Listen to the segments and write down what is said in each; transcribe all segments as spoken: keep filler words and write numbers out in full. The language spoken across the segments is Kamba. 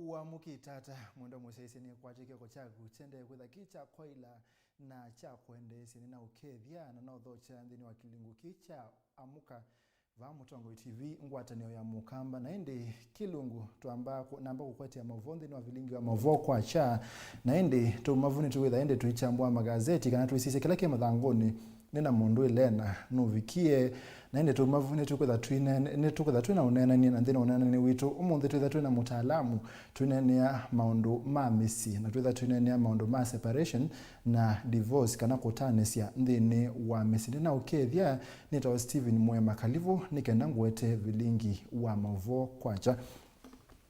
Wamũkĩ tata, mwendwa mũsyaĩĩsya, nĩkwatya kĩoko kyaku kyendee kwĩtha kĩ kya kwaĩla na kya kwendeesya. Nĩnaũkethya na naũthokya nthĩnĩ wa kĩlungu kĩ kya Amũka vaa Mũtongoi T V, ngwatanĩo ya Mũkamba. Na ĩndĩ kĩlungu twamba kũ-, namba kũkwetea maũvoo nthĩnĩ wa vilingi wa maũvoo kwakya. Na ĩndĩ tũumavu nĩtũkwĩtha ĩndĩ tũikyambũa magazeti kana tũisisya kĩla kĩ mathangũnĩ nĩ na mũndũ ĩlena nũvikie. Na ĩndĩ tũumavu nĩtũkwĩtha twĩne-, nĩtũkwĩtha twĩ na ũneenany'a, na nthĩnĩ wa ũneenany'a witũ ũmũnthĩ twĩtha twĩ na mũtaalamu twĩneenea maũndũ ma mĩsyĩ, na twĩtha twĩneenea maũndũ ma separation na divorce kana kũtanĩsya nthĩnĩ wa mĩsyĩ. Nĩnaũkethya, nĩtawa Stephen Mwema Kalivu, nĩ kenda ngũete vilingi wa maũvoo kwakya.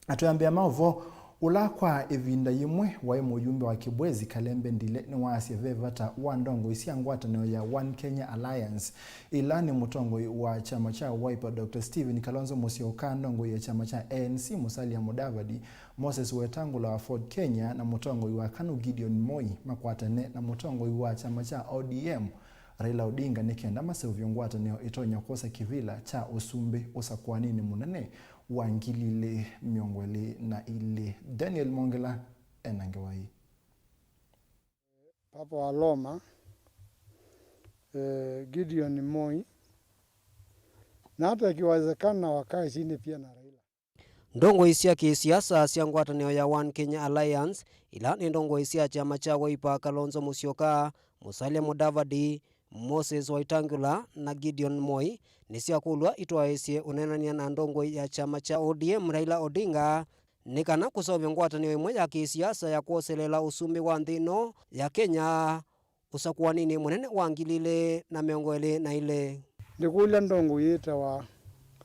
Na twĩambĩa maũvoo, ũla kwa ĩvinda yĩmwe waĩ mũyumbe wa Kibwezi, Kalembe Ndile, nĩwaasya ve vata wa ndongoi sya ngwatanĩo ya One Kenya Alliance, ĩla nĩ mũtongoi wa kyama kya Wiper Doctor Stephen Kalonzo Musyoka, ndongoi ya kyama kya A N C Musalia Mudavadi, Moses Wetangula wa Ford Kenya, na mũtongoi wa KANU Gideon Moi makwatane na mũtongoi wa kyama kya O D M Raila Odinga nĩ kenda maseũvye ngwatanĩo ĩtonya kwosa kĩvĩla kya ũsumbĩ ũsakũaninĩ mũnene wa ngili ilĩ mĩongo ĩlĩ na ilĩ. Daniel Mwongela ena ngewa ĩĩ. Papa wa Roma, eh, Gideon Moi, na hata ikiwezekana wakae chini pia na Raila. Ndongoi sya kĩsiasa sya ngwatanĩo ya One Kenya Alliance, ila nĩ ndongoi sya kyama kya Wiper, Kalonzo Musyoka, Musalia Mudavadi, Moses Wetangula na Gideon Moi, nĩsyakũlw'a itwaĩĩsye ũneenany'a na ndongoi ya kyama kya O D M Raila Odinga nĩ kana kũseũvya ngwatanĩo ĩmwe ya kĩsiasa ya kwoseleela ũsumbĩ wa nthĩ ĩno ya Kenya ũsakũaninĩ mũnene wa ngili ilĩ na mĩongo ĩlĩ na ilĩ. Ndĩkũlya ndongoi yĩtawa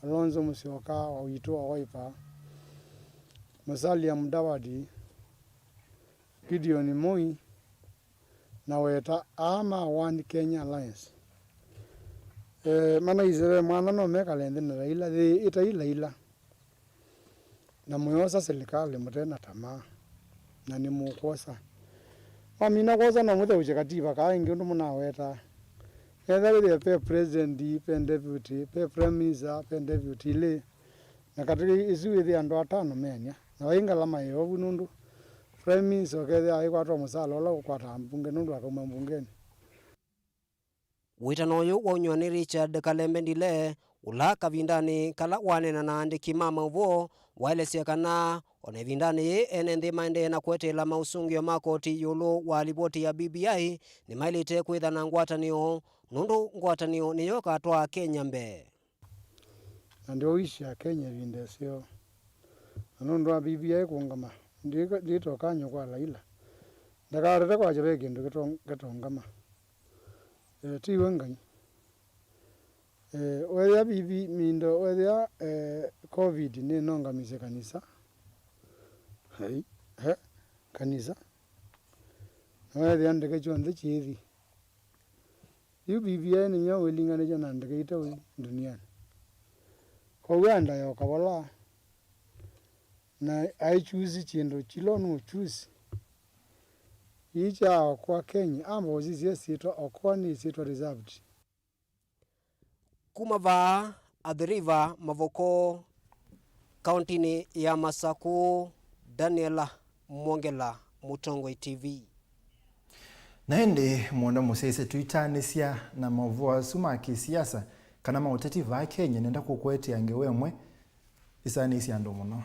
Kalonzo Musyoka wa witũ wa Wiper, Musalia Mudavadi, Gideon Moi, na weta aa ma One Kenya Alliance. Eh, manaisye ve mwana no mekale nthĩ na Raila, yĩ ĩtai Raila. Na mũyosa silikalĩ mũte na tamaa, na nĩmũkwosa. Mwamina kwosa no mũtheũkye katiba kaa ĩngĩ ũndũ mũnawetaa. Ethĩwa wĩthĩe pe president, pe deputy, pe prime minister, pe deputy ilĩ, na katĩ isu wĩthĩe andũ atano meany'a, na vai ngalama yĩovu nũndũ prime minister ũkethĩa aikwatwa mũsala ũla ũkwataa mbunge nũndũ akauma mbungenĩ. Wĩtano ũyũ waũnyw'a nĩ Richard Kalembe Ndile, ũla kavindanĩ kala waneena na aandĩki ma maũvoo waelesya kana o na ĩvindanĩ yĩĩ ene nthĩ maendee na kweteela maũsũngĩo ma koti ĩũlũ wa livoti ya B B I nĩmaĩlĩte kwĩtha na ngwatanĩo, nũndũ ngwatanĩo nĩyo ĩkatwaa Kenya mbee. Na ndĩũisya Kenya ĩvinda ĩseo. Na nũndũ wa B B I kũũngama, ndĩ-, ndĩtoka nyũkwa Laila. Ndakalete kwakya ve kĩndũ kĩto-, kĩtoũngama. Eh, tiwe Ngai. Eh, wethĩa B B I mindo, wethĩa, eh, covid nĩnongamisye kanisa. Hai, he, kanisa. Na wethĩa ndeke syonthe syĩthi. Yu B B I nĩyo wĩlinganĩtye na ndeke ita ũi ndunianĩ. Kwoou aenda yoka vala, na aichusi kyĩndũ kĩla nũchusi. Ii kya Okoa Kenya, amba ũsisye ĩsyĩtwa Okoa nĩ ĩsyĩtwa reserved. Kuma vaa Athi River Mavoko, kauntinĩ ya Masaku, Daniel Mwongela, Mũtongoi T V. Na ĩndĩ mũndũ mũsyaĩĩsya tũitanĩsya na maũvoo asu ma kĩsiasa kana ma ũteti vaa Kenya, nenda kũkũetea ngewa ĩmwe ĩsaanĩisye andũ mũno.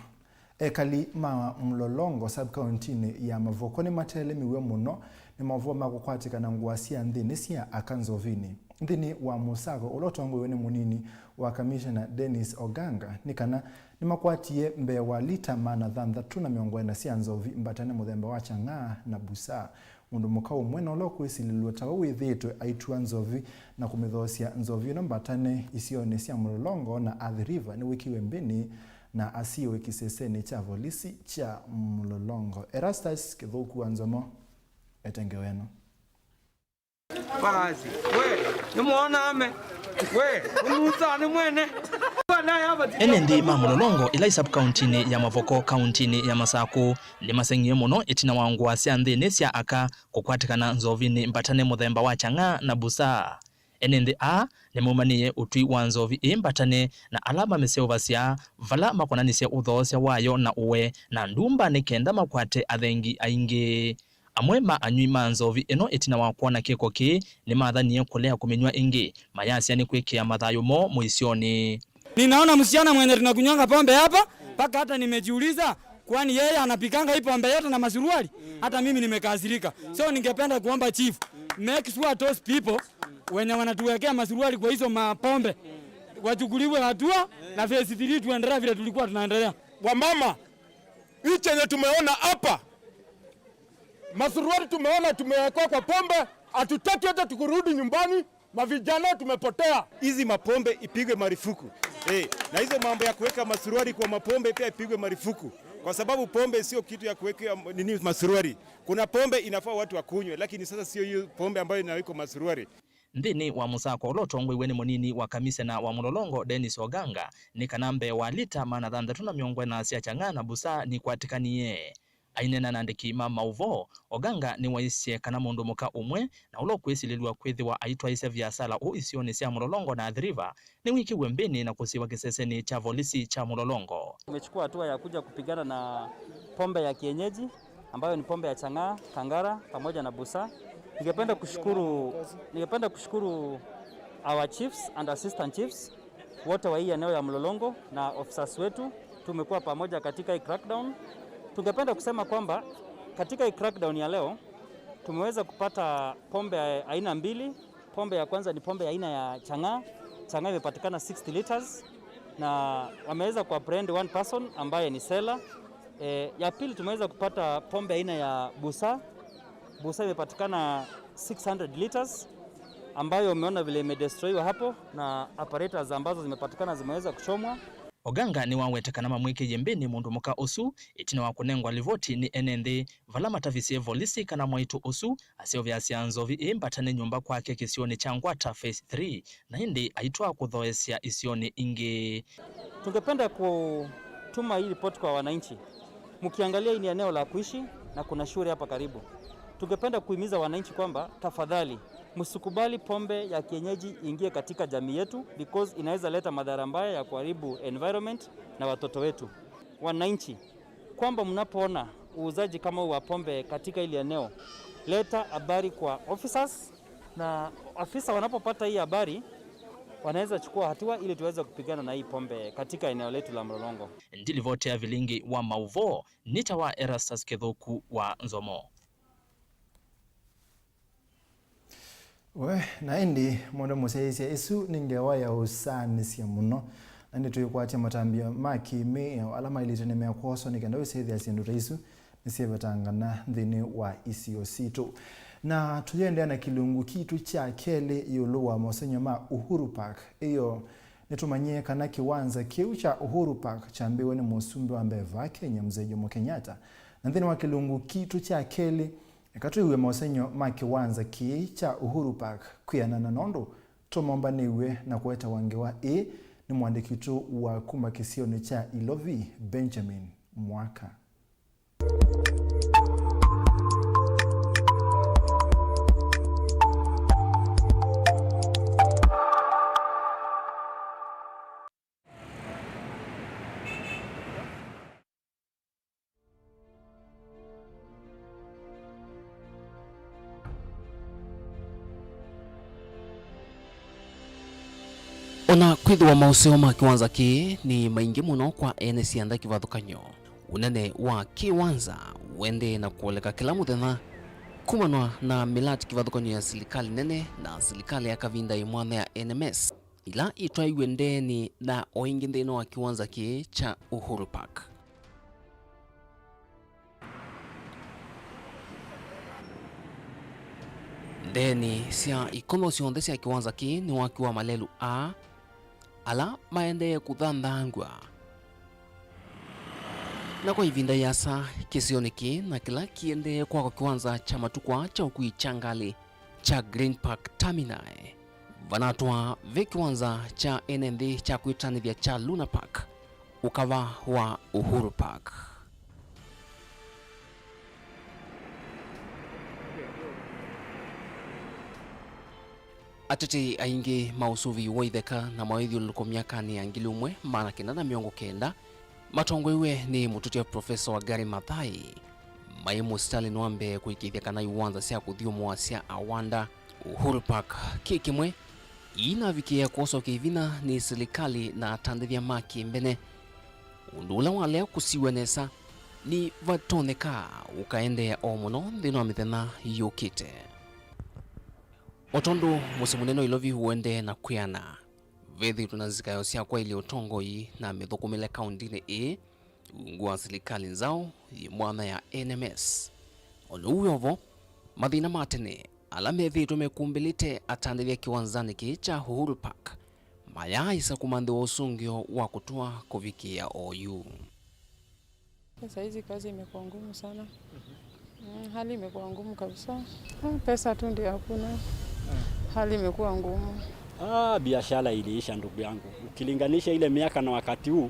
Ekali ma Mlolongo sub-kauntinĩ ya Mavoko nĩmatelemĩw'e mũno nĩ maũvoo ma kũkwatĩkana ngũa sya nthĩnĩ sya aka nzovinĩ. Nthĩnĩ wa mũsako ũla ũtongoew'e nĩ mũnini wa kamishena Dennis Oganga, nĩ kana nĩmakwatie mbee wa lita maana thanthatũ na mĩongo ĩna sya nzovi mbatane mũthemba wa Chang'aa na Busaa. Mũndũ mũka ũmwe na ũla ũkwĩsilĩlw'a ta we wĩthĩĩtwe aitw'a nzovi na kũmĩthoosya nzovi ĩno mbatane isionĩ sya Mlolongo na Athi River nĩwĩkiwe mbĩnĩ na asiĩwe kĩsesenĩ kya volisi kya Mlolongo. Erastus Kĩthũku wa Nzomo ete ngewa ĩno. Basi, we, nĩmwona ame. We, ũnunza nĩ mwene. Ene nthĩ ma Mlolongo, ĩla ĩ sub-kauntinĩ ya Mavoko, kauntinĩ ya Masaku, nĩmaseng'ie mũno ĩtina wa ngũa sya nthĩnĩ sya aka kũkwatĩkana nzovinĩ mbatane mũthemba wa Chang'aa na Busaa. Ene nthĩ aa nĩmaumanĩie ũtwi wa nzovi ĩĩ mbatane na ala mamĩseũvasya, vala makonanisye ũthoosya wayo na ũwe na ndumba nĩ kenda makwate athengi aingĩ. Amwe ma anyw'i ma nzovi ĩno ĩtina wa kwona kĩko kĩĩ nĩmathanie kũlea kũmĩnyw'a ĩngĩ, mayasya nĩ kwĩkĩa mathayũ moo mũisyonĩ. Ninaona msichana mwenye tunakunywanga pombe hapa, mpaka hata nimejiuliza, kwani yeye anapikanga hii pombe yote na masuruali? Hata mimi nimekasirika. So ningependa kuomba chief, make sure those people wenye wanatuwekea masuruali kwa hizo mapombe wachukuliwe hatua, na phase three tuendelea vile tulikuwa tunaendelea. Wamama, hii chenye tumeona hapa, masuruali tumeona tumewekwa kwa pombe, hatutaki hata tukurudi nyumbani, mavijana tumepotea. Hizi mapombe ipigwe marufuku. Eh, na hizo mambo ya kuweka masuruali kwa mapombe pia ipigwe marufuku. Kwa sababu pombe sio kitu ya kuwekea nini masuruali. Kuna pombe inafaa watu wakunywe, lakini sasa sio hiyo pombe ambayo inawekwa masuruali. Nthĩnĩ wa mũsako ũla ũtongoiw'e nĩ mũnini wa kamisena wa Mũlolongo, Dennis Oganga, nĩ kana mbee wa lita maana thanthatũ na mĩongo ĩna sya Chang'aa na Busaa nikwatĩkanie. Aineena na andĩki ma maũvoo, Oganga nĩwaisye kana mũndũ mũka ũmwe na ũla ũkwĩsilĩlw'a kwĩthĩwa aitwaĩĩsya viasala ũũ isionĩ sya Mũlolongo na Athi River nĩwĩkĩwe mbĩnĩ na kũsiĩwa kĩsesenĩ kya volisi kya Mũlolongo. Tumechukua hatua ya kuja kupigana na pombe ya kienyeji ambayo ni pombe ya Chang'aa, Kangara pamoja na Busaa. Ningependa kushukuru, ningependa kushukuru our chiefs and assistant chiefs wote wa hii eneo ya Mlolongo na officers wetu. Tumekuwa pamoja katika hii crackdown. Tungependa kusema kwamba katika hii crackdown ya leo tumeweza kupata pombe aina mbili. Pombe ya kwanza ni pombe ya aina ya Chang'aa. Chang'aa imepatikana sixty liters, na wameweza kuapprehend one person ambaye ni seller. E, ya pili tumeweza kupata pombe aina ya Busaa. Busaa imepatikana six hundred liters, ambayo umeona vile imedestroyiwa hapo na apparatus ambazo zimepatikana zimeweza kuchomwa. Oganga nĩwaweta kana mamwĩkĩie mbĩnĩ mũndũ mũka ũsu ĩtina wa kũnengwa livoti nĩ ene nthĩ, vala matavisye volisi kana mwaitũ ũsu aseũvĩasya nzovi ĩĩ mbatane nyũmba kwake kĩsionĩ kya Ngwata Phase three, na ĩndĩ aitwaa kũthoesya isionĩ ingĩ. Tungependa kutuma hii ripoti kwa wananchi. Mkiangalia, hii ni eneo la kuishi na kuna shule hapa karibu. Tungependa kuhimiza wananchi kwamba tafadhali msikubali pombe ya kienyeji iingie katika jamii yetu, because inaweza leta madhara mbaya ya kuharibu environment na watoto wetu. Wananchi, kwamba mnapoona uuzaji kama huu wa pombe katika hili eneo, leta habari kwa officers, na afisa wanapopata hii habari, wanaweza chukua hatua ili tuweze kupigana na hii pombe katika eneo letu la Mlolongo. Ndilivoti ya vilingi wa maũvoo, nĩtawa Erastus Kĩthũku wa Nzomo. We, na ĩndĩ mũndũ mũsyaĩĩsya, ĩsu nĩ ngewa ya ũsaanĩsya mũno, na ĩndĩ tũikwatya matambya ma kĩ-mĩao ala maĩlĩte nĩ mekwoswa nĩ kenda wĩsĩthĩa syĩndũ ta isu nĩsyevetangana nthĩnĩ wa isio sitũ. Na tũyĩendeea na kĩlungu kitũ kya kelĩ ĩũlũ wa mosengy'o ma Uhuru Park. Ĩyo, nĩtũmanyie kana kĩwanza kĩu kya Uhuru Park kyambĩĩwe nĩ mũsumbĩ wa mbee vaa Kenya, Mzee Jomo Kenyatta. Na nthĩnĩ wa kĩlungu kitũ kya kelĩ, eka twĩw'e mosengy'o ma kĩwanza kĩĩ kya Uhuru Park kwĩanana, nũndũ tũmombanĩw'e na kũetawa ngewa ĩĩ nĩ mũandĩki witũ wa kuma kĩsionĩ kya Ilovi, Benjamin Mwaka. O na kwĩthĩwa maũseo ma kĩwanza kĩĩ nĩ maingĩ mũno kwa ene syanda kĩvathũkany'o, ũnene wa kĩwanza ũendee na kũoleka kĩla mũthenya kumanwa na mĩlati kĩvathũkany'o ya silikalĩ nene na silikalĩ ya kavinda ĩ mwanya ya N M S, ila itwaiwe ndeenĩ na o ĩngĩ nthĩnĩ wa kĩwanza kĩĩ kya Uhuru Park. Ndeenĩ sya ikono syonthe sya kĩwanza kĩĩ nĩwakiwa malelu aa, ala maendee kũthanthangw'a. Na kwa ĩvinda ĩasa, kĩsionĩ kĩĩ na kĩla kĩendee kwakwa kĩwanza kya matukũ aa kya ũkui kya ngalĩ kya Green Park Terminal, vanatwa ve kĩwanza kya ene nthĩ kya kwĩtanĩthya kya Luna Park, ũkava wa Uhuru Park. Atetei aingĩ ma ũsũvĩi wa itheka na maũthyũlũlũko myakanĩ ya ngili ĩmwe maana kenda na mĩongo kenda matongoew'e nĩ mũtũtya Profesa Wangari Maathai maĩ mũsitalĩnĩ wa mbee kũĩkĩĩthya kana iwanza sya kũthyũmũa sya Awanda Uhuru Park kĩ kĩmwe iinavikĩĩa kwoswa kĩvinya nĩ silikalĩ na atandĩthya ma kĩmbene, ũndũ ũla walea kũsiw'a nesa nĩvatonyeka ũkaendeea o mũno nthĩnĩ wa mĩthenya yũkĩte. O tondũ mũsyĩ mũnene wa Ilovi ũendee na kwĩana, vethĩĩtwe na nzikayo sya kwaĩlya ũtongoi na mĩthũkũmĩle kaũntĩnĩ ĩĩ ungu wa silikalĩ nzaũ yĩ mwanya ya N M S. O na ũu wĩ o vo, mathĩna ma tene ala methĩĩtwe mekumbĩlĩte atandĩthya kĩwanzanĩ kĩĩ kya Uhuru Park mayaaĩsa kũmanthĩwa ũsũngĩo wa kũtũa kũvikĩĩa oyu. Saa hizi kazi imekuwa ngumu sana. Mm, hali imekuwa ngumu kabisa. Ah, pesa tu ndio hakuna. Hali imekuwa ngumu. Ah, biashara iliisha, ndugu yangu. Ukilinganisha ile miaka na wakati huu,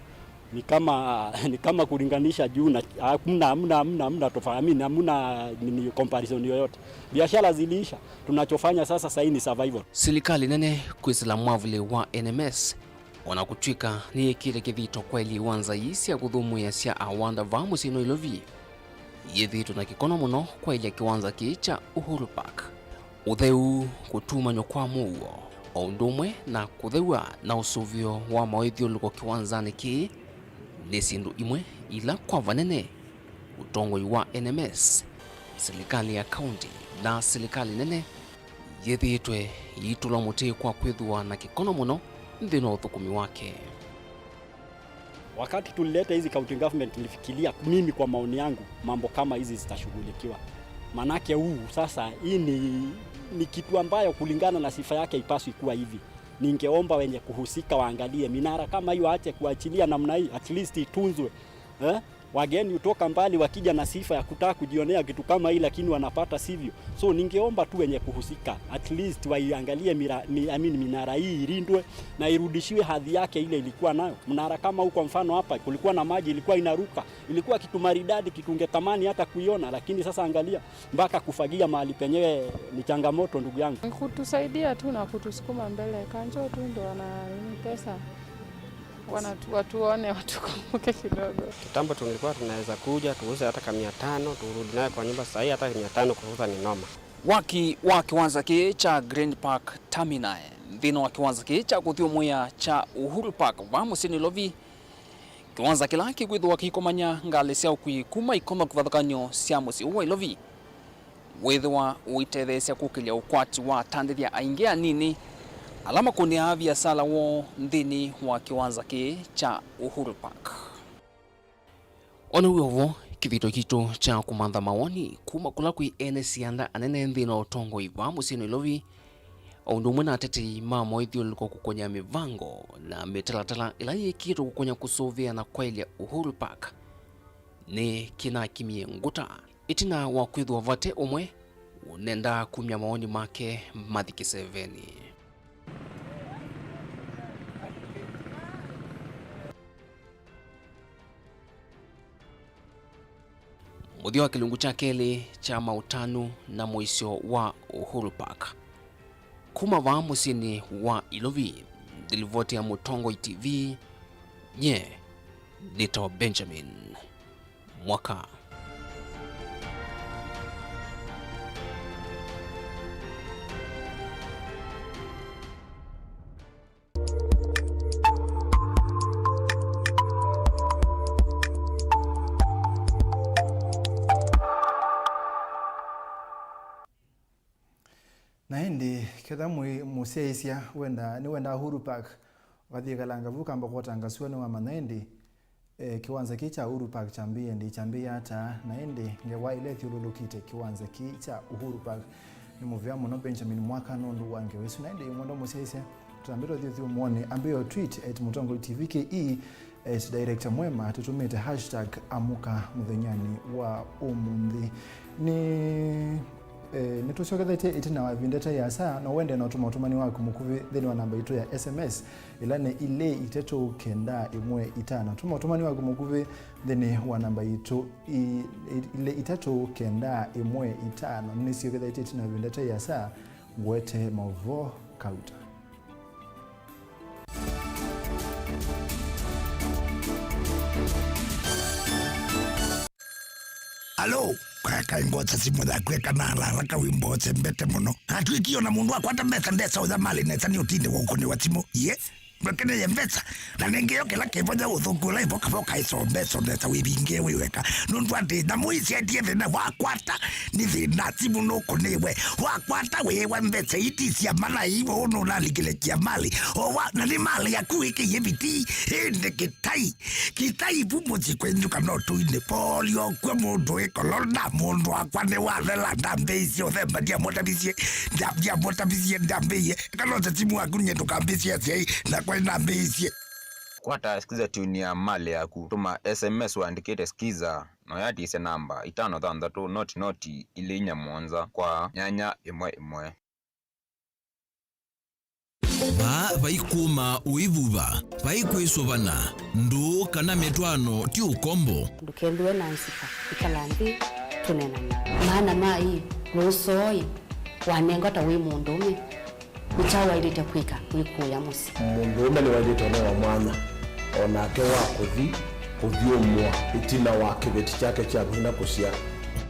ni kama, ni kama kulinganisha juu na, hamna, hamna, hamna, hamna tofauti. I mean, hamna nini, comparison yoyote. Biashara ziliisha. Tunachofanya sasa sahi ni survival. Silikalĩ nene kwĩsĩla mwavũlĩ wa N M S, o na kũtw'ĩka nĩyĩkĩte kĩthito kwaĩlya iwanza ii sya kũthũmũĩa sya Awanda vaa mũsyĩnĩ wa Ilovi, yĩthĩĩtwe na kĩkono mũno kwaĩlya kĩwanza kĩĩ kya Uhuru Park. Ũtheu, kũtumany'a kwa mũuo, o ũndũ ũmwe na kũthew'a na ũsũvĩo wa maũĩthyũlũlũko kĩwanzanĩ kĩĩ nĩ syĩndũ imwe ila kwa vanene ũtongoi wa N M S, silikalĩ ya kaũntĩ, na silikalĩ nene yĩthĩĩtwe iitũla mũtĩ kwa kwĩthĩwa na kĩkono mũno nthĩnĩ wa ũthũkũmi wake. Wakati tulileta hizi county government, nilifikiria mimi, kwa maoni yangu, mambo kama hizi zitashughulikiwa. Manake huu sasa, hii ni, ni kitu ambayo kulingana na sifa yake ipaswi kuwa hivi. Ningeomba wenye kuhusika waangalie minara kama hiyo, waache kuachilia namna hii, at least itunzwe. Eh? Wageni hutoka mbali wakija na sifa ya kutaka kujionea kitu kama hii, lakini wanapata sivyo. So ningeomba tu wenye kuhusika, at least waiangalie mira-, mi-, I mean, minara hii ilindwe na irudishiwe hadhi yake ile ilikuwa nayo. Mnara kama huu, kwa mfano, hapa kulikuwa na maji, ilikuwa inaruka, ilikuwa kitu maridadi, kitu ungetamani hata kuiona, lakini sasa angalia, mpaka kufagia mahali penyewe ni changamoto, ndugu yangu. Kutusaidia tu na kutusukuma mbele, kanjo tu ndo wana nini pesa. Wana-, watuone, watukumbuke kidogo. Kitambo tulikuwa tunaweza kuja tuuze hata ka mia tano, turudi nayo kwa nyumba. Saa hii hata mia tano kuuza ni noma. Waki wa kĩwanza kĩĩ kya Green Park Terminal nthĩnĩ wa kĩwanza kĩĩ kya kũthyũmũĩa kya Uhuru Park vaa mũsyĩnĩ Nairobi, kĩwanza kĩla kĩkwĩthĩwa kĩikomany'a ngalĩ sya ũkui kuma ikono kĩvathũkany'o sya mũsyĩ ũũ wa Nairobi, wĩthĩwa ũitetheesya kũkĩlya ũkwati wa atandĩthya aingĩ anini ala makũnĩaa viasala woo nthĩnĩ wa kĩwanza kĩĩ kya Uhuru Park. O na wĩ o vo, kĩthito kitũ kya kũmantha mawoni kuma kũla kwĩ ene sianda anene nthĩnĩ wa ũtongoi vaa mũsyĩ Nairobi, o ũndũ ũmwe na atetei ma moĩthyũlũlũko kũkony'a mĩvango na mĩtalatala ĩla yĩkĩĩtwe kũkony'a kũsũvĩa na kwaĩlya Uhuru Park, nĩ kĩnakimie ngũta ĩtina wa kwĩthĩwa vate ũmwe ũnendaa kumya mawoni make mathi kĩsevenĩ. Mũthya wa kĩlungu kya kelĩ kya maũtanu na mũisyo wa Uhuru Park. Kuma vaa mũsyĩnĩ wa Nairobi, nthĩ livoti ya Mũtongoi T V, nye nĩtawa Benjamin Mwaka. Na ĩndĩ, ketha mwĩ mũsyaĩĩsya wenda, nĩwendaa Uhuru Park, ũkathi ĩkalanga vu kamba kwota ngasua nĩwamanya ĩndĩ, eh, kĩwanza kĩĩ kya Uhuru Park kyambĩĩe ĩndĩ, kyambĩĩa ata? Na ĩndĩ ngewa ĩla ĩthyũlũlũkĩte kĩwanza kĩĩ kya Uhuru Park. Nĩ mũvea mũno Benjamin Mwaka nũndũ wa ngewa ĩsu. Na ĩndĩ mwendwa mũsyaĩĩsya, tũtambĩte ũthyũthyũmũonĩ, ambĩĩa tweet at Mũtongoi T V K E, at director mwema, tũtũmĩte hashtag amũka mũthenyanĩ wa ũmũnthĩ. Nĩ, eh, nĩtũsyokethetye ĩtina wa ĩvinda ĩte ĩasa, no wende na ũtũma ũtũmani waku mũkuvĩ nthĩnĩ wa namba itũ ya S M S, ĩla nĩ ilĩ itatũ kenda ĩmwe itano. Tũma ũtũmani waku mũkuvĩ nthĩnĩ wa namba itũ i-, i-, ilĩ itatũ kenda ĩmwe itano. Nĩsyokethetye ĩtina wa ĩvinda ĩte ĩasa, ngũete maũvoo Kauta. Alo, kakai ngwata simũ yaku eka na haraka wĩmbo ũsembete mũno. Atwĩkie ona mũndũ akwata mbesa ndesa ũtha malĩ nesa nĩ ũtinde wa ũkũnĩwa simũ. Ye, ndwekeneye mbesa. Na nĩngĩ yo kĩla kĩvonya ũthũku ũla ĩvoka voka ĩso mbesa ndesa wĩvingie wĩ weka. Nũndũ atĩ nyamũ ici atie thĩna wakwata nĩ thĩna simũ nũkũnĩwe. Wakwata wĩwa mbesa iti cia malai iwe ũnũnalikile cia malĩ. Owa, na nĩ malĩ yaku ĩkĩie viti. Ĩndĩ kĩtai. Kĩtai vu mũsyĩ kwenyu kana ũtũinĩ. Polio kwĩ mũndũ wĩ kolona, mũndũ wakwa nĩ wathela, ndambĩĩisye ũthemba, ndiamũtavisye, ndia-, ndiamũtavisye, ndambĩĩie. Kana ũte simu waku nye ndũkambĩĩsye asyai, nakwa nĩnambĩĩisye. Kwata Skiza tune ya malĩ yaku. Tũma S M S ũandĩkĩte Skiza, na ũyatisye namba itano thanthatũ noti noti ilĩ inya mũonza kwa nyanya ĩmwe ĩmwe. Vaa vai kũma ũivuva, vai kwĩsũvana, ndũũ kana mĩtwaano ti ũkombo. Ndũkethĩwe na nzika, ĩkala nthĩ, tũneenany'e. Maana ma ĩ, lũsoo ĩ, wanengwa ta wĩ mũndũũme, nĩ kyaũ waĩlĩte kwĩka wĩkũũya mũsyĩ? Mũndũũme nĩwaĩlĩte ũnewa mwanya o nake wa kũthi kũthyũmũa ĩtina wa kĩveti kyake kya vinya kũsyaa.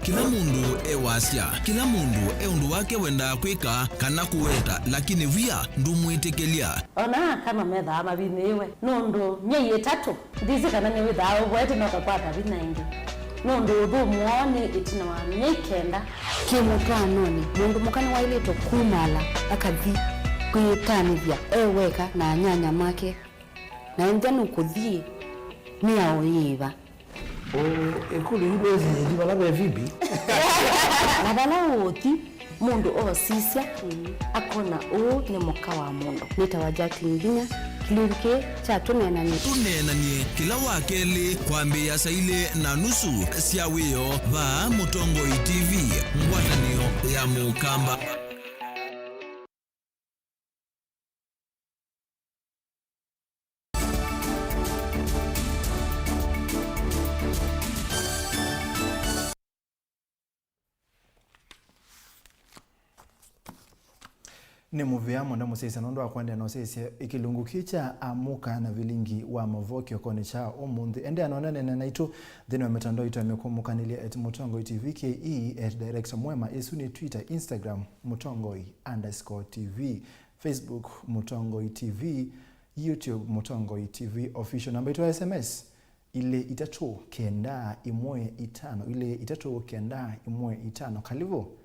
Kĩla mũndũ e wasya, kĩla mũndũ e ũndũ wake wendaa kwĩka kana kũweta, lakini wia ndũmwĩtĩkĩlya. O na aka no methaa mavinyĩĩwe nũndũ myei ĩtatũ. Ndĩsĩ kana nĩwĩthaa ũvoete na ũkakwata vinya ĩngĩ, nũndũ ũthũmũo nĩ ĩtina wa myei kenda. Kĩmũtwaanonĩ, mũndũ mũka nĩwaĩlĩtwe kumaala akathi kwĩtanĩthya e weka na anyanya make, na ethĩwa nũkũthi, mĩao yĩva? Ũ, ĩkũlyo yu nĩsĩ yĩthi vala ve Phoebe. Na vala ũũthi, mũndũ oosisya, akona ũũ nĩ mũka wa mũndũ. Nĩtawa Jacqueline Vinya, kĩlungu kĩĩ kya Tũneenany'e. Tũneenany'e kĩla wa kelĩ kwambĩĩa saa ilĩ na nusu sya wĩoo vaa Mũtongoi T V, ngwatanĩo ya Mũkamba. Nĩ mũvea mũno mũsyaĩĩsya nũndũ wa kũendeea na ũsyaĩĩsya kĩlungu kĩĩ kya Amũka na Vilingi wa Mavoo kĩokonĩ kya ũmũnthĩ. Endeea na ũneenany'a naitũ nthĩnĩ wa mĩtandao itũ ya mĩkũmũkanĩlya at Mũtongoi T V K E, at Director Mwema, ĩsu nĩ Twitter, Instagram, Mũtongoi underscore T V, Facebook, Mũtongoi T V, YouTube, Mũtongoi T V Official. Namba itũ ya S M S, ilĩ itatũ kenda ĩmwe itano, ilĩ itatũ kenda ĩmwe itano. Kalivu,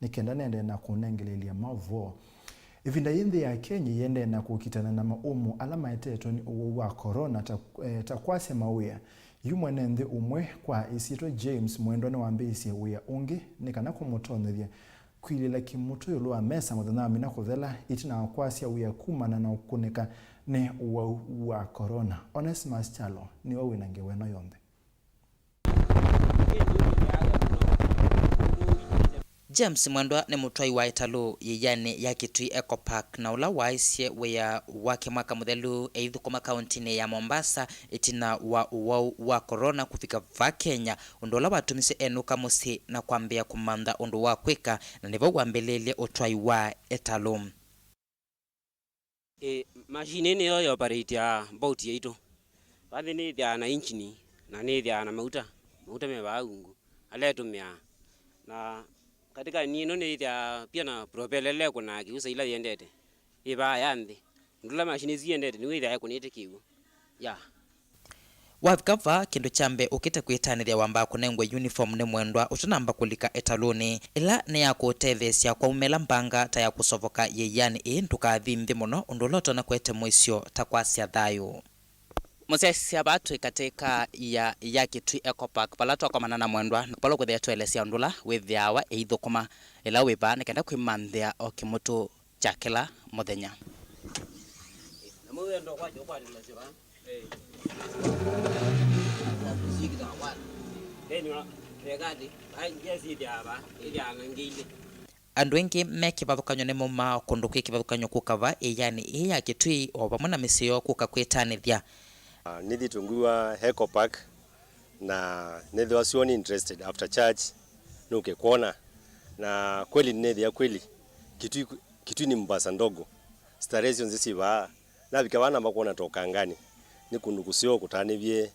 nĩ kenda nende na kũnengeleelya maũvoo. Ĩvinda yĩĩ nthĩ ya Kenya yĩendee na kũkitana na maũmũ ala maetetwe nĩ ũwau wa corona ta, eh, ta kwasya mawĩa. Yu mwene nthĩ ũmwe kwa ĩsyĩtwa James Mwendwa nĩwambĩĩisye wĩa ũngĩ nĩ kana kũmũtonyethya kwilĩla kĩmũtũ ĩũlũ wa mesa mũthenya wa mina kũthela, ĩtina wa kwasya wĩa kumana na ũkũnĩka nĩ ũwau wa corona. Onesmus Kyalo nĩwe wĩ na ngewa ĩno yonthe. James Mwendwa nĩ mũtwai wa ĩtalũ yĩianĩ ya Kitui Eco Park, na ũla waaisye wĩa wake mwaka mũthelu eithũkũma kaũntinĩ ya Mombasa ĩtina wa ũwau wa corona kũvika vaa Kenya, ũndũ ũla watumisye enũka mũsyĩ na kwambĩĩa kũmantha ũndũ wa kwĩka, na nĩvo wambĩlĩĩlye ũtwai wa ĩtalũ. Ĩ, machine ĩĩ nĩyo ĩoperate boat yaitũ. Vaa nthĩ nĩĩthĩawa na engine, na nĩĩthĩawa na mauta, mauta me vaa ungu, ala ĩtũmĩaa. Na katika ĩno nĩĩthĩawa pia na propeller ĩla ĩkũnaa kĩw'ũ saa ila yĩendete, ĩ vaa ya nthĩ. Ũndũ ũla machine ĩsu yĩendete, nĩw'o ĩthĩawa ĩkũnĩte kĩw'ũ. Ya. Wavika vaa, kĩndũ kya mbee ũkĩte kwĩtanĩthya wambaa kũnengwa uniform nĩ Mwendwa ũtanamba kũlika ĩtalũnĩ, ĩla nĩ ya kũũtetheesya kwaumĩla mbanga ta ya kũsovoka yĩianĩ ĩĩ ndũkathi nthĩ mũno, ũndũ ũla ũtonya kũete mũisyo ta kwasya thayũ. Mũsyaĩĩsya vaa twĩ katĩ ka ia ya Kitui Eco Park, vala twakomana na Mwendwa, vala ũkũthĩa tũelesya ũndũ ũla wĩthĩawa eithũkũma ĩla wĩ vaa nĩ kenda kwĩmanthĩa o kĩmũtũ kya kĩla mũthenya. Andũ aingĩ me kĩvathũkany'o nĩmaumaa o kũndũ kwĩ kĩvathũkany'o kũka vaa ĩianĩ ĩĩ ya Kitui, o vamwe na mĩsyĩ yoo kũka kwĩtanĩthya. Ah, nĩthiĩtwe ngwĩw'a Eco Park, na nĩthĩwa sure nĩ interested after church nũke kwona. Na kweli nĩnethĩa kweli Kitui, Kitui ni Mombasa ndogo. Starehe syonthe syĩ vaa, navika vaa namba kwona ta ũkangani. Nĩ kũndũ kũseo kũtanĩvye,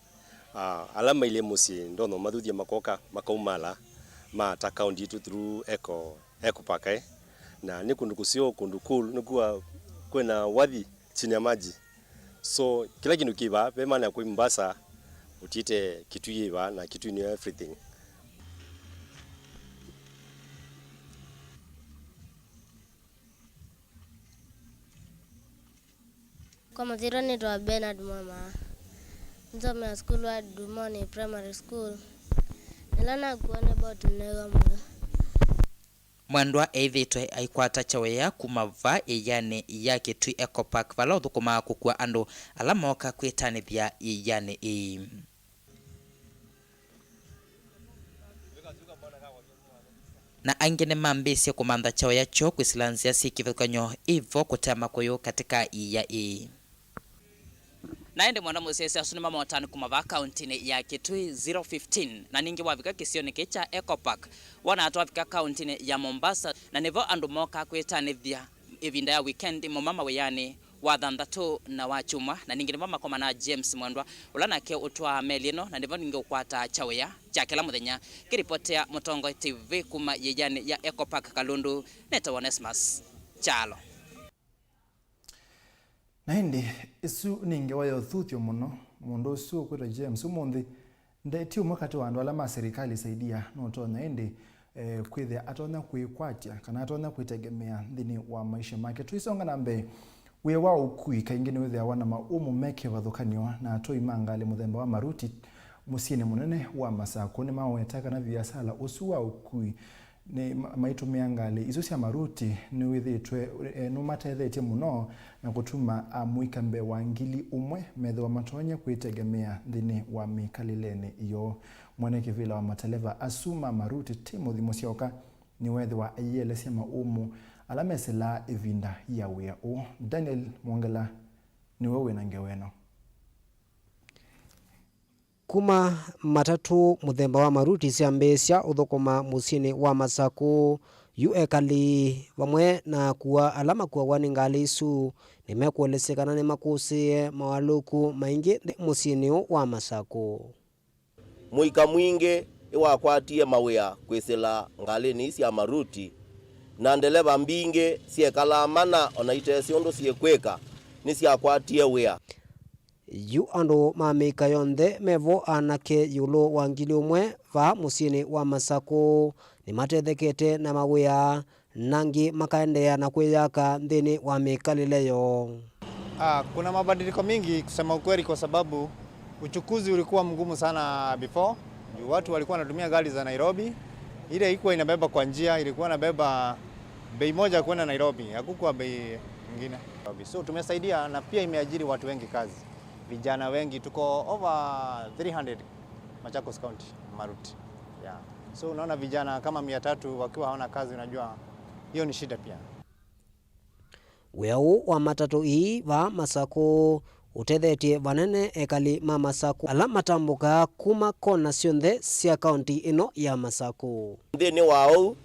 ah, ala mailye mũsyĩ ndonya mathuthye makoka, makaumala, mata kaunti yitũ through Eco, Eco Park, eh. Na nĩ kũndũ kũseo, kũndũ cool, nĩkuwa kwĩna wathi chini ya maji. So, kĩla kĩndũ kĩ vaa, ve maana ya kwĩ Mombasa, ũtiĩte Kitui yĩ vaa, na Kitui nĩyo everything. Kwa mathĩtwa nĩtwa Bernard Mwema. Nzomea sukulu wa Dumoni Primary School. Nĩla nakuwa nĩ boat nĩneew'a mũyo. Mwendwa eĩthĩtwe aikwata kyawĩa kuma vaa ĩianĩ ya Kitui Eco Park, vala ũthũkũmaa kũkua andũ ala mooka kwĩtanĩthya ĩianĩ ĩĩ. Na angĩ nĩmambĩĩsye kũmantha kyawĩa kyoo kwĩsĩla nzĩa syĩ kĩvathũkany'o ivo kũtea makũyũ katĩka ĩia ĩĩ. Na ĩndĩ mwendwa mũsyaĩĩsya, asu nĩ mamotani kuma vaa kauntinĩ ya Kitui zero fifteen, na ningĩ wavika kĩsionĩ kĩĩ kya Eco Park, wonaa twavika kauntinĩ ya Mombasa, na nĩvo andũ mokaa kwĩtanĩthya ĩvinda ya weekend, mauma mawĩanĩ wa thanthatũ na wa kyumwa, na ningĩ nĩvo makomanaa James Mwendwa, ũla nake ũtwaa meli ĩno, na nĩvo ningĩ ũkwataa kyawĩa kya kĩla mũthenya. Kĩripotea Mũtongoi T V kuma ĩianĩ ya Eco Park Kalundu, nĩtawa Onesmus Kyalo. Na ĩndĩ, ĩsu nĩ ngewa ya ũthuthyo mũno. Mũndũ ũsu ũkwĩtwa James ũmũnthĩ nde ti ũmwe katĩ wa andũ ala ma serikali saidia, nũtonya ĩndĩ, eh, kwĩthĩa atonya kwĩkwatya kana atonya kwĩtegemea nthĩnĩ wa maisha make. Tũisonga na mbee, wĩa wa ũkui kaingĩ nĩwĩthĩawa na maũmũ me kĩvathũkany'o na atũi ma ngalĩ mũthemba wa maruti mũsyĩnĩ mũnene wa Masakũ. Nĩmaweta kana viasala ũsu wa ũkui nĩ ma-, maitũmĩa ngalĩ isu sya maruti nĩwĩthĩtwe, eh, nũmatethetye mũno na kũtuma amũika mbee wa ngili ũmwe methĩwa matonya kwĩtegemea nthĩnĩ wa mĩkalĩlenĩ yoo. Mwene kĩvĩla wa mateleva asu ma maruti, Timothy Mũsyoka, nĩwethĩwa aielesya maũmũ ala mesĩlaa ĩvinda ya wĩa ũũ. Daniel Mwongela nĩwe wĩna ngewa ĩno. Kuma matatũ mũthemba wa maruti syambĩĩsya ũthũkũma mũsyĩnĩ wa Masakũ, yu ekali vamwe na akua ala makuawa nĩ ngalĩ isu nĩmekũelesya kana nĩmakũsĩĩe moalyũku maingĩ nthĩ mũsyĩnĩ ũũ wa Masakũ. Mũika mwingĩ nĩwakwatie mawĩa kwĩsĩla ngalĩnĩ ii sya maruti, na ndeleva mbingĩ syekalaa mana o na itesĩ ũndũ syĩkwĩka, nĩsyakwatie wĩa. Yu andũ ma mĩika yonthe me vo, anake ĩũlũ wa ngili ũmwe vaa mũsyĩnĩ wa Masakũ nĩmatethekete na mawĩa, na angĩ makaendeea na kwĩyaka nthĩnĩ wa mĩkalĩle yoo. Ah, kuna mabadiliko mingi kusema ukweli, kwa sababu uchukuzi ulikuwa mgumu sana before. Juu watu walikuwa wanatumia gari za Nairobi, ile ilikuwa inabeba kwa njia, ilikuwa inabeba bei moja kwenda Nairobi, hakukuwa bei nyingine. So tumesaidia na pia imeajiri watu wengi kazi. Vijana wengi, tuko over three hundred Machakos County, maruti. Yeah. So unaona vijana kama mia tatu wakiwa hawana kazi, unajua hiyo ni shida pia. Wĩa ũũ wa matatũ ii vaa Masakũ ũtethetye vanene ekali ma Masakũ ala matambũkaa kuma kona syonthe sya kaunti ĩno ya Masakũ. Nthĩnĩ wa ũu,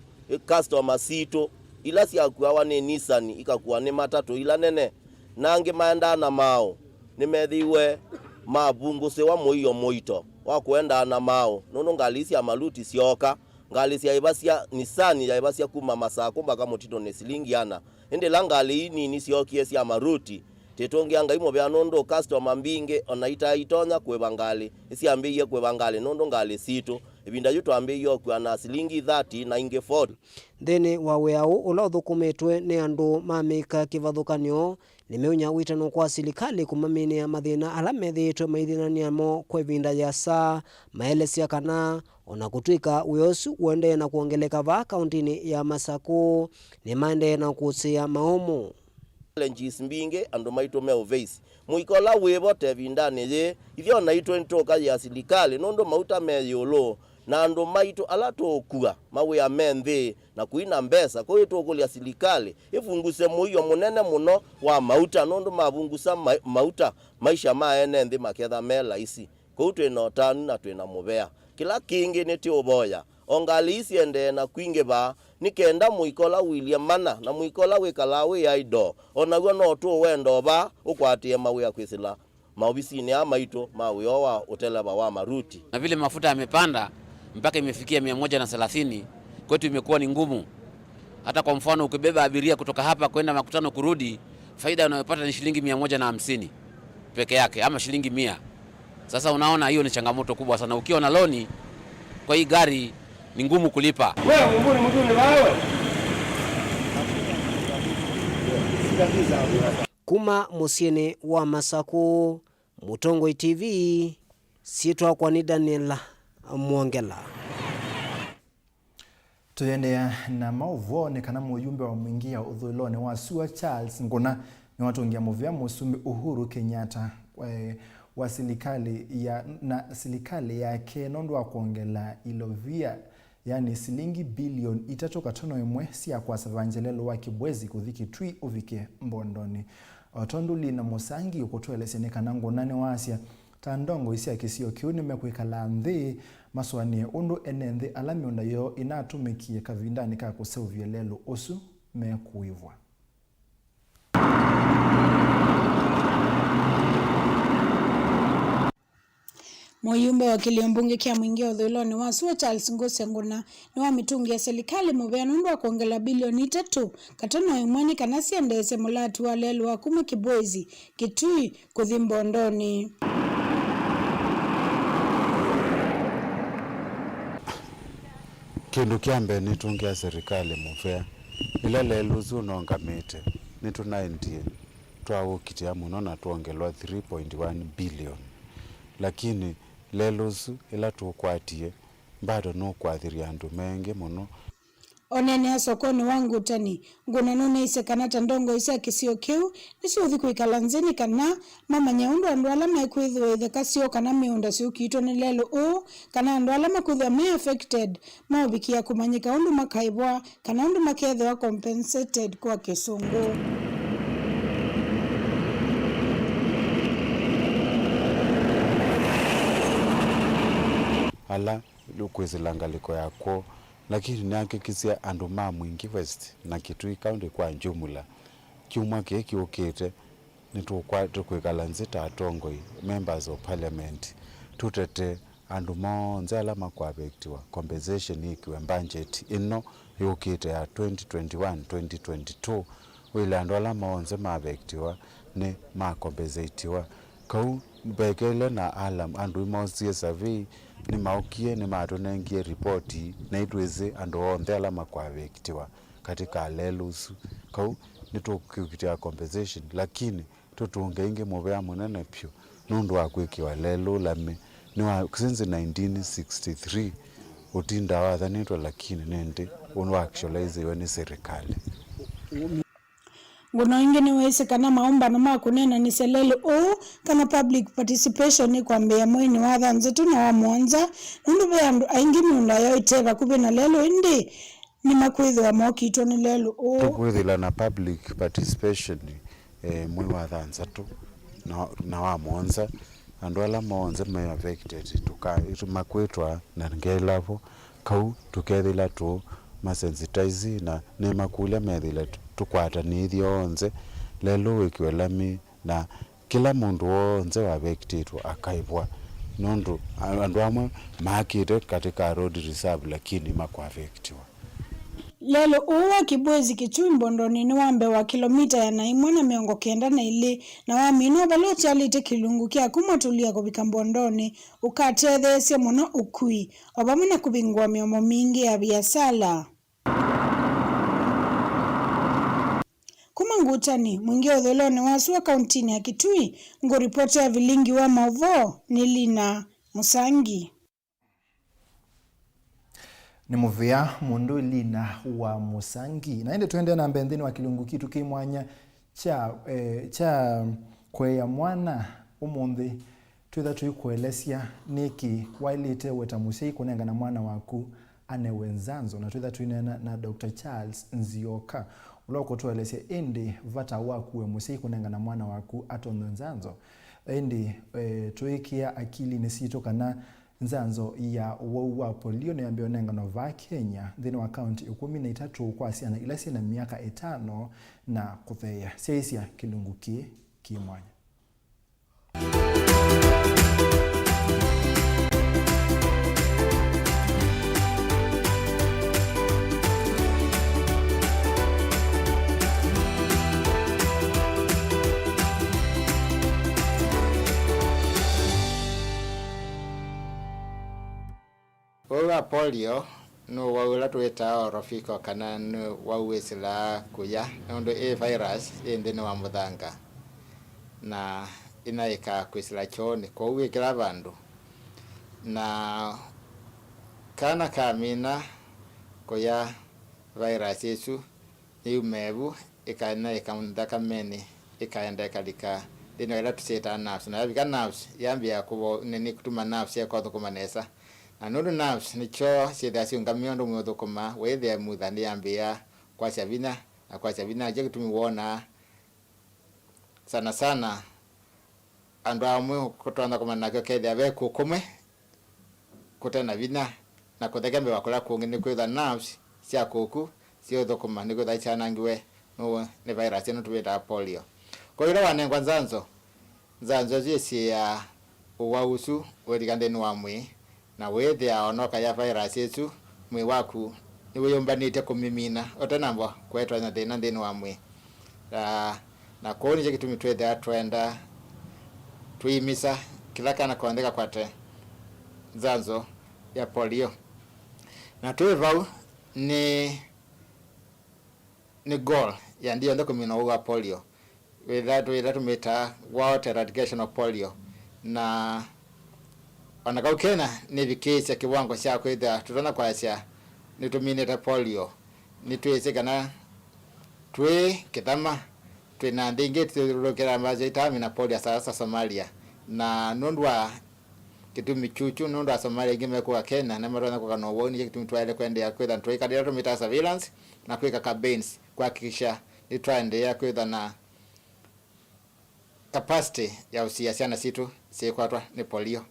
customer sitũ ila syakuawa nĩ Nissan ikakua nĩ matatũ ila nene, na angĩ maendaa na maaũ, nĩmethĩiwe mavungũsĩwa mũio mũito wa kũendaa na maaũ, nũndũ ngalĩ ii sya maluti syooka. Ngalĩ syaĩvasya, Nissan yaĩvasya kuma Masakũ mpaka Mũtitũnĩ silingi ana, ĩndĩ ĩla ngalĩ ii nini syookie sya maruti, tĩtũngĩa Ngai mũvea nũndũ customer mbingĩ o na itaĩ itonya kũĩva ngalĩ, nĩsyambĩĩie kũĩva ngalĩ nũndũ ngalĩ sitũ ĩvinda yu twambĩĩie ũkua na silingi thirty na ingĩ forty. Nthĩnĩ wa wĩa ũũ ũla ũthũkũmĩtwe nĩ andũ ma mĩika kĩvathũkany'o, nĩmeũnya wĩtano kwa silikalĩ kũmaminĩa mathĩna ala methĩĩtwe maithĩnanĩa mo kwa ĩvinda yĩasa, maelesya kana o na kũtw'ĩka wĩa ũsu ũendee na kwongeleka vaa kauntinĩ ya Masakũ, nĩmaendee na kũsĩĩa maũmũ. Challenges mbingĩ andũ maitũ me ũvĩisi. Mũika ũla wĩ vo ta ĩvindanĩ yĩĩ, ithyĩ o naitũ nĩtũũkayĩa silikalĩ nũndũ mauta me ĩũlũ, na andũ maitũ ala tũũkua mawĩa me nthĩ na kũina mbesa. Kwoou tũũkũlya silikalĩ ĩvunguse mũio mũnene mũno wa mauta, nũndũ mavungusa ma-, mauta, maisha ma ene nthĩ maketha me laisi. Kwoou twĩ na ũtanu na twĩ na mũvea. Kĩla kĩngĩ nĩtũũvoya O ngalĩ ii siendee na kwingĩva nĩ kenda mũiko ũla ũilye mana na mũiko ũla wĩkalaa wĩ idle o naw'o no tũũwenda o vaa ũkwatĩe mawĩa kwĩsĩla maovisinĩ aa maitũ ma wĩoo wa ũteleva wa maruti. Na vile mafuta yamepanda mpaka imefikia mia moja na thelathini, kwetu imekuwa ni ngumu. Hata kwa mfano, ukibeba abiria kutoka hapa kwenda Makutano kurudi, faida unayopata ni shilingi mia moja na hamsini peke yake, ama shilingi mia. Sasa unaona, hiyo ni changamoto kubwa sana. Ukiwa na loni kwa hii gari, ni ngumu kulipa. Wewe, mbuni mtu ni wewe. Kuma mũsyĩnĩ wa Masakũ, Mũtongoi T V, syĩtwa kwa nĩ Daniel Mwongela. Tũyĩendeea na maũvoo, nĩ kana mũyumbe wa mũingĩ ya ũthũĩlonĩ wa sua Charles Nguna nĩwatũngĩa mũvea Mũsumbĩ Uhuru Kenyatta, eh, wa silikalĩ ya, na silikalĩ yake nũndũ wa kwongela ilovia, yani silingi bilioni itatũ katono ĩmwe sya kwasavangya lelũ wa Kibwezi kũthi Kitui ũvike Mbondonĩ. O tondũ Lina Mũsangi ũkũtũelesya nĩ kana Nguna nĩwasya ta ndongoi sya kĩsio kĩu nĩmekwĩkala nthĩ masũanĩe ũndũ ene nthĩ ala mĩũnda yoo ĩnatũmĩkie kavindanĩ ka kũseũvya lelũ ũsu mekũĩvwa. Mũyumbe wa kĩlio mbunge kya mũingĩ ũthũĩlonĩ wa sua Charles Ngũsya Ngũna nĩwamĩtũngĩa silikalĩ mũvea nũndũ wa kwongela bilioni itatũ katono ĩmwe nĩ kana syendeesye mũlati wa lelũ wa kuma Kibwezi, Kitui, kũthi Mbondonĩ. Kĩndũ kya mbee nĩtũngĩa silikalĩ mũvea. Ĩla lelũ ũsu ũnongamĩte, nĩtũnaendie twaũkitĩa mũno na twongelwa three point one billion. Lakini lelũ ũsu ĩla tũkwatie, bado nũkwathĩrya andũ mengĩ mũno. Oneenea sokonĩ wa Ngutani, Nguna nũneisye kana ta ndongoi sya kĩsio kĩu nĩsyũthi kwĩkala nzĩ nĩ kana mamanye ũndũ andũ ala mekwĩthĩwa itheka syoo kana mĩũnda syũkitwe nĩ lelũ ũũ, kana andũ ala makwĩthĩwa me affected maũvikĩa kũmanyĩka ũndũ makaĩvwa kana ũndũ makethĩwa compensated kwa Kĩsũngũ. Ala kwĩsĩla ngalĩko ya kwoo, lakini nĩahakikisye andũ ma Mwingi West na Kitui County kwa jumla, kyumwa kĩĩ kĩũkĩte, nĩtũkwa-, tũkwĩkala nzĩ ta atongoi, members of parliament, tũtete andũ monthe ala makũavektiwa, compensation yĩkĩwe budget ĩno yũkĩte ya twenty twenty-one, twenty twenty-two, ũĩle andũ ala monthe mavektiwa nĩmakompensatiwa. Kau vekeile na alarm, andũ nĩmoosie survey, nĩmaũkie, nĩmatũnengie ripoti, na itwĩsĩ andũ onthe ala makũavektiwa katika lelũ ũsu. Kau nĩtũkũkitĩa compensation, lakini tũtũnge ĩngĩ mũvea mũnene vyũ nũndũ wa kwĩkĩwa lelũ lami. Nĩ wa, since nineteen sixty-three ũtinda wathanĩtwe, lakini nĩndĩ ũndũ wa actualize-iwe nĩ silikalĩ. Ngũna ĩngĩ nĩweesĩ kana maũmbano ma kũneenanĩsya lelũ ũũ kana public participation nĩkwambĩĩa mweinĩ wa thanthatũ na wa mũonza, nũndũ ve andũ aingĩ mĩũnda yoo ĩte vakuvĩ na lelũ, ĩndĩ nĩmakwĩthĩwa mokitwe nĩ lelũ ũũ. Tũkwĩthĩla na public participation, eh, mwei wa thanthatũ na, na wa mũonza. Andũ ala monthe me affected tũka-, makwĩtwa na ngelavo kau tũkethĩla tũ masensitize na nĩmakũlya methĩle tũkwatanĩthye onthe lelũ wĩkĩwe lami na kĩla mũndũ w'onthe wavekitĩtwe akaĩvwa, nũndũ a-, andũ amwe maakĩte katika road reserve lakini makwavektiwa. Lelũ ũũ wa Kibwezi Kitui Mbondonĩ nĩ wa mbee wa kĩlomita ĩana ĩmwe na mĩongo kenda na ilĩ, na waminwa vala ũkyalĩte kĩlungu kya kuma Tulia kũvika Mbondonĩ, ũkatetheesya mũno ũkui, o vamwe na kũvingũa mĩomo mingĩ ya viasala. Kuma Ngutani, mwingĩ ũthũĩlonĩ wa sua kauntinĩ ya Kitui, ngũripotĩa vilingi wa maũvoo nĩ Lina Mũsangi. Nĩ mũvea mũndũ Lina wa Mũsangi. Na ĩndĩ tũendee na mbee nthĩnĩ wa kĩlungu kitũ kĩ mwanya kya, eh, kya kũea mwana ũmũnthĩ, twĩtha tũikũelesya nĩkĩ waĩlĩte we ta mũsyai kũnengana mwana waku anewe nzanzo, na twĩtha tũineena na Doctor Charles Nzioka, ũla ũkũtũelesya ĩndĩ vata waku we mũsyai kũnengana mwana waku atonye nzanzo. Ĩndĩ, eh, tũĩkĩa akilinĩ sitũ kana Nzanzo ya ũwau wa polio nĩyambĩĩe ũnenganwa vaa Kenya nthĩnĩ wa kaunti ĩkũmi na itatũ kwa syana ila syĩ na myaka ĩtano na kũtheea. Syaisya kĩlungu kĩĩ kĩ mwanya. Ũwau wa polio nĩ ũwau ũla twĩtaa orofiko, kana nĩ ũwau wĩsĩlaa kũya, nũndũ ĩ virus yĩ nthĩnĩ wa mũthanga, na ĩnaĩkaa kwĩsĩla kyoonĩ, kwoou ĩkĩla vandũ, na kana kamina kũya virus ĩsu, yĩume vu, ĩkanaĩka nthakamenĩ, ĩkaenda ĩkalika nthĩnĩ wa ĩla tũsyĩtaa nerves. Na yavika nerves, yambĩĩa kũvo-, nĩ, nĩ kũtuma nerves syaeka ũthũkũma nesa. Na nũndũ nerves nĩkyo syĩthĩaa syĩũngamĩe ũndũ ũmwe ũthũkũmaa, wĩthĩa mutha nĩyambĩĩa kwasya vinya, na kwasya vinya, nĩkyo kĩtumi wonaa sana sana andũ amwe kũtonya kũmana nakyo, kethĩa ve kũũ kũmwe kũte na vinya, na kũtheke mbee wa kũla kũngĩ, nĩkwĩthwa nerves sya kũũ kũu siũthũkũma, nĩkwĩthwa isyanangiwe nĩ, nĩ virus ĩno tũwĩtaa polio. Kwa ĩla wanengwa nzanzo, nzanzo ĩsu yĩsiĩĩaa ũwau ũsu ũilika nthĩnĩ wa mwĩĩ, na wĩthĩa o na ũkaya virus ĩsu, mwĩĩ waku nĩwĩyũmbanĩtye kũmĩmina ũtanamba kũetwa na thĩna nthĩnĩ wa mwĩĩ. Na, na kwoou nĩkyo kĩtumi twĩthĩaa twenda tũimisa kĩla kana konthe kakwate nzanzo ya polio. Na twĩ vau nĩ, nĩ goal ya nthĩ yonthe kũmina ũwau wa polio. Wĩtha-, wĩtha tũmĩtaa World Eradication of Polio. Na o na kau Kenya nĩvikĩĩsye kĩwango kya kwĩthĩa tũtonya kwasya nĩtũminĩte polio, nĩtwĩsĩ kana twĩ kĩthama, twĩ na nthĩ ingĩ ithyũlũlũkĩte ambazo itamina polio, asa asa Somalia. Na nũndũ wa kĩtumi kyukyu, nũndũ Asomalia aingĩ mekũka Kenya nĩmatonya kũka na ũwau, nĩkyo kĩtumi twaĩle kũendeea kwĩtha tũikalĩla tũmĩtaa surveillance na kwĩka campaigns kuhakikisha nĩtwaendeea kwĩtha na capacity ya ũsiĩa syana sitũ syĩkwatwa nĩ polio.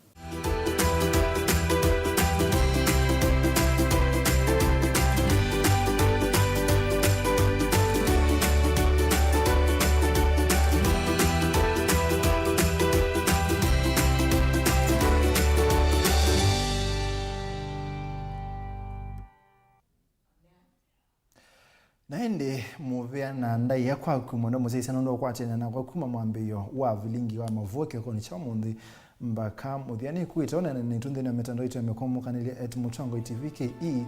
Na ĩndĩ mũvea na ndaĩa kwaku mwendwa mũsyaĩĩsya nũndũ wa kũkwatĩana nakwa kuma mwambĩĩo wa vilingi wa mavuo kĩokonĩ kya ũmũnthĩ mbaka mũthya. Nĩkuĩte ũnene naitũ nthĩnĩ wa mĩtandao itũ ya mĩkũmũkanĩlya at Mũtongoi T V K E,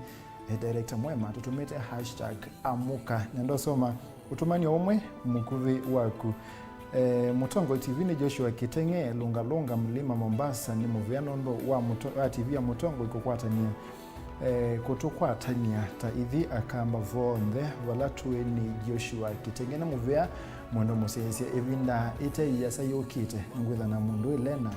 at Director Mwema, tũtũmĩte hashtag amũka. Nenda ũsoma ũtũmani o ũmwe mũkuvĩ waku. Eh, Mũtongoi T V nĩ Joshua Kitenge, Lunga Lunga, Mlima, Mombasa. Nĩ mũvea nũndũ wa mũto-, wa T V ya Mũtongoi kũkwatany'a eh, kũtũkwatany'a ta ithi akamba vonthe vala tũĩ. Nĩ Joshua Kitenge na mũvea mwendwa mũsyaĩĩsya. Ĩvinda ĩte ĩasa yũkĩte, nĩngwĩtha na mũndũ ĩlena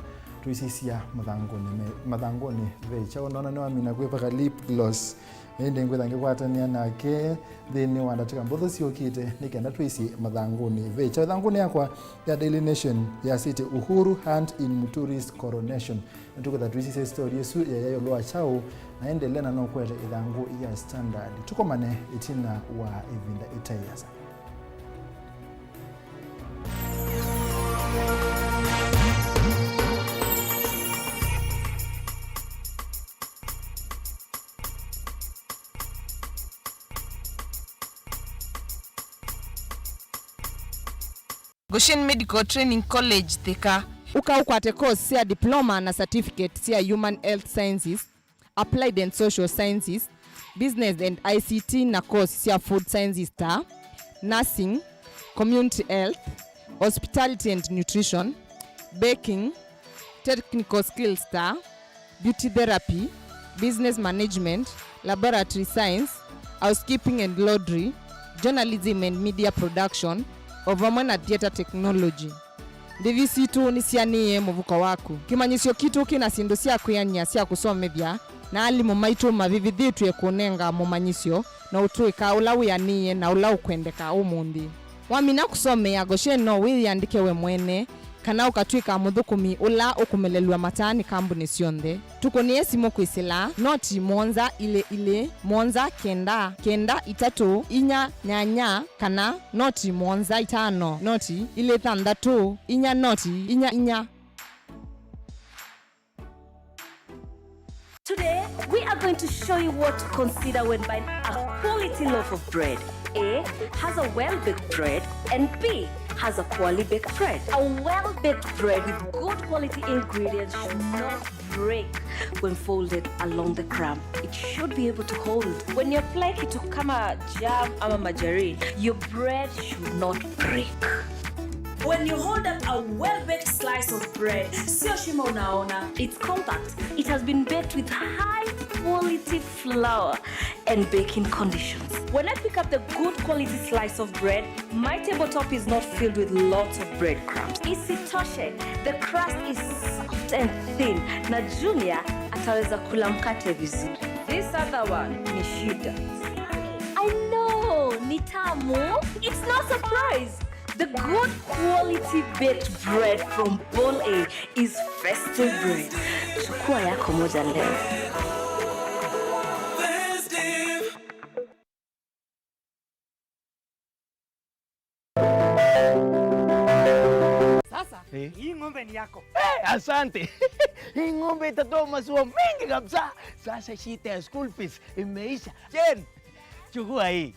tũisisya mathangũnĩ me-, mathangũnĩ ve kyaũ. Nona nĩwamina kwĩpaka lip gloss. Na ĩndĩ ngwĩtha ngĩkwatanĩa nake nthĩnĩ wa ndatĩka mbũthũ syũkĩte nĩ kenda twĩsĩ mathangũnĩ ve kyaũ. Ĩthangũnĩ yakwa ya Daily Nation yasĩtye, Uhuru hand in Muturi's coronation. Nĩtũkwĩtha tũisisya story ĩsu ya ĩũlũ wa kyaũ, na ĩndĩ Lena nũkwete ĩthangũ ya Standard. Tũkomane ĩtina wa ĩvinda ĩtaĩ asa. Goshen Medical Training College, Thika. Ũka ũkwate course sya diploma na certificate sya Human Health Sciences, Applied and Social Sciences, Business and I C T na course sya Food Sciences ta Nursing, Community Health, Hospitality and Nutrition, Baking, Technical Skills ta Beauty Therapy, Business Management, Laboratory Science, Housekeeping and Laundry, Journalism and Media Production, o vamwe na Theatre Technology. Ndĩvi sitũ nĩsianĩĩe mũvuko waku. Kĩmanyĩsyo kitũ kĩ na syĩndũ sya kwĩanĩa sya kũsomethya, na alimũ maitũ mavĩvĩthĩtw'e kũnenga mũmanyĩsyo na ũtũĩka ũla wĩanĩĩe na ũla ũkwendeka ũmũnthĩ. Wamina kũsomea Goshen, no wĩyĩandĩke we mwene, kana ũkatw'ĩka mũthũkũmi ũla ũkũmelelw'a mataa nĩ kambunĩ syonthe. Tũkũnĩe simũ kwĩsĩla noti mũonza ilĩ ilĩ, mũonza kenda, kenda itatũ, inya nyanya, kana noti mũonza itano, noti ilĩ thanthatũ, inya noti, inya inya. Today, we are going to show you what to consider when buying a quality loaf of bread. A has a well-baked bread and B has a poorly baked bread. A well-baked bread with good quality ingredients should not break when folded along the crumb. It should be able to hold. When you apply kitu kama jam ama margarine, your bread should not break. When you hold up a well-baked slice of bread, sio shimo unaona. It's compact. It has been baked with high-quality flour and baking conditions. When I pick up the good quality slice of bread, my tabletop is not filled with lots of breadcrumbs. Isitoshe, the crust is soft and thin, na Junior ataweza kula mkate vizuri. This other one ni shida. I know, ni tamu. It's no surprise. The good quality baked bread from Bol A is festive bread. Chukua yako moja leo. Sasa, eh, hii ng'ombe ni yako. Eh, asante. Hii ng'ombe itatoa maziwa mengi kabisa. Sasa shida ya school fees imeisha. Jen, chukua hii.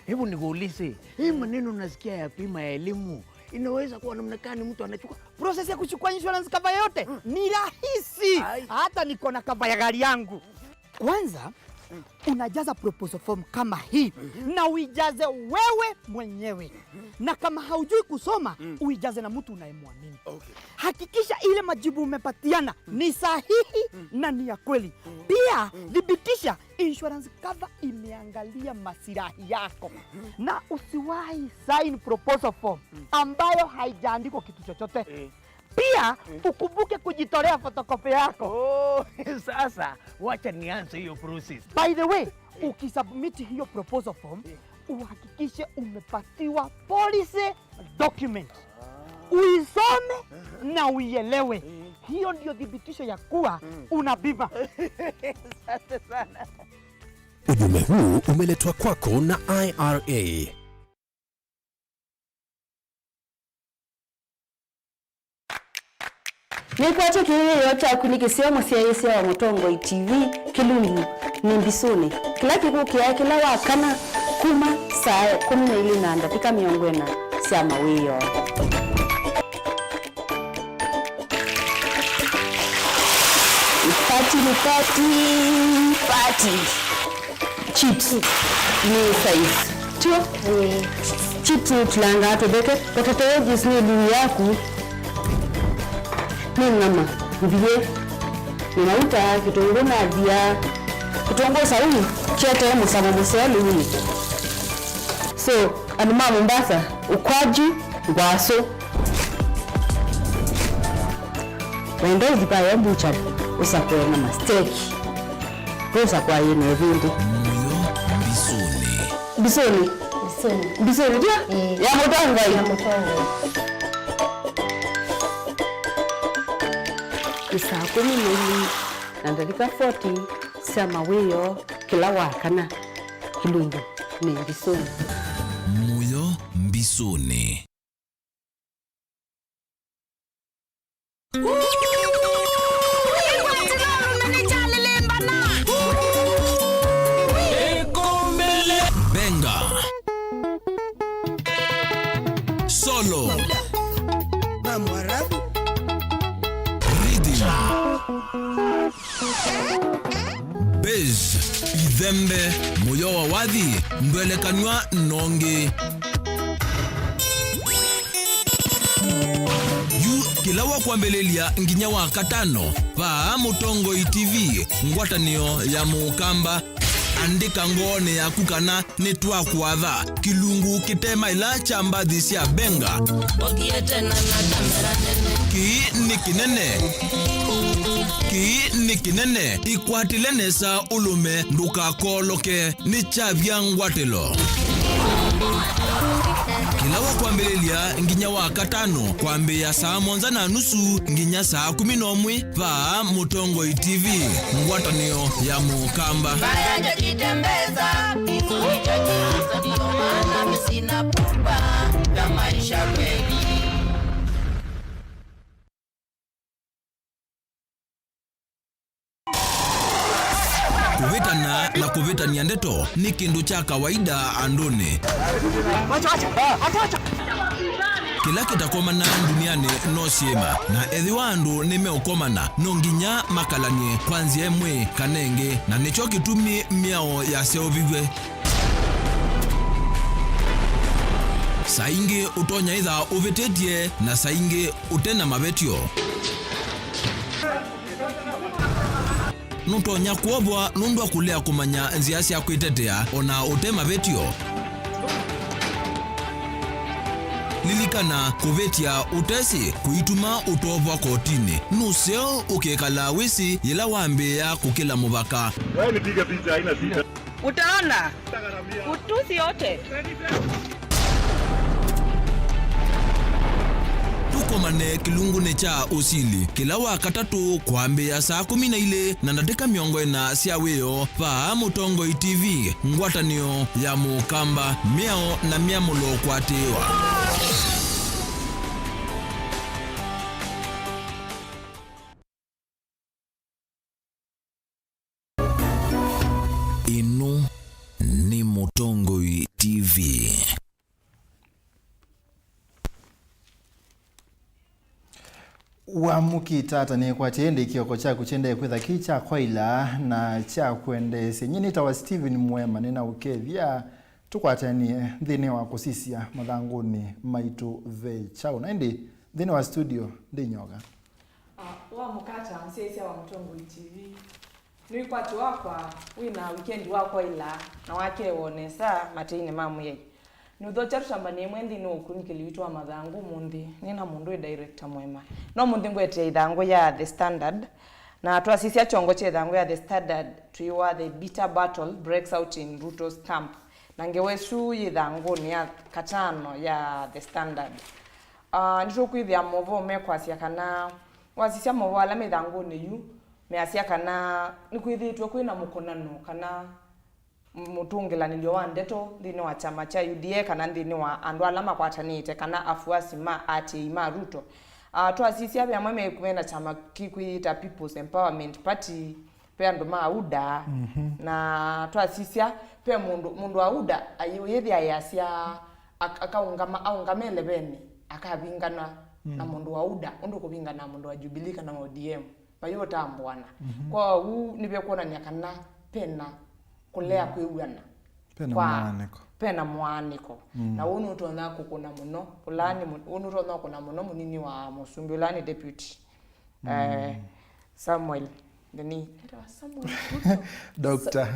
Hebu nikuulize, hii maneno nasikia ya bima ya elimu, inaweza kuwa namna gani mtu anachukua? Process ya kuchukua insurance cover yote ni rahisi. Ai. Hata niko na cover ya gari yangu. Kwanza, unajaza proposal form kama hii, na uijaze wewe mwenyewe. Na kama haujui kusoma, uijaze na mtu unayemwamini. Okay. Hakikisha ile majibu umepatiana ni sahihi na ni ya kweli. Pia, thibitisha insurance cover imeangalia masilahi yako. Na usiwahi sign proposal form ambayo haijaandikwa kitu chochote. Eh. Pia, ukumbuke kujitolea photocopy yako. Oh, sasa, wacha nianze hiyo process. By the way, ukisubmit hiyo proposal form, uhakikishe umepatiwa policy document. Uisome na uielewe. Hiyo ndio thibitisho ya kuwa una bima. Asante sana. Ujumbe huu umeletwa kwako na I R A. Nĩkwatya kĩĩo kyaku nĩ kĩseo mũsyaĩĩsya wa Mũtongoi T V, Kĩlungu nĩ Mbisũnĩ, kĩla kĩkũkĩaa kĩla wa kana kuma saa ĩkũmi na ilĩ na ndatĩka mĩongo ĩna sya mawĩoo. Party nĩ party, party. Chips nĩ size. Tio? Ĩĩ. Chips nĩ tũlangaa tũtheke. Potatoes nĩ ĩlungu yaku. Nĩ nyama, mbiĩ, nĩ mauta, kĩtũngũ na thia. Kĩtũngũ saumu kĩetee mũsamo mũseo lĩunĩ. So, andũ ma Mombasa, ukwaju, ngwasũ. Wenda ũthi vayo mbuchari, ũsakũe na masteki. Ndũsakũa yĩ na ĩvĩndĩ. Mũyo mbisũnĩ. Mbisũnĩ. Mbisũnĩ. Mbisũnĩ, ndio? Ĩĩ. Ya Mũtongoi. Ya Mũtongoi. Nĩ saa kũmi na ilĩ na ndatĩka forty sya mawĩoo kĩla wa kana. Kĩlungu nĩ Mbisũnĩ. Mũyo mbisũnĩ. Benga. Solo. Rhythm. Bass, ithembe, mũyo wa wathi, ndwelekanw'a nongi. Yu kĩla wa kwambĩlĩlya nginya wa katano, vaa Mũtongoi T V, ngwatanĩo ya Mũkamba. Andĩka ngoonĩ yaku kana nĩtwakũatha. Kĩlungu kĩte maĩla kya mbathi sya Benga. Ũthiĩte na, na kamera nene. Kĩĩ nĩ kĩnene. Kĩĩ nĩ kĩnene. Ĩkwatĩle nesa ũlũme, ndũkakooloke. Nĩ kyavya ngwatĩlo. Kĩla wakwa Kwambĩlĩlya nginya Wakatano, kwambĩĩa saa mũonza na nusu nginya saa kumi na ũmwe, vaa Mũtongoi T V, ngwatanĩo ya Mũkamba. Mbaya hajajitembeza, hizo ni chache, ndio maana mimi sina pupa ya maisha kweli. Kũvĩtana na kũvĩtany'a ndeto nĩ kĩndũ kya kawaida andũnĩ. Kĩla kĩtakomana ndunianĩ no syĩma, na ethĩwa andũ nĩmeũkomana, no nginya makalany'e kwa nzĩa ĩmwe kana ĩngĩ, na nĩkyo kĩtumi mĩao yaseũviw'e. Saa ingĩ ũtonya ĩtha ũvĩtĩtye, na saa ingĩ ũte na mavetyo. Nũtonya kwovwa nũndũ wa kũlea kũmanya nzĩa sya kwĩtetea o na ũte mavetyo. Lilikana, kũvĩtya ũtesĩ kũituma ũtovwa kotinĩ. Nũseo ũkĩkalaa wĩsĩ yĩla wambĩĩa kũkĩla mũvaka. Wewe nipige picha, haina shida. Utaona? Utusi yote. Tũkomane kĩlungunĩ kya ũsili kĩla wa katatũ kwambĩĩa saa kũmi na ilĩ na ndatĩka mĩongo ĩna sya wĩoo, vaa Mũtongoi T V, ngwatanĩo ya Mũkamba, mĩao na myamũlo kũatĩĩwa. Ĩno nĩ Mũtongoi T V. Wamũkĩ tata nĩkwatĩe ĩndĩ kĩoko kyaku kyendee kwĩtha kĩ kya kwaĩla na kya kwendeesya. Nyie nĩtawa Stephen Mwema, nĩna ũkethya tũkwatanie nthĩnĩ wa kũsisya mathangũnĩ maitũ ve kyaũ. Na ĩndĩ nthĩnĩ wa studio ndĩ nyoka. Ah, wamũkata mũsyaĩĩsya wa Mũtongoi T V. Nĩwĩkwatyo wakwa wĩ na wikendi wa kwaĩla na wakewa o nesa mateinĩ ma Mwĩai. Nĩũthokya tũtambany'e ĩmwe nthĩnĩ wa ũkunĩkĩli witũ wa mathangũ ũmũnthĩ. Nĩ na mũndũ wĩ director Mwema. No ũmũnthĩ ngũetee ĩthangũ ya The Standard. Na twasisya kyongo kya ĩthangũ ya The Standard, twĩwa The Bitter Battle Breaks Out in Ruto's Camp. Na ngewa ĩsu yĩ ĩthangũnĩ ya katano ya The Standard. Ah, nĩtũkwĩthĩa maũvoo mekwasya kana wasisya maũvoo ala me ĩthangũnĩ yu, measya kana nĩkwĩthĩĩtwe kwĩ na mũkonano kana mũtũngĩlanĩlyo wa ndeto nthĩnĩ wa kyama kya U D A kana nthĩnĩ wa andũ ala makwatanĩte kana afuasi ma atiĩi ma Ruto. Ah, twasisya ve amwe me, me na kyama kĩkwĩyĩta People's Empowerment Party, ve andũ ma UDA, mhm, na twasisya ve mũndũ, mũndũ wa UDA ayĩwĩthĩa ayasya ak-, akaũngama, aũngama elevenĩ, akavingana, mm, na mũndũ wa UDA ũndũ kũvingana na mũndũ wa Jubilee kana wa O D M, mayũtambũana. Mhm. Kwoou nĩvekwonany'a kana vena kũlea, mm, kwĩw'ana. Vena kwa mũaanĩko. Vena mũaanĩko. Mm. Na ũu nũtonya kũkũna mũno, ũla nĩ mũ-, ũu nũtonya kũkũna mũno mũnini wa mũsumbĩ, ũla nĩ deputy. Mm. Eh, Samuel. Nini? Etawa Samuel Ruto. Doctor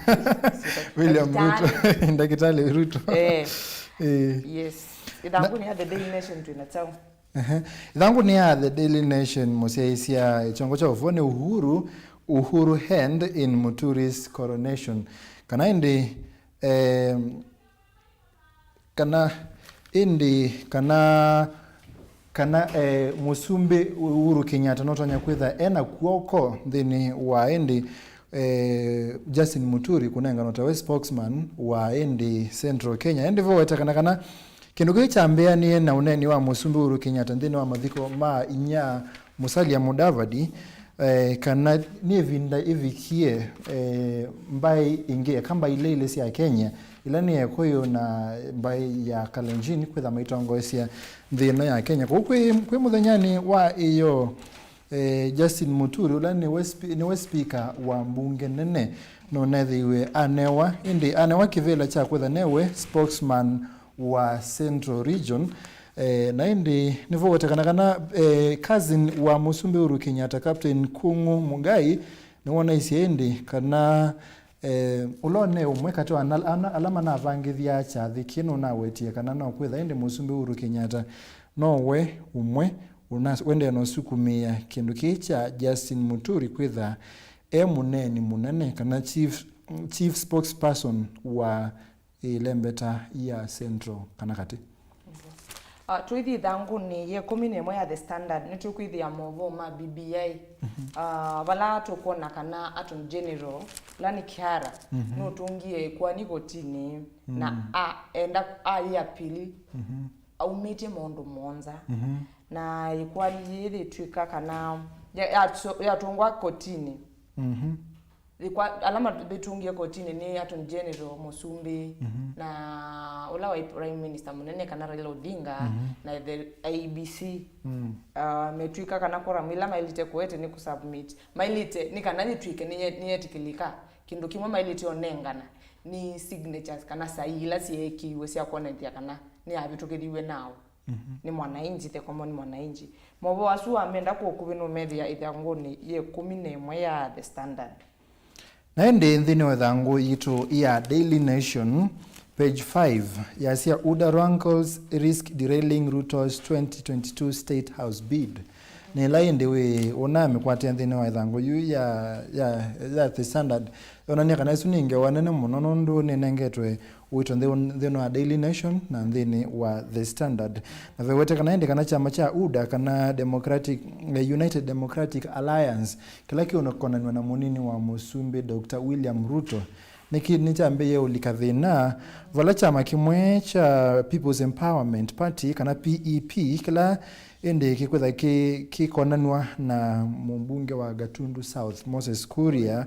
Sa-, William Ruto. Ndakĩtalĩ. Ndakĩtalĩ Ruto. Eh. Eh. Yes. Na ĩthangũnĩ ya The Daily Nation twĩ na kyaũ? Ehe. Ĩthangũnĩ ya The Daily Nation, mũsyaĩĩsya kyongo kya ũvoo nĩ Uhuru, Uhuru hand in Muturi's coronation. Kana ĩndĩ, eh, kana ĩndĩ, kana, kana, eh, Mũsumbĩ Uhuru Kenyatta nũtonya kwĩtha ena kw'oko nthĩnĩ wa ĩndĩ, eh, Justin Muturi kũnenganwa tawe spokesman wa ĩndĩ Central Kenya. Ĩndĩ vo wetekana kana kĩndũ kĩu kyambĩanĩe na ũneeni wa Mũsumbĩ Uhuru Kenyatta nthĩnĩ wa mathiko ma inyia Musalia Mudavadi, eh, kana nĩ ĩvinda ĩvikie, eh, mbaĩ ingĩ, eka mbaĩ ila ilĩ sya Kenya, ila nĩ Ekũyũ na mbaĩ ya Kalenjin, kwĩtha maitongoesya nthĩ ĩno ya Kenya. Kũu kwĩ, kwĩ mũthenyanĩ wa ĩyoo, eh, Justin Muturi, ũla nĩwe spi-, nĩwe spika wa mbunge nene, nũnethĩiwe anewa, ĩndĩ anewa kĩvĩla kya kwĩtha newe spokesman wa Central Region. Eh, na ĩndĩ nĩvo wetekana kana, eh, cousin wa Mũsumbĩ Uhuru Kenyatta, Captain Kung'u Mugai, nĩwonaisye ĩndĩ kana, eh, ũla one ũmwe katĩ wa ana-, ana-, ala manavangĩthya kyathĩ kĩĩ nũnawetie kana no kwĩtha ĩndĩ Mũsumbĩ Uhuru Kenyatta nowe ũmwe ũna-, wendee na ũsukumĩĩa kĩndũ kĩĩ kya Justin Muturi kwĩtha e mũneeni mũnene kana chief, chief spokesperson wa ĩlembeta ya Central kana katĩ. Ah, twĩthi ĩthangũnĩ ya ĩkũmi na ĩmwe ya The Standard, nĩtũkwĩthĩa maũvoo ma B B I. Ah, vala tũkwona kana Attorney General, ũla nĩ Kihara, nũtũngie ĩkoani kotinĩ, na a, enda ayĩ apili, aumĩtye maũndũ mũonza. Na ĩkoani yĩĩ yĩtw'ĩka kana ya- yatũ- yatũngwa kotinĩ. Yĩkwa- ala mavĩtũngie kotinĩ nĩ Attorney General, Mũsumbĩ, na ũla waĩ Prime Minister mũnene kana Raila Odinga, na the I E B C. Ah, metw'ĩka kana quorum ila maĩlĩte kũete nĩ kũsubmit. Maĩlĩte nĩ kana yĩtw'ĩke nĩye- nĩyetĩkĩlĩka. Kĩndũ kĩmwe maĩlĩte ũnengana nĩ signatures kana saii ila syeekĩiwe sya kwonethya kana nĩyavĩtũkĩthiw'e nao. Nĩ mwananchi, the common mwananchi. Maũvoo asu wamenda kwa ũkuvĩ nũmethĩa ĩthangũnĩ ya ĩkũmi na ĩmwe ya The Standard. Na ĩndĩ nthĩnĩ wa ĩthangũ yitũ ya Daily Nation, page five, yasya, "UDA rankles risk derailing Ruto's twenty twenty-two State House bid." Nĩ ĩla ĩndĩ wĩ ũnamĩkwatĩa nthĩnĩ wa ĩthangũ yu ya, ya, ya The Standard, yonany'a kana ĩsu nĩ ngewa nene mũno, nũndũ nĩnengetwe ũito nthĩ- nthĩnĩ wa Daily Nation na nthĩnĩ wa The Standard. Na vewete kana ĩndĩ kana kyama kya UDA kana Democratic, eh, United Democratic Alliance, kĩla kĩũkonanw'a na mũnini wa mũsumbĩ Doctor William Ruto, nĩkĩ- nĩkyambĩĩe ũlika thĩna, vala kyama kĩmwe kya People's Empowerment Party kana P E P, kĩla ĩndĩ kĩkwĩtha kĩ- kĩkonanw'a na mũmbunge wa Gatundu South, Moses Kuria,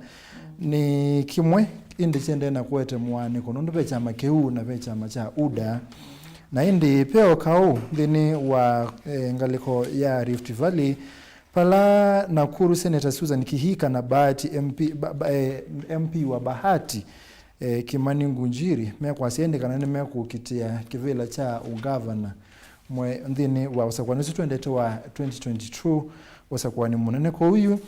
nĩ kĩmwe ĩndĩ kyendee na kũete mũaanĩko, nũndũ ve kyama kĩu na ve kyama kya UDA. Na ĩndĩ ve o kaũ nthĩnĩ wa, eh, ngalĩko ya Rift Valley, vala Nakuru Senator Susan Kihika na Bahati M P, ba- ba- eh, M P wa Bahati, eh, Kimani Ngunjiri, mekwasya ĩndĩ kana nĩmekũkitĩa kĩvĩla kya ũngavana mwe- nthĩnĩ wa ũsakũani ũsu twendete wa twenty twenty-two, ũsakũani mũnene. Kwoou yu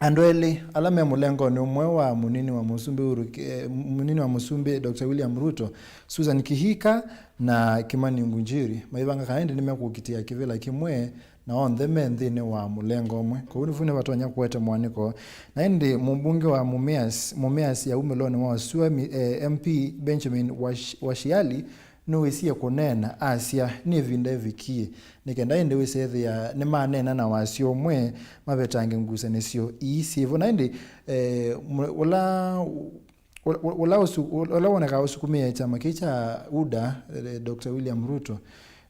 andũ elĩ ala me mũlengonĩ ũmwe wa mũnini wa mũsumbĩ Uhuru Ke- eh, mũnini wa mũsumbĩ Doctor William Ruto, Susan Kihika na Kimani Ngunjiri, maivanga kana ĩndĩ nĩmekũkitĩa kĩvĩla kĩmwe na onthe me nthĩnĩ wa mũlengo ũmwe. Kwoou nĩvu nĩvatonya kũete mũaanĩko. Na ĩndĩ mũmbunge wa Mumias, Mumias ya umĩlonĩ wa Sua, mi- eh, M P Benjamin Wash- Washiali nĩwĩsie kũneena, asya, "Nĩ ĩvinda ĩvikie nĩ kenda ĩndĩ wĩsethĩa nĩmaneena na wasyo ũmwe mavetange ngusanĩsyo ii syĩvo." Na ĩndĩ, eh, mũ- ũla Ũ- ũ- ũla ũsu- ũ- ũla wonekaa ũsukumĩe kyama kĩĩ kya UDA, eh, Doctor William Ruto,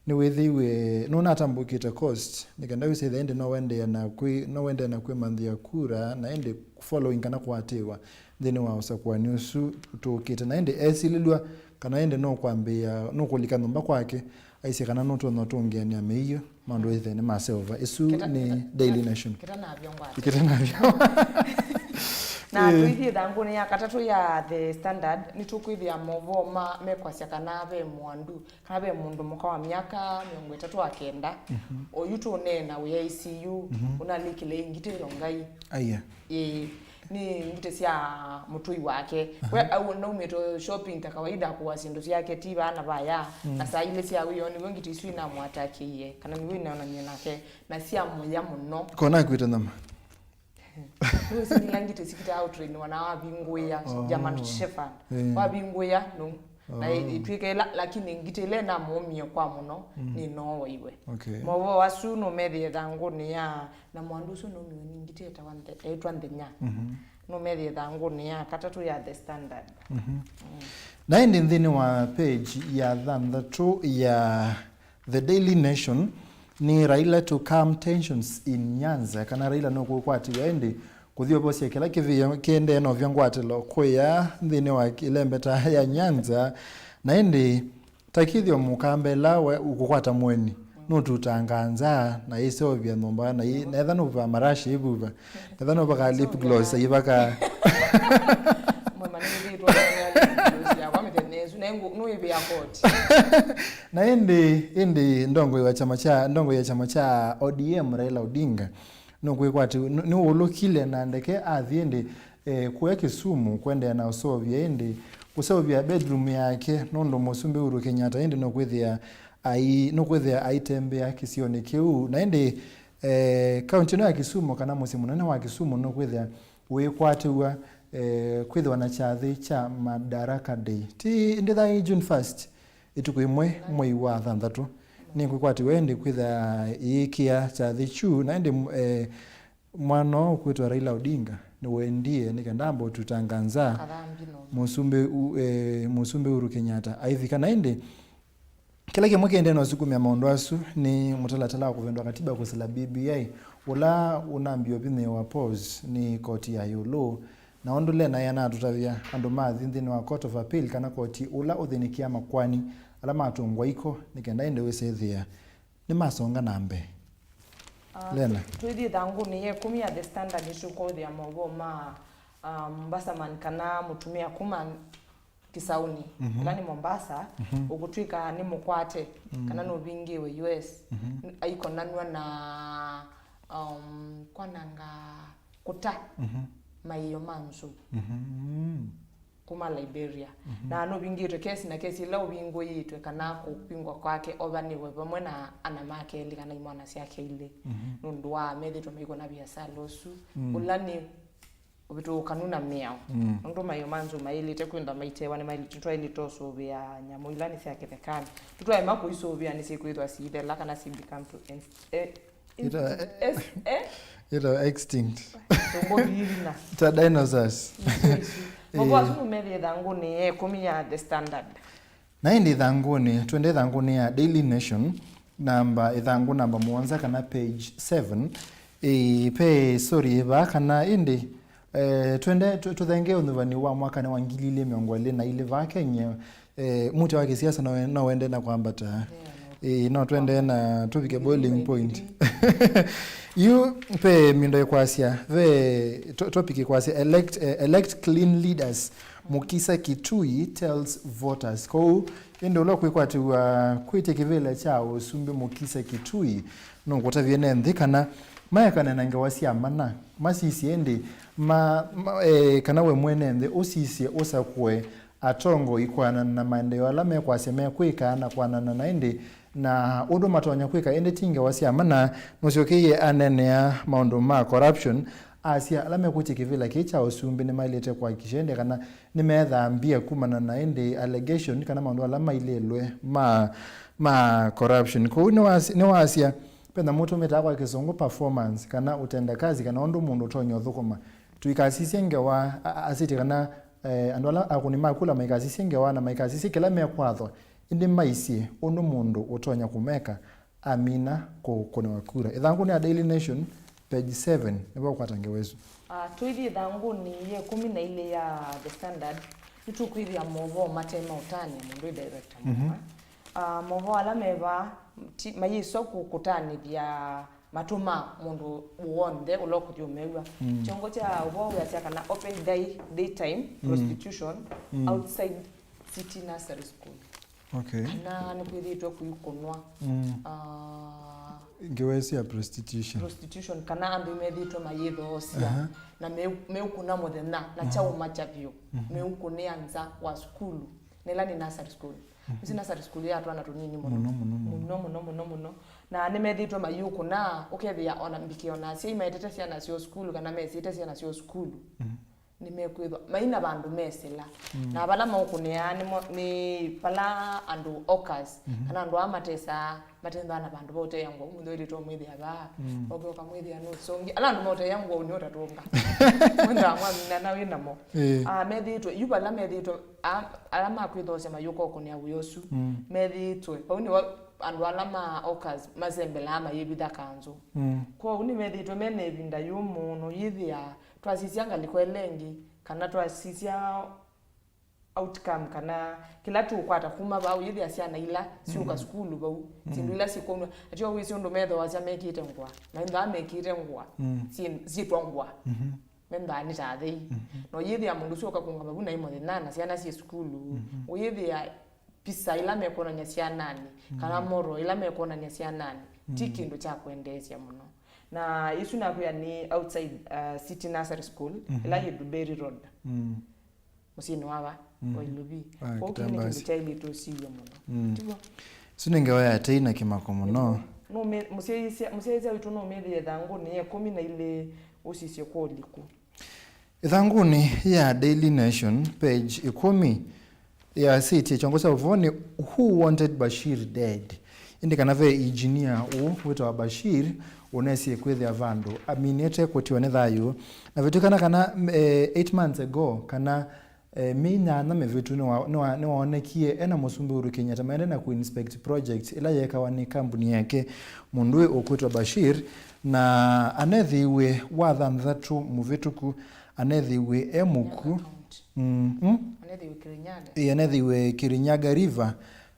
nĩwĩthĩiwe nũnatambũkĩte cost, nĩ kenda wĩsĩthĩa ĩndĩ no wendee na kwĩ- no wendee na kwĩmanthĩa kura, na ĩndĩ following kana kũatĩĩwa nthĩnĩ wa ũsakũani ũsu tũkĩte. Na ĩndĩ esilĩlw'a kana ĩndĩ nũkwambĩĩa, nũkũlika nyũmba kwake, aisye kana nũtonya ũtũngĩanĩa mĩio, maũndũ ĩthe nĩ maseũva. Ĩsu nĩ Daily Nation. Kĩtanavya ngwate. Kĩtanavya. Na tũithi ĩthangũnĩ ya katatũ ya The Standard, nĩtũkwĩthĩa maũvoo ma mekwasya kana ve mwandu, kana ve mũndũ mũka wa myaka mĩongo ĩtatũ na kenda, oyu tũneena wĩ I C U, ũnalikile ngitĩlo ngai. Aya. Ĩĩ, nĩ ngitĩ sya mũtũi wake. We au naumĩte shopping ta kawaida kũa syĩndũ syake ti vana vaya. Na saa ilĩ sya wĩoo nĩw'o ngitĩ isu inamwatakĩie, kana nĩw'o inaonanie nake, na syamũya mũno. Kona akwĩte nyama. Nĩwĩsĩ nila ngitĩ sikitaa ũtrainiwa na wavingũĩa, German Shepherd. Wavingũĩa nũ. Na ĩtw'ĩke ĩla, lakini ngitĩ ĩla ĩnamũũmie kwa mũno, nĩnooiwe. Okay. Maũvoo asu nũmethĩe ĩthangũnĩ ya, na mwandu ũsu nũmiwe nĩ ngitĩ ĩtawa Nthe- ĩtwa Nthenya. Nũmethĩe ĩthangũnĩ ya katatũ ya The Standard. Na ĩndĩ nthĩnĩ wa page ya thanthatũ ya The Daily Nation, nĩ Raila to calm tensions in Nyanza, kana Raila nũkũkwatiw'a ĩndĩ kũthyũvosya kĩla kĩvĩo kĩendee novyo ngwatĩlo kũya nthĩnĩ wa ĩlembeta ya Nyanza. Na ĩndĩ ta kĩthĩo mũkamba ĩla we ũkũkwata mũeni, nũtutangaa nza na ĩseũvya nyũmba, na ĩ- na etha nũvuva marashi ĩvuva, etha nũvaka lip gloss aivaka. Mwe manĩthĩtwe na lip gloss yakwa mĩthenya ĩsu, na ĩngũ- nũĩvĩa koti. Na ĩndĩ, ĩndĩ ndongoi wa kyama kya, ndongoi ya kyama kya O D M Raila Odinga nũkwĩkwatĩ- nũ- nĩwũlũkile na ndeke athi ĩndĩ, eh, kũya Kisumu kũendeea na ũseũvya ĩndĩ, kũseũvya bedroom yake, nũndũ Mũsumbĩ Uhuru Kenyatta ĩndĩ nũkwĩthĩa ai- nũkwĩthĩa aitembea kĩsionĩ kĩu. Na ĩndĩ, eh, kaunti ĩno ya Kisumu kana mũsyĩ mũnene wa Kisumu nũkwĩthĩa wĩkwatĩw'a, eh, kwĩthĩwa na kyathĩ kya Madaraka Day. Ti ĩndĩ thaĩ June first, ĩtukũ ĩmwe mwei wa thanthatũ. nĩkwĩkwatĩwa ĩndĩ kwĩthĩa ĩyĩkĩa kyathĩ kyu, na ĩndĩ, eh, mwana ũũ ũkwĩtwa Raila Odinga nĩwendie nĩ kenda ambe ũtutanganza Athambie no. Mũsumbĩ u-, eh, Mũsumbĩ Uhuru Kenyatta aivika. Na ĩndĩ kĩla kĩmwe kĩendee na ũsukumĩa maũndũ asu nĩ mũtalatala wa kũvĩndũa katiba kũsila B B I, ũla ũnambie ũvinyĩĩwa pause nĩ koti ya ĩũlũ. Na ũndũ Lena ena atũtavya, andũ mathi nthĩnĩ wa Court of Appeal, kana koti ũla ũthĩnĩkĩaa makoani ala matũngwa iko, nĩ kenda ĩndĩ wĩsethĩa nĩmasonga na mbee. Ah, Lena. Twĩthi ĩthangũnĩ ya ĩkũmi ya The Standard, nĩtũkũthĩa maũvoo ma, ah, Mombasa man, kana mũtumĩa kuma Kisauni, Mhm. ĩla nĩ Mombasa, Mhm. ũkũtw'ĩka nĩ mũkwate, Mm. kana nũvingĩwe U S, Mhm. aikonanw'a na, um, kwananga kũta Mhm. maĩo ma nzou Mhm. kuma Liberia. Mhm. Na nũvingĩtwe kesi, na kesi ĩla ũvingũĩtwe kana kũvingwa kwake ovanĩwe vamwe na ana make elĩ kana imwana syake ilĩ. Mhm. Nũndũ wa methĩtwe maikona viasala ũsu, Mm. ũla nĩ ũvĩtũkanu na mĩao. Mm. Nũndũ maĩo ma nzou maĩlĩte kwĩthwa maitewa, nĩmaĩlĩte, twaĩlĩte ũsũvĩa nyamũ ila nĩ sya kĩthekanĩ. Tũtwaema kũisũvĩa nĩsyĩkwĩthwa siithela kana si become to ins-, eh, Ita- ins-, eh? Ita extinct. Tũmbũthirina. Ta dinosaurs. Isu, isu. Eh. Mavoo asu nũmethĩe ĩthangũnĩ ya ĩkũmi ya The Standard. Na ĩndĩ ĩthangũnĩ, twende ĩthangũnĩ ya Daily Nation, namba, ĩthangũ namba mũonza kana page seven, ĩ, ve story vaa kana ĩndĩ, eh, twende tũ-, tũthengee ũnyuvani wa mwakanĩ wa ngili ilĩ mĩongo ĩlĩ na ilĩ vaa Kenya, eh, mũtĩ wa kĩsiasa no, no wende na kwambata. Ĩ, no twende na tũvike boiling point. Yu ve mindo ĩkwasya, ve to-, topic ĩkwasya elect, eh, elect clean leaders. Mukisa Kitui tells voters. Kwoou, ĩndĩ ũla ũkwĩkwatĩw'a kwĩtya kĩvĩla kya ũsumbĩ Mukisa Kitui nũkũtavye ene nthĩ kana maekane na ngewa sya mana, masisye ĩndĩ ma, ma, e, kana we mwene nthĩ ũsisye ũsakũe atongoi kwanana na maendeeo ala mekwasya mekwĩka na kwanana na ĩndĩ na ũndũ matonya kwĩka, ĩndĩ ti ngewa sya mana. Nũsyokeie aneenea maũndũ ma corruption, asya ala mekũtya kĩvĩla kĩĩ kya ũsumbĩ nĩmaĩlĩte kũhakikisha ĩndĩ kana nĩmeethambia kumana na ĩndĩ allegation kana maũndũ ala mailĩlwe ma, ma corruption. Kwoou nĩwas-, nĩwasya, ve nyamũ tũmĩtaa kwa Kĩsũngũ performance, kana utendakazi, kana ũndũ mũndũ ũtonya ũthũkũma. Tũikasisye ngewa, a-, a-, asĩtye kana, eh, andũ ala akũni ma kula maikasisye ngewa na maikasisye kĩla mekwathwa, ĩndĩ maisye ũndũ mũndũ ũtonya kũmeka amina kũkũnĩwa kura. Ĩthangũnĩ ya Daily Nation, page seven, nĩvo ũkwata ngewa ĩsu. Ah, tũithi ĩthangũnĩ ya ĩkũmi na ilĩ ya The Standard, nĩtũkwĩthĩa maũvoo mate ma ũtanĩa mũndũ wĩ director Mhm. mũna. Ah, maũvoo ala me vaa, ti, mayĩswa kũ-, kũtanĩthya matũ ma mũndũ w'onthe ũla ũkũthi ũmew'a. Mm. Kyongo kya ũvoo wĩasya kana open day, daytime Mm. prostitution Mm. outside City Nursery School. Okay. Kana nĩkwĩthĩĩtwe kũikũnwa, Mm. ah, Ngewa ĩsu ya prostitution. prostitution, kana andũ methĩĩtwe mayĩthoosya, Aha. na meu-, meũkũna mũthenya, na Aha. kyaũmakya vyũ, Mhm. meũkũnĩa nza wa sukulu, na ĩla nĩ nursery school. Mhm. Nĩsĩ nursery school ya twana tũnini mũno. Mũno, mũno, mũno. Mũno, mũno, mũno, mũno. Na nĩmethĩĩtwe mayĩũkũna, ũkethĩa ona mbikĩ ona asyai maetete syana syoo sukulu, kana mesĩte syana syoo sukulu. Mhm. Nĩmekwĩthwa maina vandũ mesĩla. Mm. Na vala maũkũnĩaa nĩmo, nĩ vala andũ hawkers, Mhm. kana andũ aa matesaa, matenthaa na vandũ va ũteea ngũa. Ũmũnthĩ wĩlĩtwe ũmwĩthĩa vaa, Mm. ũkĩ ũkamwĩthĩa nũsongi. Ala andũ maũteea ngũa ũnĩ ũtatũnga. Mwendaa mwamina na wĩ namo. Ĩĩ. Ah, methĩĩtwe, yu vala methĩĩtwe, ah, ala makwĩthoosya mayũka ũkũnĩa wĩa ũsu, Mm. methĩĩtwe. Vau nĩvo andũ ala ma hawkers masembelaa mayĩvitha kanzũ. Mm. Kwoou nĩmethĩĩtwe mena ĩvinda yũmũ mũno, yĩthĩa twasisya ngalĩko ĩla ĩngĩ, kana twasisya outcome, kana kĩla tũũkwata kuma vau, yĩthĩa syana ila syũka Mhm. sukulu vau, Mhm. syĩndũ ila syĩkwonw'a, atyo wĩsĩ ũndũ methooasya mekĩte ngũa, na ĩndĩ mekĩte ngũa, Mm. syĩ-, syĩtwa ngũa. Mhm. Mendaa nĩ ta athei. Mhm. No yĩthĩa mũndũ ũsu ũkakũnga mavu na ĩmwe thĩna na syana syĩ sukulu, Mhm. ũyĩthĩa pisa ila mekwonany'a syananĩ, kana Mhm. moral ila mekwonany'a syananĩ, ti Mhm. kĩndũ kya kwendeesya mũno. Na isu nakwĩa nĩ outside, uh, City Nursery School, Mhm. ila yĩ Duberi Road, Mm. mũsyĩnĩ wa va, Mhm. wa Iluvi. Ah, Kwoou kĩu nĩ Kitambasi. kĩndũ kyaĩlĩte ũsiw'e mũno. Mm. Tiguo? Isu nĩ ngewa ya tei na kĩmako mũno. Nũmĩ-, mũsyaĩĩsya, mũsyaĩĩsya witũ nũmĩthĩe ĩthangũnĩ ya ĩkũmi na ilĩ ũsisye kwa ũliku. Ĩthangũnĩ ya Daily Nation, page ĩkũmi, yasĩtye kyongo kya ũvoo nĩ Who Wanted Bashir Dead? Ĩndĩ kana ve engineer ũũ wĩtawa Bashir ũnesie kwĩthĩa vandũ aminĩte kũtiwa nĩ thayũ, na vetw'ĩkana kana, eh, eight months ago, kana eh, myei nyanya mĩvĩtu nĩwa- nĩwa- nĩwaonekie e na Mũsumbĩ Uhuru Kenyatta maende na kũinspect project ĩla yeekawa nĩ kambuni yake mũndũ ũyũ ũkwĩtwa Bashir, na anethĩiwe wathanthatũ mũvĩtũku, anethĩiwe e mũku. Kirinyaga County. Mm, mm? Anethĩiwe Kirinyaga. Ĩĩ, anethĩiwe Kirinyaga River,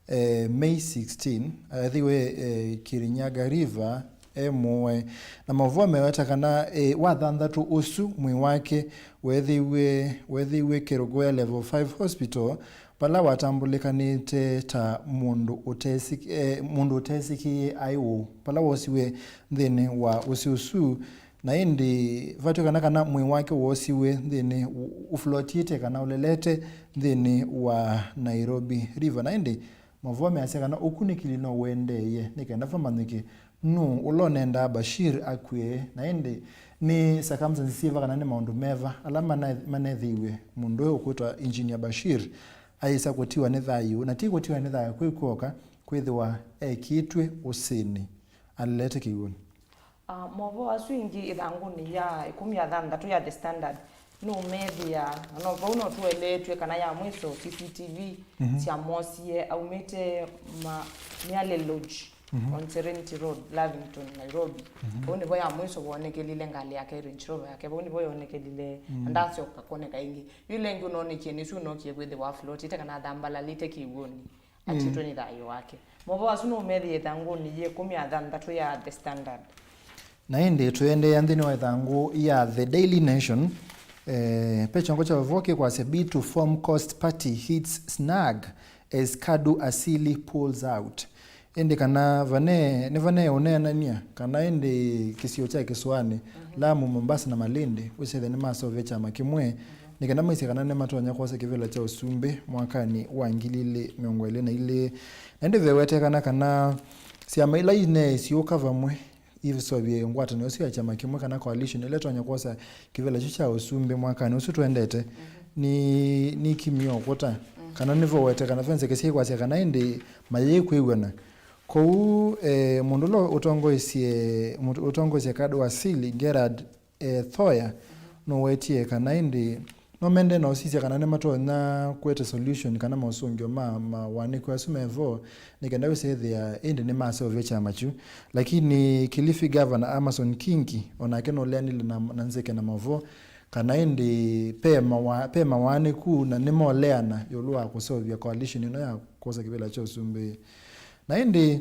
eh, May sixteen, ethĩiwe, eh, Kirinyaga River e mũue. Na maũvoo meweta kana, eh, wathanthatũ ũsu mwĩĩ wake weethĩiwe, weethĩiwe kĩrũkũ ya Level five Hospital, vala watambũlĩkanĩte ta mũndũ ũtesĩ- eh, mũndũ ũtesĩkĩie aĩ ũũ, vala wosiwe nthĩnĩ wa ũsĩ ũsu. Na ĩndĩ vatw'ĩkana kana mwĩĩ wake woosiwe nthĩnĩ, ũ- ũflotĩte kana ũlelete nthĩnĩ wa Nairobi River. Na ĩndĩ maũvoo measya kana ũkunĩkĩli no ũendeeye nĩ kenda vamanyĩke nũũ ũla ũnendaa Bashir akw'e, na ĩndĩ nĩ circumstances syĩva kana nĩ maũndũ meva ala mana- manethĩiwe mũndũ ũyũ ũkwĩtwa Engineer Bashir aĩsa kũtiwa nĩ thayũ, na ti kũtiwa nĩ thayũ kwĩ kw'oka, kwĩthĩwa ekĩtw'e ũsĩnĩ alelete kĩw'ũnĩ. Ah, maũvoo asu ĩngĩ ĩthangũnĩ ya ĩkũmi na thanthatũ ya The Standard nũũmethĩa, na no vau no tũeleetw'e kana ya mwĩso C C T V Mhm. syamosie aumĩte ma- Miale Lodge Mhm. on Serenity Road, Lavington, Nairobi. Mhm. Vau nĩvo ya mwĩso wonekelile ngalĩ yake, Range Rover yake, vau nĩvo yonekelile, na Mm. ndasyoka kwoneka ĩngĩ. Yu ĩla ĩngĩ ũnonekie nĩsu ũnokie kwĩthĩwa aflotĩte kana athambalalĩte kĩw'ũnĩ. Atitwe nĩ thayũ wake. Maũvoo asu nũũmethĩa ĩthangũnĩ ya ĩkũmi na thanthatũ ya The Standard. Na ĩndĩ tũendeea nthĩnĩ wa ĩthangũ ya The Daily Nation, eh, ve kyongo kya ũvoo kĩkwasya, "Bid to form cost party hits snag as Kadu Asili pulls out." Ĩndĩ kana vane- nĩ vane ũneenany'a kana ĩndĩ kĩsio kya kĩsũanĩ, Lamu, Mombasa na Malindi, wĩsethya nĩmaseũvya kyama kĩmwe, nĩ kenda maisye kana nĩmatonya kwosa kĩvĩla kya ũsumbĩ mwakanĩ wa ngili ilĩ mĩongo ĩlĩ na ilĩ. Na ĩndĩ vewetekana kana syama ila ineeisye ũka vamwe iseũvye ngwatanĩo ĩsu ya kyama kĩmwe kana coalition ĩla ĩtonya kwosa kĩvĩla kyu kya ũsumbĩ mwakanĩ ũsu tũendete, nĩ- nĩkimie ũkũta, kana nĩvowetekana ve nzeke syaikwasya kana ĩndĩ mayĩkwĩw'ana. Kwoou, eh, mũndũ ũla ũtongoesye- mũndũ ũtongoesye Kadu Asili, Gerard eh, Thoya, nũwetie kana ĩndĩ no mende na ũsisya kana nĩmatonya kũete solution kana maũsũngĩo ma mawanĩko asu me vo, nĩ kenda wĩsethĩa ĩndĩ nĩmaseũvya kyama kyu. Lakini Kilifi Governor Amason Kingi o nake nũleanile na, na nzeke na maũvoo kana ĩndĩ pe mawa- pe mawanĩku na nĩmoleana ĩũlũ wa kũseũvya coalition ĩno ya kwosa kĩvĩla kya ũsumbĩ. Na ĩndĩ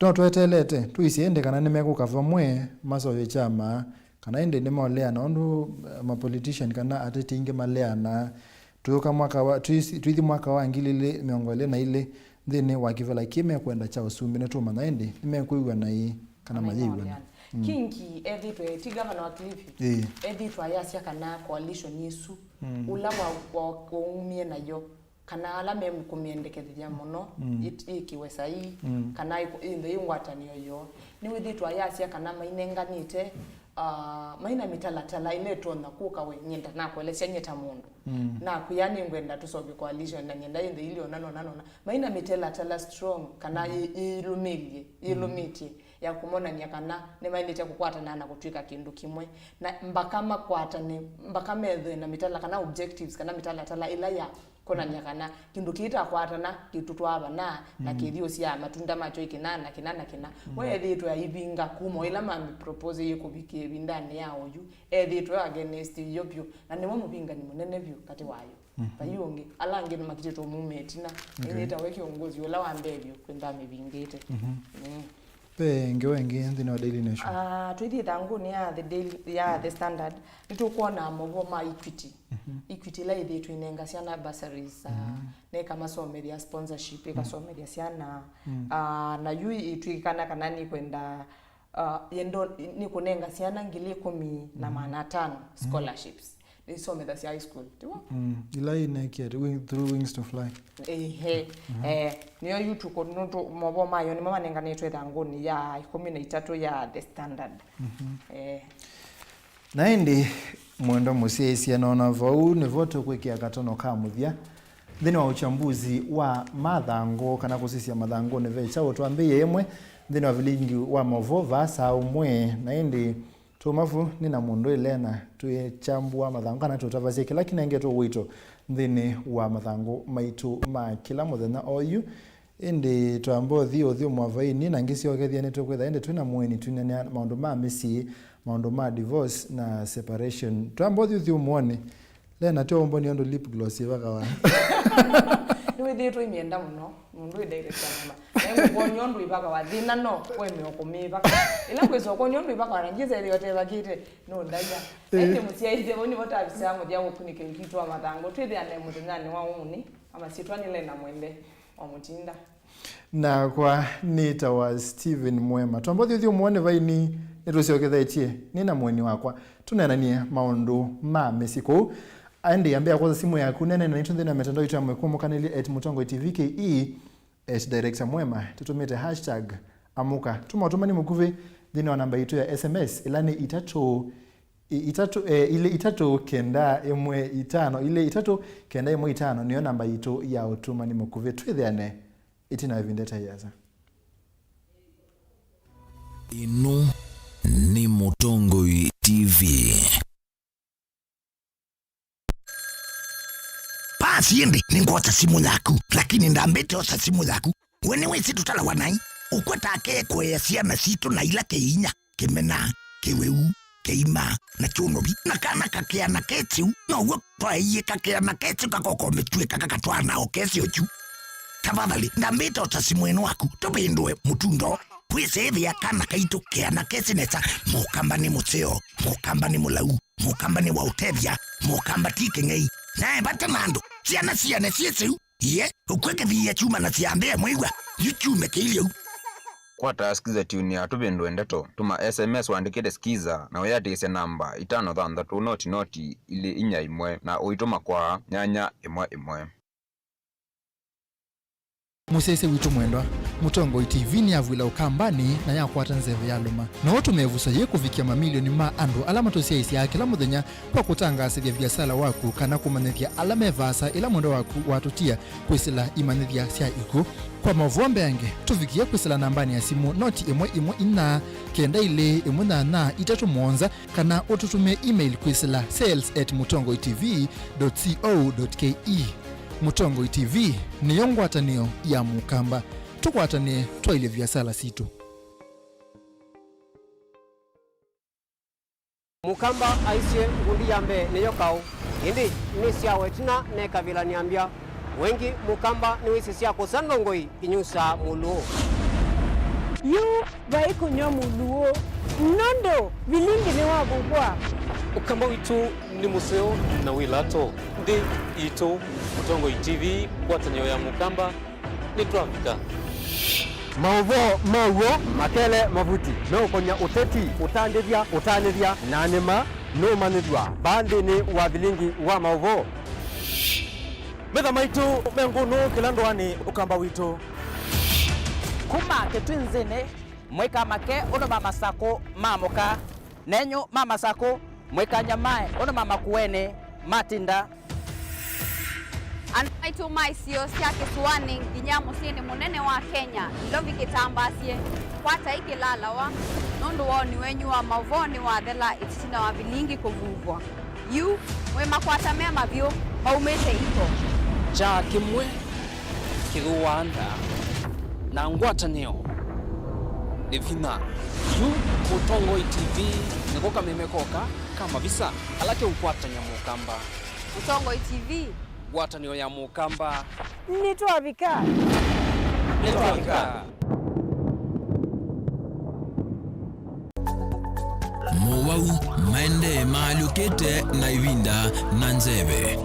no tweteelete, tũisye ĩndĩ kana nĩmekũka vamwe maseũvye kyama, kana ĩndĩ nĩmoleana, ũndũ, eh, ma politician kana ateti aingĩ maleanaa. Twĩũka mwaka wa, twĩsi- twĩthi mwaka wa ngili ilĩ mĩongo ĩlĩ na ilĩ, nthĩnĩ wa kĩvĩla kĩĩ mekwenda kya ũsumbĩ, nĩtũũmanya ĩndĩ nĩmekwĩw'ana ĩĩ kana mayĩw'ana. Nĩmoleana. Mm. Kingi ethĩtwe, ti gavana wa Kilifi, Ĩĩ. ethĩtwe ayasya kana coalition ĩsu, Mm. ũla wa- wa- waumie nayo, kana ala mekũmĩendekethya mũno Mm. ĩt- ĩkĩwe saii, Mm. kana ĩkũ- ĩnthe ĩ ngwatanĩo yoo. Nĩwĩthĩtwe ayasya kana mainenganĩte, ah, maina mĩtalatala ĩla ĩtonya kũka we, nyie ndanakuelesya nyie ta mũndũ. Mm. Nakwĩa nĩngwenda tũseũvye coalition na nyenda ĩnthe ĩlĩ ona nona nona. Maina mĩtalatala strong kana yĩ- yĩlũmĩlye, yĩlũmĩtye ya kũmonany'a kana nĩmaĩlĩte kũkwatana na kũtw'ĩka kĩndũ kĩmwe. Na mbaka makwatane, mbaka methwe na mĩtala kana objectives kana mĩtalatala ĩla ya kwonany'a kana kĩndũ kĩĩ takwatana kĩtũtwaa vana, na kĩthi ũsyaa matunda makyo ĩkĩna na kĩna na kĩna. We ethĩĩtwe aivinga kuma o ĩla mamĩ propose yĩ kũvikĩa ĩvindanĩ ya oyu, ethĩĩtwe against yo vyũ, na nĩwe mũvingani mũnene vyũ katĩ wayo. Vai ũngĩ, ala angĩ nĩmakitĩtwe mume ĩtina. Okay. Ĩndĩ tawe kĩongozi ũla wa mbee vyũ kwĩntha mĩvingĩte. Mm. Ve ngewa ĩngĩ nthĩnĩ wa Daily Nation. Ah, twĩthi ĩthangũnĩ ya The Daily, ya The Standard, nĩtũkwona maũvoo ma Equity. Equity ĩla ĩthĩĩtwe ĩnenga syana bursaries, ah, na ĩkamasomethya, sponsorship, ĩkasomethya syana. Ah, na yu ĩtw'ĩkana kana nĩkwenda, ah, yendo nĩkũnenga syana ngili ĩkũmi na maana atano scholarships. Nĩsomethasya high school, tiw'o? Mm, ila inekĩte wing- through Wings to Fly. Ehe. Eh, nĩyo yu tuko- nũndũ maũvoo mayo nĩmo manenganĩtwe ĩthangũnĩ ya ĩkũmi na itatũ ya The Standard. Eh. Na ĩndĩ mwendwa mũsyaĩĩsya, nona vau nĩvo tũkwĩkĩa katono ka mũthya. Nthĩnĩ wa uchambuzi wa mathangũ, kana kũsisya mathangũnĩ, ve kyaũ? Twambĩĩe ĩmwe nthĩnĩ wa vilingi wa maũvoo vaa saa ũmwe, na ĩndĩ tũmavu nĩ na mũndũ Elena, twĩkyambũa mathangũ kana tũtavasya kĩla kĩnengetwe ũito nthĩnĩ wa mathangũ maitũ ma kĩla mũthenya oyu. Ĩndĩ twamba ũthi ũthyũmũa vaini na ngĩsyokethya nĩtũkwĩtha ĩndĩ twĩ na mũeni twinanĩa maũndũ ma mĩsyĩ, maũndũ ma divorce na separation. Twamba ũthi ũthyũmũonĩ, Lena, tyo ũmboni ũndũ lip gloss ĩvakawa. Nĩwĩthĩĩtwe imyenda mũno, mũndũ wĩ director mũno. Na ngũkwony'a ũndũ ĩvakawa, thĩna no kũemea kũmĩvaka. Ĩla ngwĩsa ũkwony'a ũndũ ĩvakawa, na ngĩsa ĩthĩa ũtevakĩte, no ndaia. Eh. Ĩndĩ mũsyaĩĩsya vau nĩvo tavisaa mũthya kũkunĩkĩlya ũkitũ wa mathangũ. Twĩthĩane mũthenyanĩ wa ũmũnthĩ, na masyĩtwa nĩ Lena Mwende wa Mũtinda. Nakwa nĩtawa Steven Mwema. Twamba ũthi ũthyũmũonĩ vaini, nĩtũsyokethetye nĩ na mũeni wakwa. Tũneenanie maũndũ ma mĩsyĩ kũu. Ĩndĩ ambĩa kwosa simũ yaku, neenania naitũ nthĩnĩ wa mitandao itũ ya mwĩkũmũkanĩlye at Mũtongoi T V K E, at Director Mwema. Tũtũmĩte hashtag amũka. Tũma ũtũmani mũkuvĩ nthĩnĩ wa namba itũ ya S M S, ĩla nĩ itatũ I-, itatũ, eh, ilĩ itatũ kenda ĩmwe itano, ilĩ itatũ kenda ĩmwe itano nĩyo namba yitũ ya ũtũmani mũkuvĩ. Twĩthĩane ĩtina wa ĩvinda ĩtaĩ asa. Ĩno nĩ Mũtongoi T V. Basi ĩndĩ nĩngwosa simũ yaku, lakini ndambĩte osa simũ yaku. We nĩwĩsĩ tũtalawa naĩ? Ũkwetake kũea syana sitũ na ila kĩinya, kĩmena, kĩwĩu, kĩima, na kyũnovi. Na kana kakĩana kesĩu, now'o twaeie kakĩana kesĩu kakokomĩtw'e kaka katwana o kesĩ ũkyu. Tafadhali, ndambĩte osa simũ ĩno waku, tũvĩndũe mũtundo. Kwĩsĩĩthĩa kana kaitũ kĩana kesĩ nesa, Mũkamba nĩ mũseo, Mũkamba nĩ mũlau, Mũkamba nĩ wa ũtethya, Mũkamba ti kĩng'ei. Nae vata na andũ, syana siane syĩsĩu. Iye, ũkw'e kĩthiia kyuma na syambĩa mwĩw'a, yu kyume kĩilyĩ u. Kwata Skiza Tune ya Tũvĩndũe Ndeto, tũma S M S ũandĩkĩte Skiza na wĩatĩĩsya namba itano thanthatũ noti noti ilĩ inya ĩmwe na ũitũma kwa nyanya ĩmwe ĩmwe. Mũsyaĩĩsya witũ mwendwa, Mũtongoi T V nĩyavw'ĩla Ũkambanĩ na yakwata nzeve yalũma. No ũtũme ĩvuso yĩĩ kũvikĩa mamilioni ma andũ ala matũsyaĩĩsyaa kĩla mũthenya kwa kũtangaasĩthya viasala waku kana kũmanyĩthya ala me vaasa ĩla mwendwa waku watũtia kwĩsĩla imanyĩthya sya ikw'ũ. Kwa maũvoo mbeange, tũvikĩe kwĩsĩla nambanĩ ya simũ noti ĩmwe ĩmwe inya kenda ilĩ ĩmwe nyanya itatũ mũonza, kana ũtũtũmĩe email kwĩsĩla sales at mũtongoi T V dot co dot K E. Mũtongoi T V nĩyo ngwatanĩo ya Mũkamba. Tũkwatanĩe twaĩlye viasala sitũ. Mũkamba aisye, ngundi ya mbee nĩyo kaũ, ĩndĩ nĩ syawa ĩtina nekavĩla nĩambya. Wengĩ Mũkamba nĩwĩsĩ sya kũsa ndongoi inyusaa mũlũũ. Yu vai kũnyw'a mũlũũ, nũndũ vilingi nĩwavuvwa. Ũkamba witũ nĩ mũseo na wĩ lato. Nthĩ yitũ, Mũtongoi T V, ngwatanĩo ya Mũkamba. Nĩtwavika. Maũvoo ma w'o makele mavuti meũkony'a ũteti, ũtandĩthya, ũtanĩthya, na nĩma nũũmanyĩthw'a vaa nthĩnĩ wa vilingi wa maũvoo. Metha maitũ me ngũnũ kĩla ndũanĩ, Ũkamba witũ. Kuma Kĩtwinzĩnĩ, mwĩka make ũndũ ma Masakũ maamũka. Nenyu ma Masakũ, mwĩkany'a mae ũndũ ma Makueni matinda. Andũ maitũ ma isio sya kĩsũanĩ nginya mũsyĩnĩ mũnene wa Kenya, Nairobi kĩtambasye, kwatai kĩlalawa, nũndũ woni wenyu wa maũvoo nĩwathela ĩtina wa vilingi kũvuvwa. Yu, mwĩ makwata me mavyũ, maumĩte iko. Kyaa kĩmwe kĩthũaa nda, na ngwatanĩo nĩ vinya. Yu Mũtongoi T V nĩko kameme koka ka mavisa ala keũkwatany'a Mũkamba. Mũtongoi T V. Ngwatanĩo ya Mũkamba. Nĩtwavika. Nĩtwavika. Mowau maendee maalyũkĩte na ĩvinda na nzeve.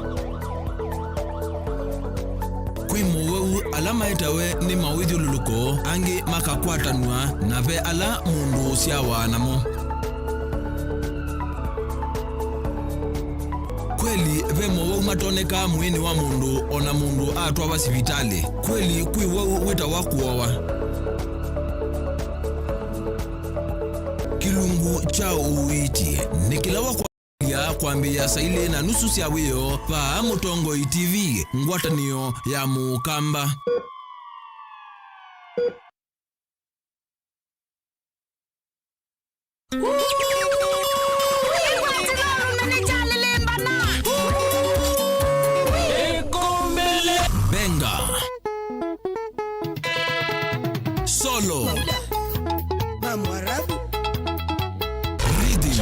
Kwĩ mowau ala maetawe nĩ mawĩthyũlũlũko, angĩ makakwatanw'a, na ve ala mũndũ ũsyawa namo. Kweli, ve mowau matonekaa mwĩĩnĩ wa mũndũ o na mũndũ atwawa sivitalĩ. Kweli, kwĩ wau wĩtawa kũowa. Kĩlungu kya ũiiti nĩ kĩla wakwatĩlya kwambĩĩa saa ilĩ na nusu sya wĩoo vaa Mũtongoi T V, ngwatanĩo ya Mũkamba. Benga. Solo. Rhythm.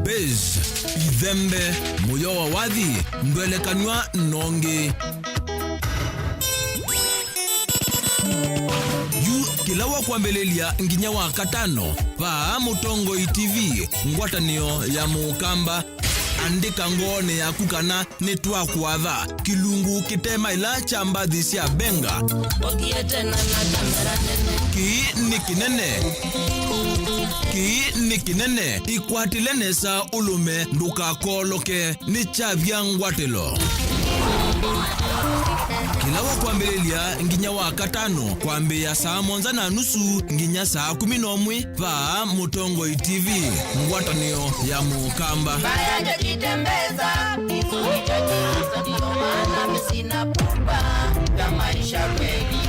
Bass, ithembe, mũyo wa wathi, ndwelekanw'a nongi. Yu kĩla wa kwambĩlĩlya nginya wa katano, vaa Mũtongoi T V, ngwatanĩo ya Mũkamba. Andĩka ngoonĩ yaku kana nĩtwakwatha kĩlungu kĩte maĩla kya mbathi sya Benga. Ũthiĩte na, na kamera nene. Kĩĩ nĩ kĩnene. Kĩĩ nĩ kĩnene. Ĩkwatĩle nesa ũlũme, ndũkakooloke. Nĩ kyavya ngwatĩlo. Kĩla wa kwambĩlĩlya nginya wa katano, kwambĩĩa saa mũonza na nusu nginya saa kũmi na ũmwe, vaa Mũtongoi T V, ngwatanĩo ya Mũkamba. Mbaya ndio jitembeza, kisulicho ndio maana mimi sina pupa ya maisha kweli.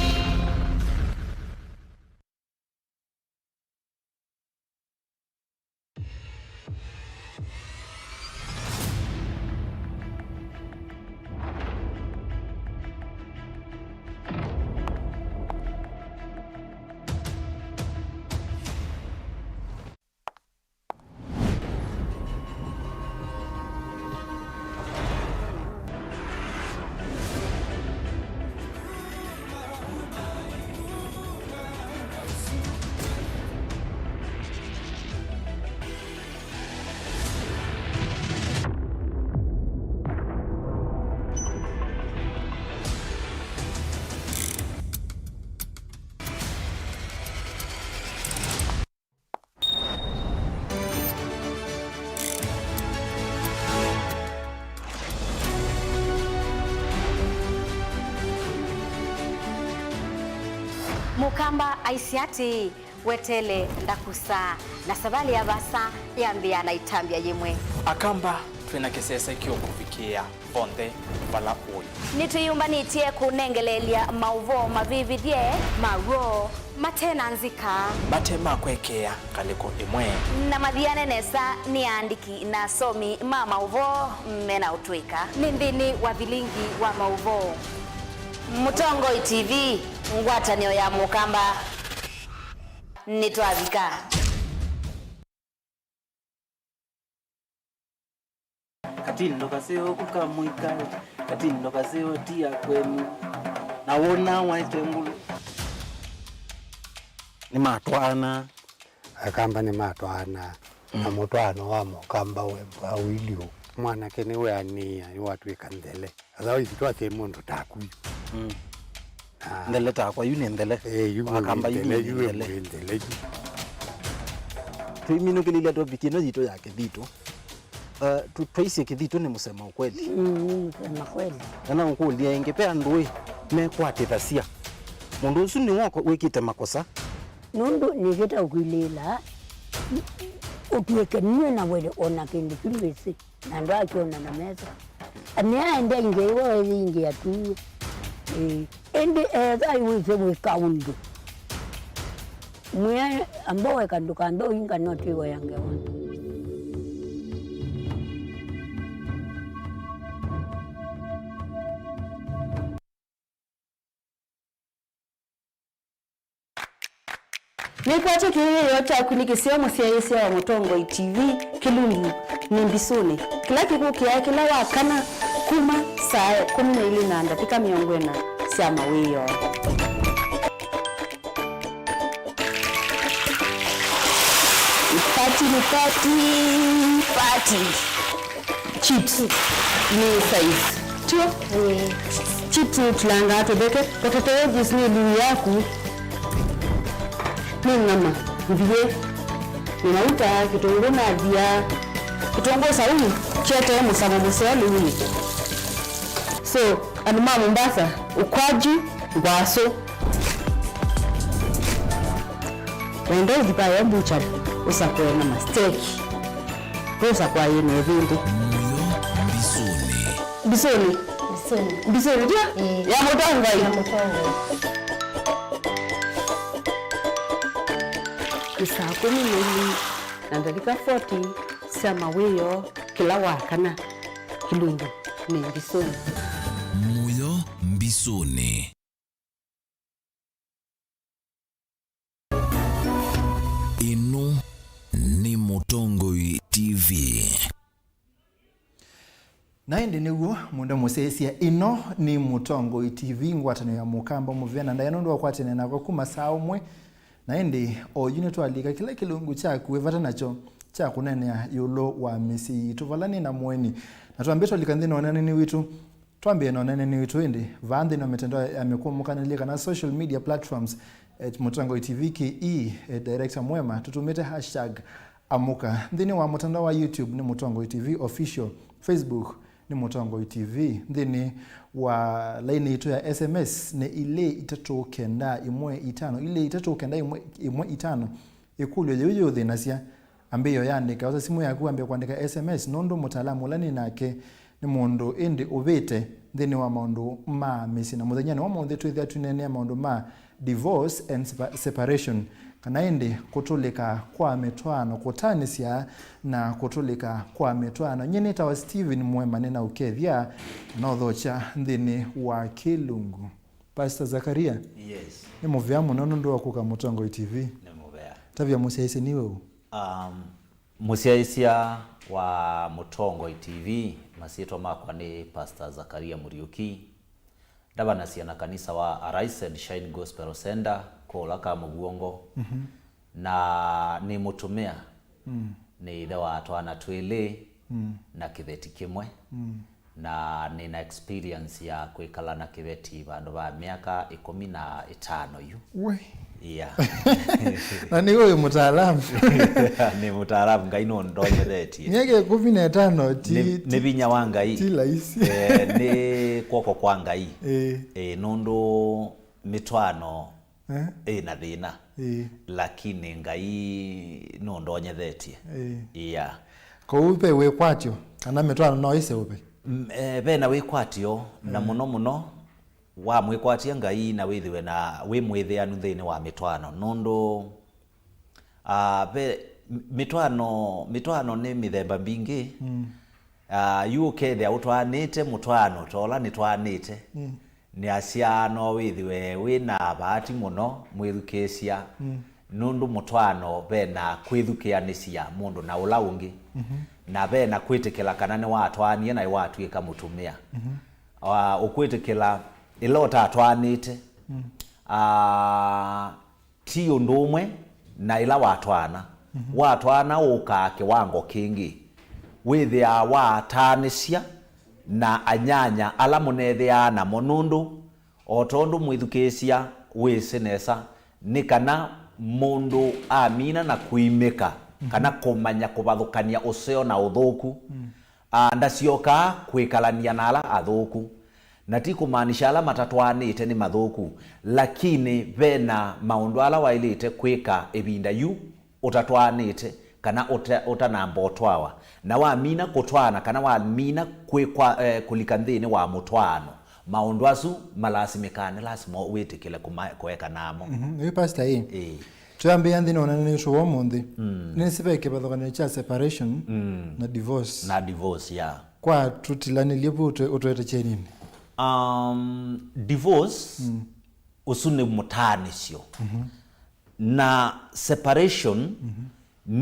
Mũkamba aisye atĩĩ, "Weteele ndakusa," na savalĩ ya vaasa yambĩĩa na ĩtambya yĩmwe. Akamba twĩ na kĩsese kĩũkũvikĩĩa vonthe vala ũĩ. Nĩtwĩyũmbanĩtye kũnengeleelya maũvoo mavĩvĩthye, ma w'o, mate na nzika, mate ma kwekeea ngalĩko ĩmwe, na mathiane nesa nĩ aandĩki na asomi ma maũvoo me na ũtũĩka. Nĩ nthĩnĩ wa vilingi wa maũvoo. Mũtongoi T V, ngwatanĩo ya Mũkamba, nĩtwavika. Katindo kaseo kuka mũika, katindo kaseo ti ya kwenu, na wona waete ngulu. Nĩmatwaana. Akamba nĩmatwaana, na mũtwaano wa Mũkamba we mbwa ũilyũ. Mwanake nĩweanĩĩa, nĩwatw'ĩka nthele. Otherwise, twasye mũndũ taku yu. Mm. Ah. Nthele takwa, yu nĩ nthele. Eh, yu Wakamba, yu nthele, nĩ yu nthele. Nthele yu. Tũiminũkĩlĩlya topic ĩno yitũ ya kĩthitũ. Uh, tu-, twaisye kĩthitũ nĩ mũsema ũkweli. Mm, nĩ mũsema kweli. Na no ngũlye ĩngĩ, ve andũ ĩ mekwatĩthasya. Mũndũ ũsu nĩwe wĩkĩte makosa. Nũndũ nĩkĩte ũkwilĩĩla, ũtw'ĩke nue na wele ona kĩndũ kĩu wĩsĩ. Na ndwakyona na meso. Nĩaendie ingĩ iwe ĩthi ingĩ atuwe. Ĩĩ. Ĩndĩ ethwa wĩsĩ wĩka ũndũ. Mwĩe amba weka ndũkambe ũinga no twĩwaya ngewa. Nĩkwatya kĩĩo kyaku nĩ kĩseo mũsyaĩĩsya wa Mũtongoi T V, kĩlungu nĩ mbisũnĩ, kĩla kĩkũkĩaa kĩla wa kana kuma saa ĩkũmi na ilĩ na ndatĩka mĩongo ĩna sya mawĩoo. Party nĩ party, party. Chips nĩ size. Tio? Ĩĩ. Chips nĩtũlangaa tũtheke. Potato wedges nĩ luu yaku. Nĩ nyama mbiĩ. Nĩ mauta, kĩtũngũ na thia. Kĩtũngũ saumu kyetee mũsamo mũseo lũunĩ. So, andũ ma Mombasa, ukwaju, ngwasũ. Wenda ũthi vayo mbuchari, Tũsakũe na masteki. Tũsakũa yĩ na ĩvĩndĩ. Mũyo mbisũnĩ. Mbisũnĩ. Mbisũnĩ. Mbisũnĩ, ndio? Ĩĩ. Ya mũtongoi. Ya mũtongoi. Nĩ saa kũmi na ilĩ na ndatĩka forty sya mawĩoo kĩla wa kana kĩlungu nĩ mbisũnĩ. Mũyo mbisũnĩ. Ĩno nĩ Mũtongoi T V. Na ĩndĩ nĩw'o mũndũ mũsyaĩĩsya, ĩno nĩ Mũtongoi T V, ngwatanĩo ya Mũkamba Mũvea, na ndaĩa nũndũ wa kwatene nakwa kuma saa ũmwe. Na ĩndĩ oyu nĩtwalika kĩla kĩlungu kyaku wĩ vata nakyo kya kũneenea ĩũlũ wa mĩsyĩ yitũ vala nĩ na mũeni. Na twambĩte ũlika nthĩnĩ wa ũneenanĩ witũ, twambĩe na ũneenanĩ witũ ĩndĩ vaa nthĩnĩ wa mĩtandao ya mĩkũmũkanĩlye kana social media platforms, at Mũtongoi T V K E, at Director Mwema, tũtũmĩte hashtag Amũka. Nthĩnĩ wa mũtandao wa YouTube nĩ Mũtongoi T V Official, Facebook nĩ Mũtongoi T V. Nthĩnĩ wa laini itũ ya S M S nĩ ilĩ itatũ kenda ĩmwe itano, ilĩ itatũ kenda ĩmwe, ĩmwe itano. Ĩkũlyo yĩu yĩũthĩnasya, ambĩĩa ũyandĩka. Osa simũ yaku wambĩe kũandĩka S M S, nũndũ mũtaalamu ũla nĩ nake nĩ mũndũ ĩndĩ ũvĩte nthĩnĩ wa maũndũ ma mĩsyĩ. Na mũthenyanĩ wa ũmũnthĩ twĩthĩa twĩneenea maũndũ ma divorce and sepa-, separation, kana ĩndĩ kũtũlĩka kwa mĩtwaano, kũtanĩsya na kũtũlĩka kwa mĩtwaano. Nyie nĩtawa Stephen Mwema, nĩ na ũkethya na ũthokya nthĩnĩ wa kĩlungu. Pastor Zakaria, yes, nĩ mũvea mũno nũndũ wa kũka Mũtongoi T V. Nĩ mũvea. Tavya mũsyaĩĩsya nĩ we ũ? Um, mũsyaĩĩsya wa Mũtongoi T V, masyĩtwa makwa nĩ Pastor Zakaria Muriuki. Ndavanasya na kanisa wa Arise and Shine Gospel Center, kũla Kamũvw'ongo. Mhm. Na nĩ mũtumĩa. Mm. Nĩ ĩthe wa twana twĩlĩ, mm, na kĩveti kĩmwe. Mm. Na nĩ na experience ya kwĩkala na kĩveti vandũ va myaka ĩkũmi na ĩtano yu. We. Yeah. Na nĩ wĩ mũtaalamu. Nĩ mũtaalamu, Ngai nũndonyethetye. Myaka ĩkũmi na ĩtano ti, nĩ, ti, nĩ vinya wa Ngai. Ti laisi. Eh, nĩ kw'oko kwa Ngai. Eh. Eh, nũndũ mĩtwaano, eh, ĩ na thĩna. Ĩĩ. Lakini Ngai nũndonyethetye. Ĩĩ. Yeah. Kwoou ve wĩkwatyo, kana mĩtwaano no ĩseũve? M-, eh, ve na wĩkwatyo, na, mm, mũno mũno, wamwĩkwatya Ngai na wĩthĩwe na wĩ mwĩthĩanu nthĩnĩ wa mĩtwaano. Nũndũ, ah, ve, m-, mĩtwaano, mĩtwaano nĩ mĩthemba mbingĩ. Mm. Ah, yu ũkethĩa ũtwaanĩte mũtwaano ta ũla nĩtwaanĩte. Mm. Nĩasya no wĩthĩwe wĩ na vaati mũno mwĩthukĩĩsya, mm, nũndũ mũtwaano ve na kwĩthukĩanĩsya mũndũ na ũla ũngĩ, mhm, na ve na kwĩtĩkĩla kana nĩwatwaanie na nĩwatw'ĩka mũtumĩa. Mhm. Ah, ũkwĩtĩkĩla ĩla ũtatwaanĩte, mm, ah, ti ũndũ ũmwe na ĩla watwaana. Mhm. Watwaana ũkaa kĩwango kĩngĩ, wĩthĩaa wataanĩsya na anyanya ala mũnethĩaa namo, nũndũ o tondũ mwĩthukĩĩsya wĩsĩ nesa, nĩ kana mũndũ amina na kũimĩka, mhm, kana kũmanya kũvathũkany'a ũseo na ũthũku, mm, ah, ndasyokaa kwĩkalany'a na ala athũku. Na ti kũmaanisha ala matatwaanĩte nĩ mathũku, lakini ve na maũndũ ala waĩlĩte kwĩka ĩvinda yu ũtatwaanĩte kana ũta-, ũtanamba ũtwawa. Na wamina kũtwaana kana wamina kwĩkwa, eh, kũlika nthĩnĩ wa mũtwaano, maũndũ asu malasimĩkaa, nĩ lasima wĩtĩkĩle kũma-, kũeka namo. Mhm. Ĩĩ, Pastor, ĩĩ. Ĩĩ. Twĩambĩĩa nthĩnĩ wa ũneenanĩ witũ wa ũmũnthĩ, mm, nĩsĩ ve kĩvathũkany'o kya separation, mm, na divorce. Na divorce, yeah. Kwa tũtilanĩlye vu ũtwe-, ũtwete kyenini? Um, divorce, mm, ũsu nĩ mũtaanĩsyo. Mhm. Na separation, mhm,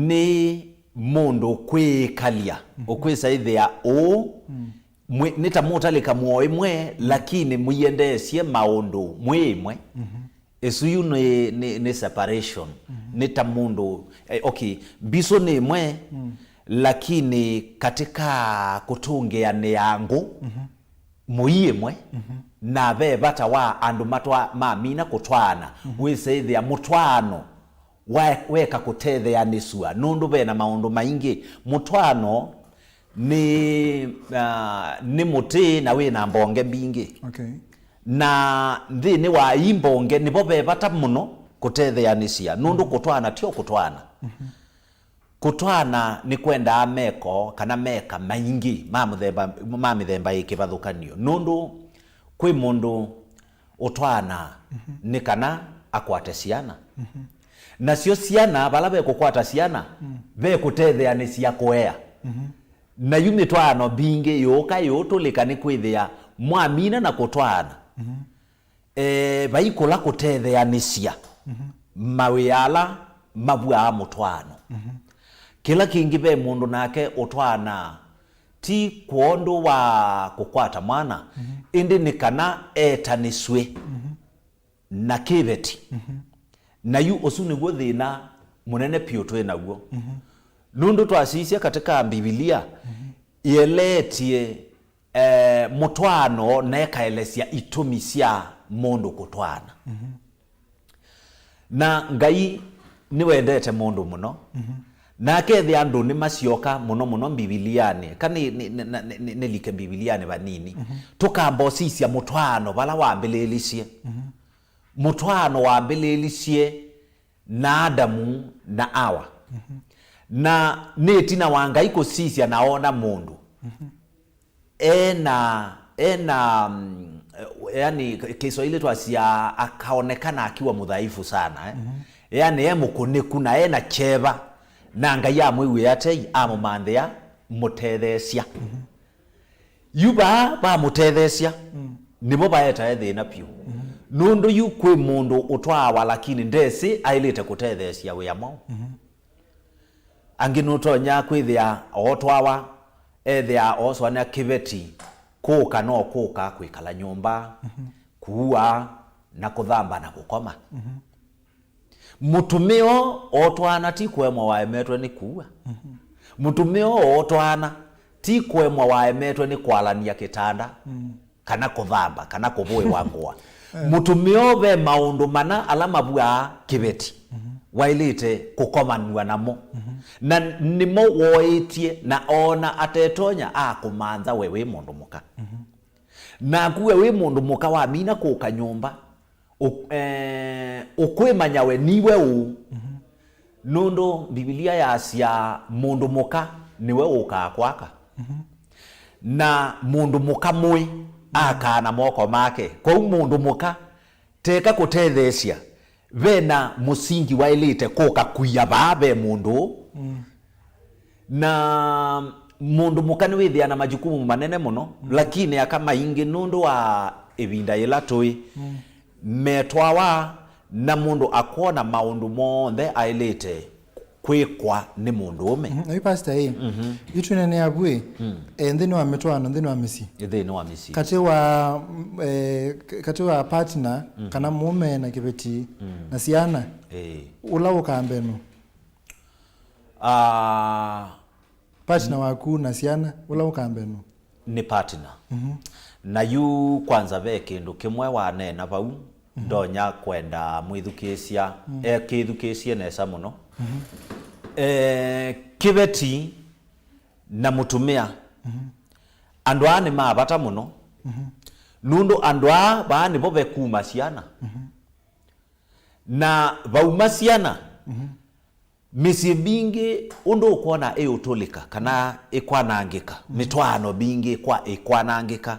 nĩ mũndũ kwĩĩkalya, mhm, ũkwĩsa ĩthĩa ũũ, mm, mwĩ-, nĩ ta mũtalĩka mũo ĩmwe, lakini mũiendeesye maũndũ mwĩ ĩmwe. Mhm. Ĩsu yu nĩ, nĩ, nĩ separation. Mhm. Nĩ ta mũndũ, eh, okay, mbisũ nĩ ĩmwe, mm, lakini katika kũtũngĩanĩa ngũ, mhm, mũi ĩmwe, mhm, na ve vata wa andũ matwa-, mamina kũtwaana, mhm, wĩsĩthĩa mũtwaano wa-, weka kũtetheanĩsw'a, nũndũ ve na maũndũ maingĩ. Mũtwaano nĩ, ah, nĩ mũtĩ na wĩ na mbonge mbingĩ. Okay. Na nthĩnĩ wa ii mbonge nĩvo ve vata mũno kũtetheanĩsya, nũndũ kũtwaana tyo kũtwaana. Mhm. Kũtwaana nĩkwendaa meko kana meka maingĩ ma mũthemba, ma mĩthemba ĩ kĩvathũkan'yo, nũndũ kwĩ mũndũ ũtwaanaa nĩ kana akwate syana. Nasyo syana, vala ve kũkwata syana, ve kũtetheanĩsya kũea. Na yu mĩtwaano mbingĩ yũũka yũũtũlĩka nĩ kwĩthĩa mwamina na kũtwaana, e, vai kũla kũtetheanĩsya mawĩa ala mavuaa mũtwaano. Kĩla kĩngĩ, ve mũndũ nake ũtwaanaa ti kwondũ wa kũkwata mwana, ĩndĩ nĩ kana etanĩsw'e na kĩveti. Na yu ũsu nĩw'o thĩna mũnene piũ twĩ naw'o. Nũndũ twasisya katika Mbivilia, ĩeleetye, eh, mũtwaano na ĩkaelesya itumi sya mũndũ kũtwaana. Na Ngai nĩwendete mũndũ mũno. Na akethĩa andũ nĩmasyoka mũno mũno Mbivilianĩ. Ka nĩ, nĩ, nĩ, nĩ, nĩ, nĩlike Mbivilianĩ vanini. Tũkamba ũsisya mũtwaano vala wambĩlĩĩlisye. Mũtwaano wambĩlĩĩlisye na Adamu na Awa. Na nĩ ĩtina wa Ngai kũsisya na oona mũndũ ena, ena, mm, yani, Kiswahili twasya akaonekana akiwa mdhaifu sana, eh? Yani, e mũkũnĩku na ena kyeva, na Ngai amwĩw'ĩa tei, amũmanthĩa mũtetheesya. Yu vaa vamũtetheesya, nĩvo vaetae thĩna vyũ. Nũndũ yu kwĩ mũndũ ũtwaawa, lakini ndesĩ aĩlĩte kũtetheesya wĩa mwaũ. Angĩ nũtonya kwĩthĩa ootwawa, ethĩa oosũanĩa kĩveti, kũka no kũka kwĩkala nyũmba, kuua, na kũthamba na kũkoma. Mũtumĩa ootwaana ti kũemwa waemetwe nĩ kuua. Mũtumĩa ootwaana ti kũemwa waemetwe nĩ kwalany'a kĩtanda, kana kũthamba, kana kũvũĩwa ngũa. Mũtumĩa ve maũndũ mana ala mavuaa kĩveti waĩlĩte kũkomanw'a namo. Na nĩmo wooĩtye na oona atetonya akũmantha we wĩ mũndũ mũka. Naku we wĩ mũndũ mũka wamina kũka nyũmba, ũ-, eh, ũkwĩmanya we niwe ũũ. Nũndũ Mbivilia yasya mũndũ mũka nĩwe ũkaa kwaka. Na mũndũ mũka mũĩ akaa na moko make. Kwoou mũndũ mũka teka kũtetheesya, ve na mũsingi waĩlĩte kũka kuia vaa ve mũndũ ũũ. Na mũndũ mũka nĩwĩthĩaa na majukumu manene mũno, lakini aka maingĩ nũndũ wa ĩvinda yĩla tũĩ, metwawa na mũndũ akwona maũndũ monthe aĩlĩte kwĩkwa nĩ mũndũũme. Mhm. Na yu pastor ĩ, yu twĩneenea vu ĩ, eh, nthĩnĩ wa mĩtwaano, nthĩnĩ wa mĩsyĩ. Nthĩnĩ wa mĩsyĩ. Katĩ wa, mm, eh, k-, katĩ wa partner, kana mũũme na kĩveti, na syana, eh, ũla ũkambenu. Ah, partner waku na syana, ũla ũkambenu. Nĩ partner. Na yu kwanza ve kĩndũ kĩmwe waneena vau, ndonya kwenda mwĩthukĩĩsya, ekĩthukĩĩsye nesa mũno. Eh, kĩveti na mũtumĩa, andũ aa nĩ ma vata mũno, nũndũ andũ aa vaa nĩvo vekuma syana. Na vauma syana, mĩsyĩ mbingĩ ũndũ ũkwona ĩũtũlĩka kana ĩkwanangĩka, mĩtwaano mbingĩ ĩkwa-, ĩkwanangĩka,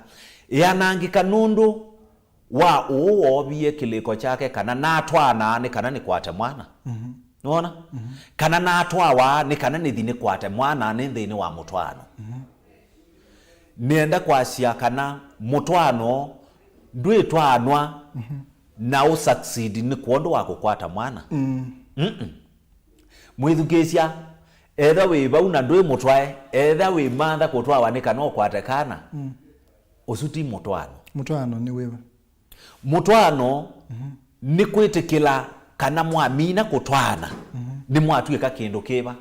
ĩanangĩka nũndũ wa ũũ woovie kĩlĩko kyake kana natwaanaa nĩ kana nĩkwate mwana. Nĩwona? Kana natwawa nĩ kana nĩthi nĩkwate mwana nĩ nthĩnĩ wa mũtwaano. Nĩenda kwasya kana mũtwaano ndwĩtwaanwa na ũ succeed nĩ kwondũ wa kũkwata mwana. Mm-mm. Mwĩthukĩĩsya, etha wĩ vau na ndwĩ mũtwae, etha wĩmantha kũtwawa nĩ kana ũkwate kana, ũsu ti mũtwaano. Mũtwaano nĩ wĩva? Mũtwaano nĩ kwĩtĩkĩla kana mwamina kũtwaana, nĩmwatw'ĩka kĩndũ kĩva?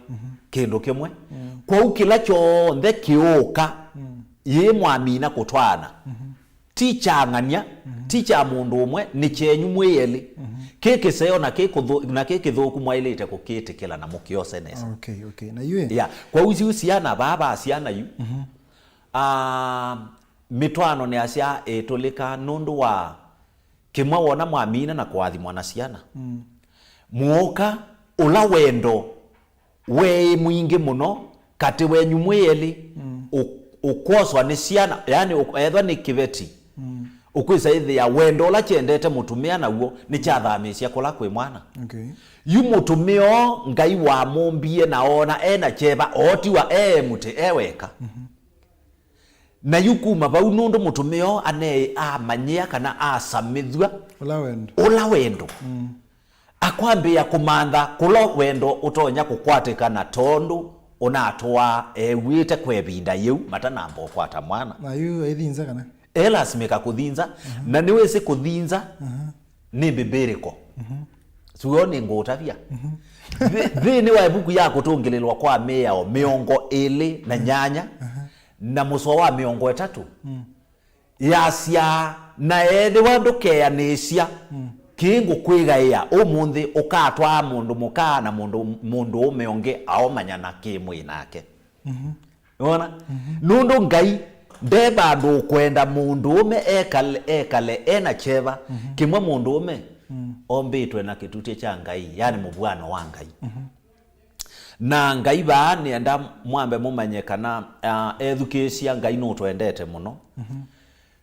Kĩndũ kĩmwe. Kwoou kĩla kyonthe kĩũka yĩ mwamina kũtwaana, ti kyang'any'a, ti kya mũndũ ũmwe, nĩ kyenyu mwĩ elĩ. Kĩ kĩseo na kĩ kũthũ-, na kĩ kĩthũku mwaĩlĩte kũkĩtĩkĩla na mũkĩose nesa. Okay, okay. Na yu ĩ? Ya, kwoou isu syana, vaa va syana yu, ah, mĩtwaano nĩasya ĩtũlĩka nũndũ wa kĩmwe wona mwamina na kũathimwa na syana. Mũũka ũla wendo weĩ mwingĩ mũno katĩ wenyu mwĩ elĩ, mm, ũ-, ũkwoswa nĩ syana, yani ũ-, ethwa nĩ kĩveti, mm, ũkwĩsa ĩthĩa wendo ũla kyendete mũtumĩa naw'o nĩkyathamĩĩsya kũla kwĩ mwana. Okay. Yu mũtumĩa ũũ Ngai wamũmbie na oona e na kyeva, ootiwa e mũtĩ e weka. Mhm. Na yu kuma vau, nũndũ mũtumĩa ũũ aneĩ amanyĩa kana asamĩthw'a ũla wendo, ũla wendo, mm, akwambĩĩa kũmantha kũla wendo ũtonya kũkwatĩka, na tondũ ũnatũaa ew'ĩte kwa ĩvinda yĩu matanamba ũkwata mwana. Na yu aithinza kana? Elasimĩka kũthinza, mhm, na nĩwĩsĩ kũthinza, mhm, nĩ biblical. Mhm. Suo nĩ ngũũtavya. Mhm. Nthĩ-, nthĩnĩ wa ĩvuku ya kũtũngĩlĩlwa kwa mĩao mĩongo ĩlĩ na nyanya, mhm, na mũsoa wa mĩongo ĩtatũ, mm, yasya, na ethĩwa ndũkeanĩsya, mm, kĩĩ ngũkwĩgaĩa ũmũnthĩ, ũkatwaa mũndũ mũka na mũndũ, mũndũũme ũngĩ aomanyana kĩ-mwĩĩ nake. Mhm. Nĩwona? Mhm. Nũndũ Ngai nde vandũ ũkwenda mũndũũme ekale, ekale e na kyeva, mhm, kĩmwe mũndũũme, mm, ombĩtwe na kĩtutĩ kya Ngai, yani mũvw'ano wa Ngai. Mhm. Na Ngai vaa nĩenda mwambe mũmanye kana, ah, ethukĩĩsya, Ngai nũtwendete mũno. Mhm.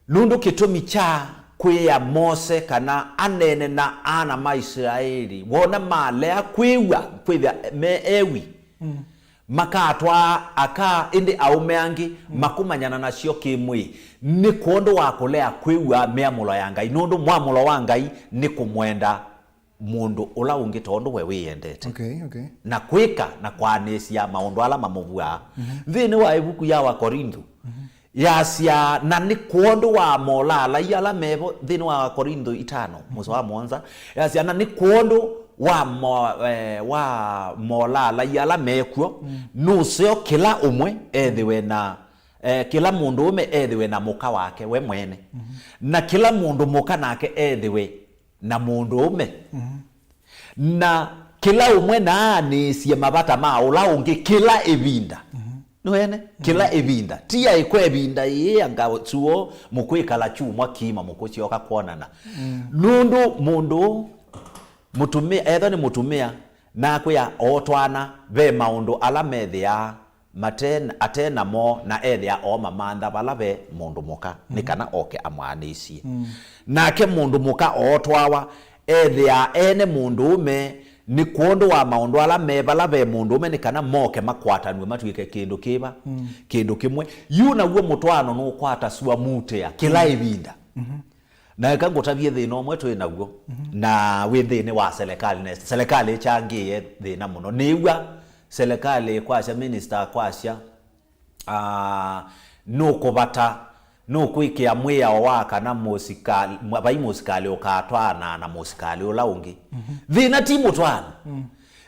Nũndũ kĩtumi kya kwĩa Mose kana aneene na ana ma Isilaeli, wona malea kwĩw'a, kwĩthĩa me ewi, mm, makatwaa aka, ĩndĩ aũme angĩ, mm, makũmanyana nasyo kĩ-mwĩĩ, nĩ kwondũ wa kũlea kwĩw'a mĩamũlo ya Ngai, nũndũ mwamũlo wa Ngai nĩ kũmwenda mũndũ ũla ũngĩ tondũ we wĩyendete. Okay, okay. Na kwĩka na kwanĩsya maũndũ ala mamũvuaa. Mhm. Nthĩnĩ wa ĩvuku ya Wakorintho, mhm, yasya, na nĩ kwondũ wa molaalai ala mevo, nthĩnĩ wa Wakorintho itano, mũsoa wa mũonza, yasya, na nĩ kwondũ wa mo-, eh, wa molaalai ala mekw'o, mm, nũseo kĩla ũmwe ethĩwe na, eh, kĩla mũndũũme ethĩwe na mũka wake we mwene, mhm, na kĩla mũndũ mũka nake ethĩwe na mũndũũme. Mhm. Na kĩla ũmwe naanĩĩsye mavata ma ũla ũngĩ kĩla ĩvinda. Mhm. Nĩwene? Kĩla, mhm, ĩvinda. Ti yaĩ kwa ĩvinda yĩĩ anga suo mũkwĩkala kyumwa kĩima mũkũsyoka kwonana. Mm. Nũndũ mũndũ mũtumĩa, ethwa nĩ mũtumĩa, nakwĩa ootwana, ve maũndũ ala methĩaa mate, ate namo, na ethĩa oomamantha vala ve mũndũ mũka, nĩ, mhm, kana oke amwaanĩsye. Mm. Nake mũndũ mũka ootwawa, ethĩaa ene mũndũũme, nĩ kwondũ wa maũndũ ala me vala ve mũndũũme, nĩ kana moke makwatanw'e matw'ĩke kĩndũ kĩva, mm, kĩndũ kĩmwe. Yu naw'o mũtwaano nũkwatasw'a mutĩa kĩla, mm, ĩvinda. Mhm. Na eka ngũtavye thĩna ũmwe twĩ naw'o, mhm, na wĩ nthĩnĩ wa serikali, na serikali ĩkyangĩĩe thĩna mũno. Nĩw'a serikali kwasya, minister kwasya, ah, nũkũvata, nũkwĩkĩa mwĩao wa kana mũsikalĩ, mwa-, vai mũsikalĩ ũkatwaana na mũsikalĩ ũla ũngĩ. Mhm. Thĩna ti mũtwaano. Mm.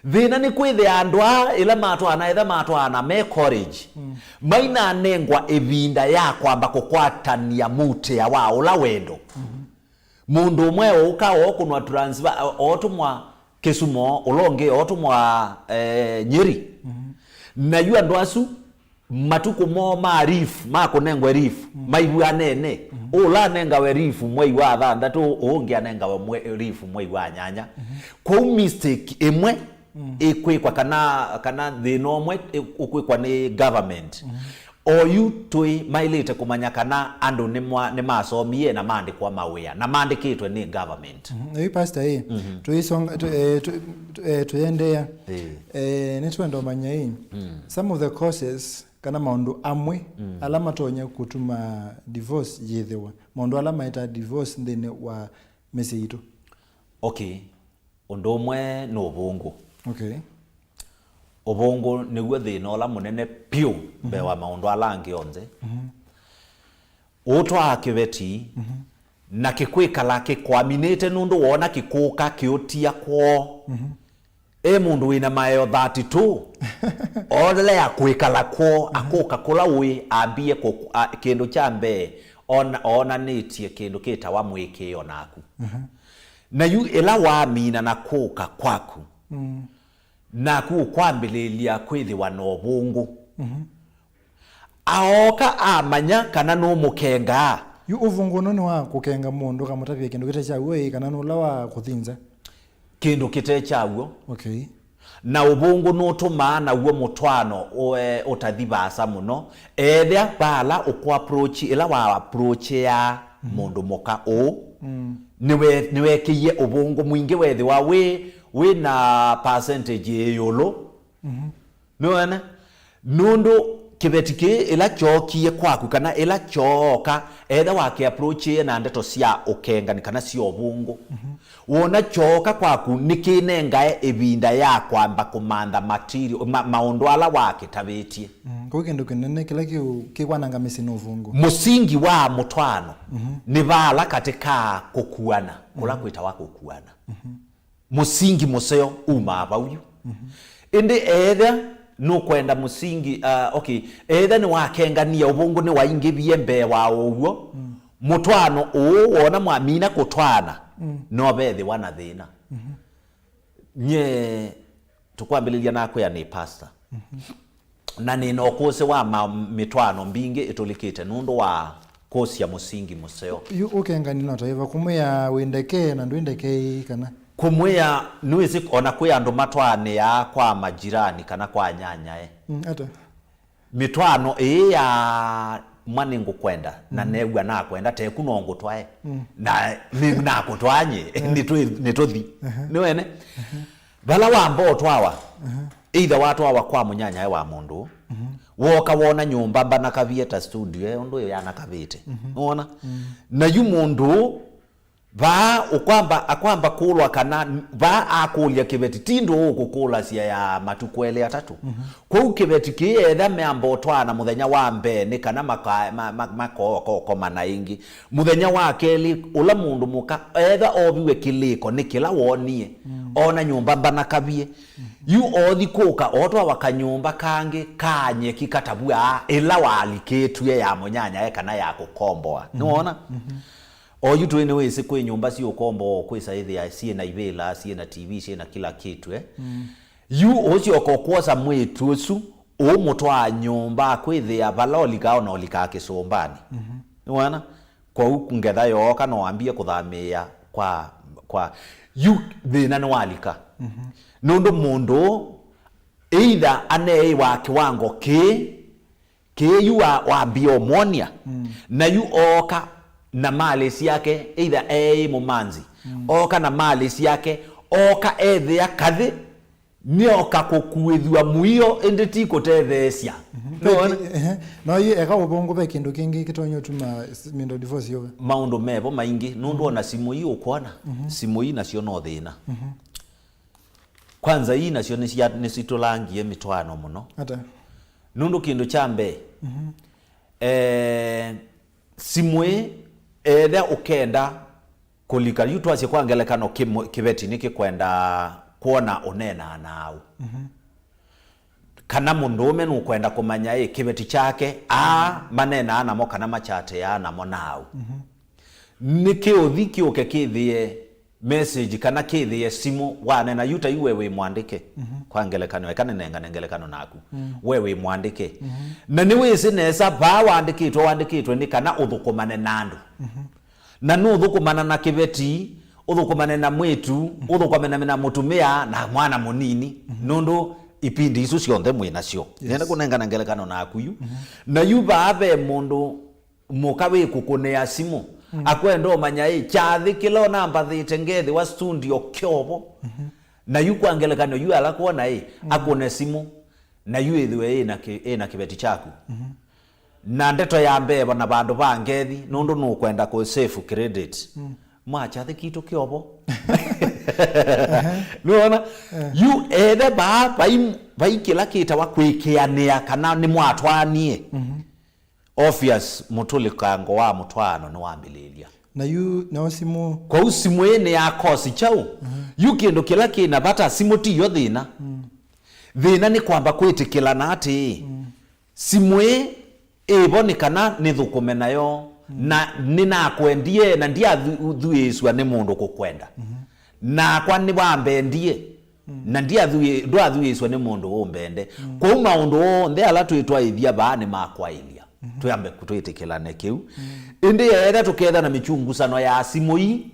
Thĩna nĩ kwĩthĩa andũ aa ĩla matwaana, etha matwaana me college, mm, mainanengwa ĩvinda ya kwamba kũkwatany'a mutĩa wa ũla wendo. Mhm. Mũndũ ũmwe ũka ookũnwa transfer, o-, ootũmwa Kisumo, ũla ũngĩ ootũmwa, eh, Nyeri. Mhm. Na yu andũ asu matukũ moo ma leave, ma kũnengwa leave, mm, maivw'anene. Mhm. Ũla anengawe leave mwei wa thanthatũ, ũũ ũngĩ anengawe mwe-, leave mwei wa nyanya. Mhm. Kwoou mistake ĩmwe, mm, ĩkwĩkwa kana, kana thĩna ũmwe ĩ-, ũkwĩkwa nĩ government. Mhm. Oyu tũĩ maĩlĩte kũmanya kana andũ nĩmwa-, nĩmasomie na maandĩkwa mawĩa, na maandĩkĩtwe nĩ government. Mhm. Ĩĩ, Pastor, ĩĩ. Mhm. Tũisonga, tũ-, eh, tũ-, tũ-, eh, tũyendeea. Ĩĩ. Eh, nĩtwenda ũmanya ĩĩ, mm, some of the causes kana maũndũ amwe, mm, ala matonya kũtuma divorce yĩthĩwa, maũndũ ala maetaa divorce nthĩnĩ wa mĩsyĩ itũ. Okay. Ũndũ ũmwe nĩ ũvũngũ. Okay. Ũvũngũ nĩw'o thĩna ũla mũnene piũ mbee, mhm, wa maũndũ ala angĩ onthe. Mhm. Ũtwaa kĩveti, mhm, na kĩkwĩkala kĩkwaminĩte nũndũ woona kĩkũka kĩũtia kwoo. Mhm. E mũndũ wĩna maeo thirty-two, olea kwĩkala kwoo, mhm, akũka kũla ũĩ, ambie kũ-, a-, kĩndũ kya mbee, ona-, oonanĩtye kĩndũ kĩtawa mũĩkĩĩo naku. Mhm. Na yu ĩla wamina na kũka kwaku, mm, naku ũkwambĩlĩĩlya kwĩthĩwa na ũvũngũ. Mhm. Aoka amanya kana nũmũkengaa. Yu ũvũngũ ũno nĩ wa kũkenga mũndũ, ũkamũtavya kĩndũ kĩte kya w'o, ĩĩ, kana nĩ ũla wa kũthĩnza? Kĩndũ kĩte kya w'o. Okay. Na ũvũngũ nũtũmaa naw'o mũtwaano ũe-, ũtathi vaasa mũno, ethĩa vala ũkũ approach, ĩla wa approachĩaa mũndũ mũka ũũ, nĩwe-, nĩwekĩie ũvũngũ mwingĩ wethĩwa wĩ, wĩ na percentage ĩ ĩũlũ. Nĩwene? Nũndũ kĩveti kĩĩ ĩla kyookie kwaku, kana ĩla kyooka, etha wakĩ approachĩe na ndeto sya ũkengani kana sya ũvũngũ, wona kyooka kwaku nĩkĩnengae ĩvinda ya kwamba kũmantha material, ma-, maũndũ ala wakĩtavĩtye. Mm, kũu kĩndũ kĩnene kĩla kĩu kĩkwananga mĩsyĩ nĩ ũvũngũ. Mũsingi wa mũtwaano nĩ vala katĩ ka kũkuana, kũla kwĩtawa kũkuana. Mũsingi mũseo umaa vau yu. Ĩndĩ ethĩa nũkwenda mũsingi, uh, okay, ethĩa nĩwakenganie, ũvũngũ nĩwaingĩvie mbee wa ũw'o, mũtwaano ũũ wona mwamina kũtwaana, no vethĩwa na thĩna. Nyie tũkwambĩlĩlya nakwĩa nĩ pastor. Na nĩ na ũkũsĩ wa ma-, mĩtwaano mbingĩ ĩtũlĩkĩte nũndũ wa kũsya mũsingi mũseo. Yu ũkengani no ta ĩva, kũmwĩa wĩ ndeke na ndwĩ ndeke ĩĩ kana? Kũmwĩa, nĩwĩsĩ ona kwĩ andũ matwaanĩaa kwa majirani kana kwa nyanyae. Mm, ata? Mĩtwaano ĩĩ ya mwa nĩngũkwenda na new'a nakwenda, teku no ngũtwae. Na nĩ nakũtwaa nyie, nĩtwĩ-, nĩtũthi. Nĩwene? Vala wamba ũtwawa, either watwawa kwa mũnyanyae wa mũndũ, wooka wona nyũmba mbanakavie ta studio, eh, ũndũ ũyũ yanakavĩte. Nĩwona? Na yu mũndũ vaa ũkwamba, akwamba kũlwa kana vaa akũlya kĩveti, ti ndũ ũkũkũlasya ya matukũ elĩ atatũ. Kwoou kĩveti kĩĩ etha meamba ũtwaana mũthenya wa mbee nĩ kana maka-, ma-, ma-, makookomana ĩngĩ. Mũthenya wa kelĩ, ũla mũndũ mũka etha oviwe kĩlĩko nĩ kĩla wonie, ona nyũmba mbanakavie. Yu othi kũka, otwawa kanyũmba kangĩ ka nyeki katavw'aa ĩla walikĩtw'e ya mũnyanyae kana ya kũkomboa. Nĩwona? Oyu tũĩ nĩwĩsĩ kwĩ nyũmba siũkomboa, kwĩsa ĩthĩa syĩ na ivĩla, syĩ na T V, syĩ na kila kitu, eh? Yu ũsyoka ũkwosa mwĩĩtu ũsu, ũũmũtwaa nyũmba, akwĩthĩa vala ũlikaa, ona ũlikaa kĩsũmbanĩ. Nĩwona? Kwoou ngetha yooka, no ambie kũthamĩĩa kwa, kwa, yu thĩna nĩwalika. Nũndũ mũndũ either aneĩwa kĩwango kĩĩ, kĩĩ yu wa, wambie ũmwonia, na yu ooka na malĩ syake, either eĩ mũmanzi, ooka na malĩ syake, ooka ethĩa kathĩ, nĩoka kũkuĩthw'a mũio, ĩndĩ ti kũtetheesya. Nĩwona? Ehe. No yu eka ũvũngũ, ve kĩndũ kĩngĩ kĩtonya ũtuma s-, mĩndũ divorce yũve? Maũndũ mevo maingĩ, nũndũ ona simũ ii ũkwona, simũ ii nasyo no thĩna. Kwanza ii nasyo nĩsya-, nĩsitũlangie mĩtwaano mũno. Ata? Nũndũ kĩndũ kya mbee, eh, simũ ĩ, etha ũkenda kũlika, yu twasye kwa ngelekano, kĩmũ-, kĩveti nĩkĩkwenda kwona ũneenaa na aũ. Kana mũndũũme nũkwenda kũmanya ĩ kĩveti kyake, aa maneenaa namo kana machatĩaa namo na aũ. Nĩkĩũthi kĩũke kĩthĩe message kana kĩthĩe simũ wanena, yu ta yu we wĩ mwandĩke. Kwa ngelekano, eka nĩnengane ngelekano naku. We wĩ mwandĩke. Na nĩwĩsĩ nesa vaa wandĩkĩtwe, wandĩkĩtwe nĩ kana ũthũkũmane na andũ. Na nũthũkũmana na kĩveti, ũthũkũmane na mwĩtu, ũthũkũmane na mũtumĩa na mwana mũnini, nũndũ ipindi isu syonthe mwĩ nasyo. Nenda kũnengana ngelekano naku yu. Na yu vaa ve mũndũ mũka wĩkũkũnĩa simũ, akwenda ũmanya ĩ, kyathĩ kĩla ũnambathĩte ngethĩwa studio kyovo. Na yu kwa ngelekano yu ala kwona ĩ, akũne simũ, na yu ĩthĩwe ĩ na kĩ-, ĩ na kĩveti kyaku. Na ndeto ya mbee, vana vandũ va ngethi, nũndũ nũkwenda kũ save credit. Mwa kyathĩ kitũ kyovo. Nĩwona? Yu ethe vaa vai, vai kĩla kĩtawa kwĩkĩanĩa kana nĩmwatwaanie. Obvious, mũtũlĩkango wa mũtwaano nĩwambĩlĩlya. Na yu, nao simũ. Kwoou simũ ĩ nĩ ya kosi kyaũ? Yu kĩndũ kĩla kĩ na vata, simũ tiyo thĩna. Thĩna nĩ kwamba kwĩtĩkĩlana atĩĩ, simũ ĩ ĩvo nĩ kana nĩthũkũme nayo, na nĩnakwendie, na ndiathuĩĩsw'a nĩ mũndũ kũkwenda. Nakwa nĩwambendie, na ndiathuĩ-, ndwathuĩĩsw'a nĩ mũndũ ũmbende. Kwoou maũndũ onthe ala twĩtwaĩthya vaa nĩ ma kwaĩlya. Twĩambe twĩtĩkĩlane kĩu. Ĩndĩ etha tũketha na mĩkyungusano ya simũ ii,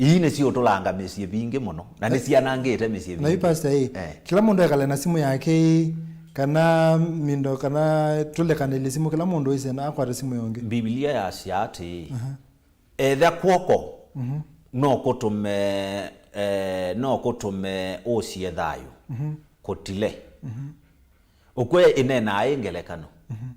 Ii nĩsiũtũlanga mĩsyĩ vingĩ mũno, na nĩsyanangĩte mĩsyĩ vingĩ. Na yu pastor ĩ, eh, kĩla mũndũ ekale na simũ yake ĩ, kana mindo, kana tũlekanĩlye simũ, kĩla mũndũ ĩse na akwate simũ yonge. Mbivilia yasya atĩĩ, aha, etha kw'oko, mhm, no kũtũme, eh, no kũtũme ũsie thayũ, mhm, kũtile. Mhm. Ũkw'e ĩneenaa ĩ ngelekano. Mhm.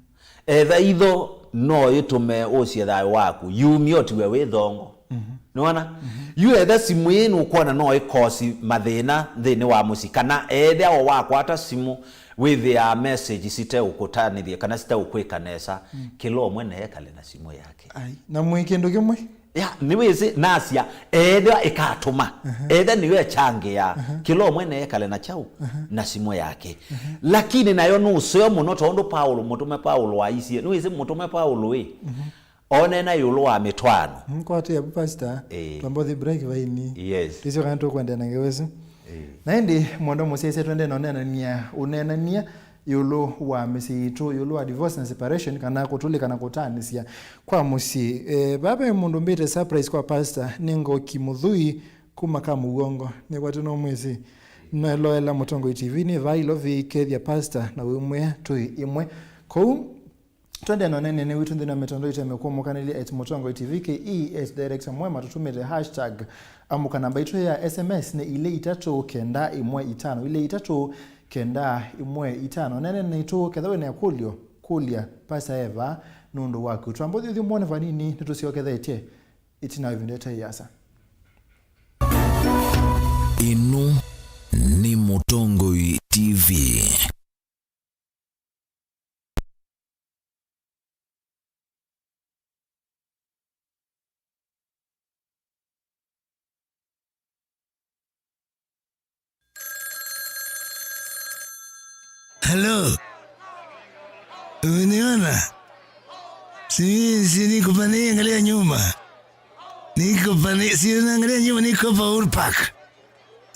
Etha itho no ĩtũme ũsye thayũ waku, yumye ũtiwe wĩ thongo. Mhm. Nĩwona? Mhm. Yu etha simũ ĩĩ nũkwona no ĩkosi mathĩna nthĩnĩ wa mũsyĩ, kana ethĩawa wakwata simũ wĩthĩaa message siteũkũtanĩthya kana siteũkwĩka nesa, mm, kĩla ũmwe neekale na simũ yake. Ai, na mwĩ kĩndũ kĩmwe? Ya, nĩwĩsĩ, nasya, ethĩwa ĩkatũma, aha, etha nĩyo ĩkyangĩaa, aha, kĩla ũmwe neekale na kyaũ, aha, na simũ yake. Aha. Lakini nayo nũseo mũno, tondũ Paulo, mũtũme Paulo aisye, nĩwĩsĩ mũtũme Paulo ĩ, mhm, oneena ĩũlũ wa mĩtwaano. Mm, kwatĩ abu, pastor, ĩĩ, twamba ũthi break vaini. Yes. Tũisyo kana tũkwendea na ngewa ĩsu. Ĩĩ. Na ĩndĩ, mwondo mũsyaĩsya twende na ũneenania, ũneenania, ĩũlũ wa mĩsyĩ yitũ, ĩũlũ wa divorce na separation, kana kũtũlĩka na kũtaanĩsya kwa mũsyĩ. Eh, vaa ve mũndũ mbĩte surprise kwa pastor, nĩ Ngoki Mũthui kuma Kamũw'ongo. Nĩkwatĩ no mwĩsĩ. Nĩloela Mũtongoi T V, nĩ vaa Ilovi, kethya pastor na wĩmwĩa twĩ ĩmwe. Kũu, twende na ũneenani witũ nthĩnĩ wa mĩtandao ĩteme kũmũkanĩlya at Mũtongoi T V K E, at director Mwema, tũtũmĩte hashtag amũka. Namba itũ ya S M S nĩ ilĩ itatũ kenda ĩmwe itano, ilĩ itatũ kenda ĩmwe itano. Neena naitũ ketha wĩ na ĩkũlyo, kũlya Pastor e vaa nũndũ waku. Twamba ũthyũthyũ mwone vanini, nĩtũsyokethetye ĩtina wa ĩvinda ĩte ĩasa. Ĩno nĩ Mũtongoi T V. Hello. Umeniona? Si, si niko pale, angalia nyuma. Niko pale, si unaangalia nyuma, niko hapa Uhuru Park.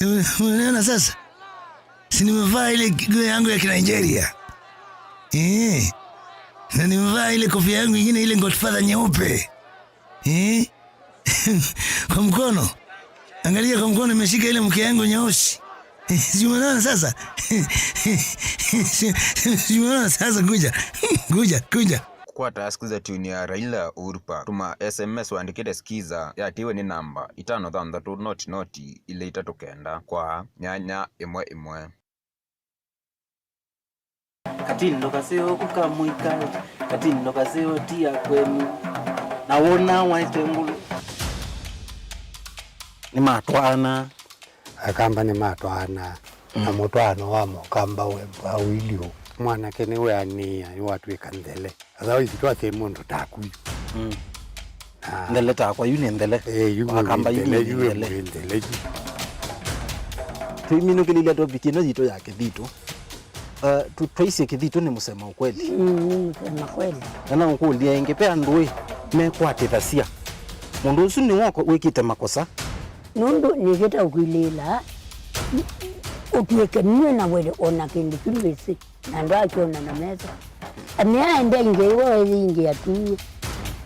Ume-, umeona sasa? Si nimevaa ile nguo yangu ya Kinigeria? Eh. Na nimevaa ile kofia yangu ingine, ile Godfather nyeupe. Eh? Kwa mkono. Angalia kwa mkono, nimeshika ile mke yangu nyeusi. Si umeona sasa? Si, si umeona sasa? Kuja. Kuja, kuja. Kũkwata skiza tune ya Raila Uhuru Park, tũma S M S wandĩkĩte skiza yatiwe nĩ namba itano thanthatũ noti noti ilĩ itatũ kenda kwa nyanya ĩmwe ĩmwe. Katindo kaseo kuka mũika, katindo kaseo ti ya kwenu, na wona waete ngulu. Nĩmatwaana. Akamba nĩmatwaana, na mũtwaano wa mũkamba we mbwa ũilyĩ ũũ. Mwanake nĩweanĩĩa, nĩwatw'ĩka nthele. Asa wĩthitwa atĩ mũndũ taku yu. Mm. Na nthele takwa, yu nĩ nthele. Eh, yu nĩ Wakamba, yu nthele, nĩ yu nthele. Nĩ nthele yu. Tũiminũkĩlĩlya topic ĩno yitũ ya Kĩthitũ. Uh, tu-, twaisye Kĩthitũ nĩ mũsema ũkweli. Mm, nĩ mũsema kweli. Na no ngũkũlye ĩngĩ, ve andũ ĩ mekwatĩthasya mũndũ ũsu nĩwe wĩkĩte makosa. Nũndũ nĩkĩte ũkwilĩĩla ũtw'ĩke nue na wele o na kĩndũ kyu ndwĩsĩ. Na ndwakyona na meso. Amea ende ingĩ iwe wethi ingĩ atumie.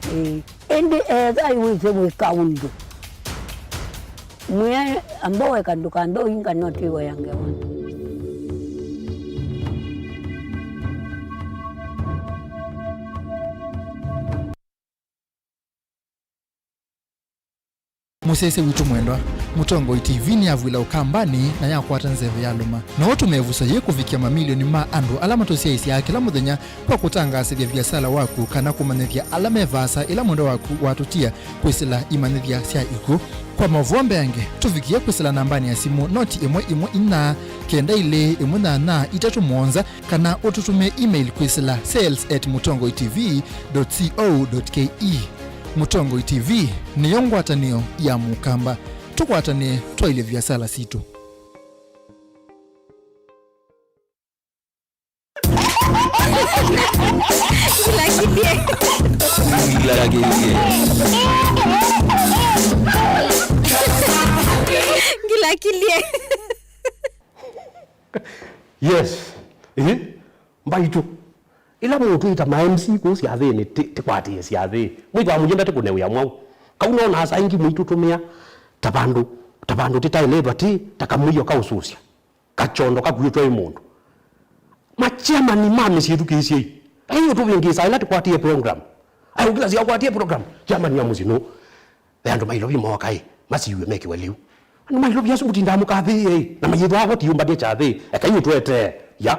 Ĩĩ. Ĩndĩ etha iwĩsĩ wĩka ũndũ. Mwĩe amba weka ndũkambe ũinga noti iwe ya ngewa. Mũsyaĩĩsya witũ mwendwa, Mũtongoi T V nĩyavw'ĩla Ũkambanĩ na yakwata nzeve yalũma. No ũtũme ĩvuso yĩĩ kũvikĩa mamilioni ma andũ ala matũsyaĩĩsyaa kĩla mũthenya kwa kũtangaasĩthya viasala waku kana kũmanyĩthya ala me vaasa ĩla mwendwa waku watũtia kwĩsĩla imanyĩthya sya ikw'ũ. Kwa maũvoo mbeange, tũvikĩe kwĩsĩla nambanĩ ya simũ noti ĩmwe ĩmwe inya kenda ilĩ ĩmwe nyanya itatũ mũonza, kana ũtũtũmĩe email kwĩsĩla sales at mũtongoi T V dot co dot K E. Mũtongoi T V nĩyo ngwatanĩo ya Mũkamba. Tũkwatanĩe twaĩlye viasala sitũ. Ngilakilie. Ngilakilie. Yes. Ĩĩ. Mbaitũ. Ĩla mũtwĩta ma M C kũu syathĩnĩ, ti, tikwatĩe syathĩ. Mwĩthwa mũyenda tĩkũne wĩa mwaũ. Kau no nasa ingi mũitũtũmĩa. Ta vandũ, ta vandũ tĩtaĩlĩtwa tĩ, ta kamũio kaũsũsya. Kakyondo kakuĩtwe nĩ mũndũ. Machairman ma mĩsyĩ, thukĩĩsyei. Ai ũtũvĩngĩĩsaa ĩla tũkwatie program. Ai ũkĩlasya ũkwatie program. Chairman ya mũsyĩ nũ? Ve andũ ma Ilovi mooka ĩ, masiw'e mekĩwe lĩu. Andũ ma Ilovi asu mũtindaa mũkathĩĩe ĩ, na mayĩthwa vo tiũmbanĩe kyathĩ, ekai ũtũetee. Ya.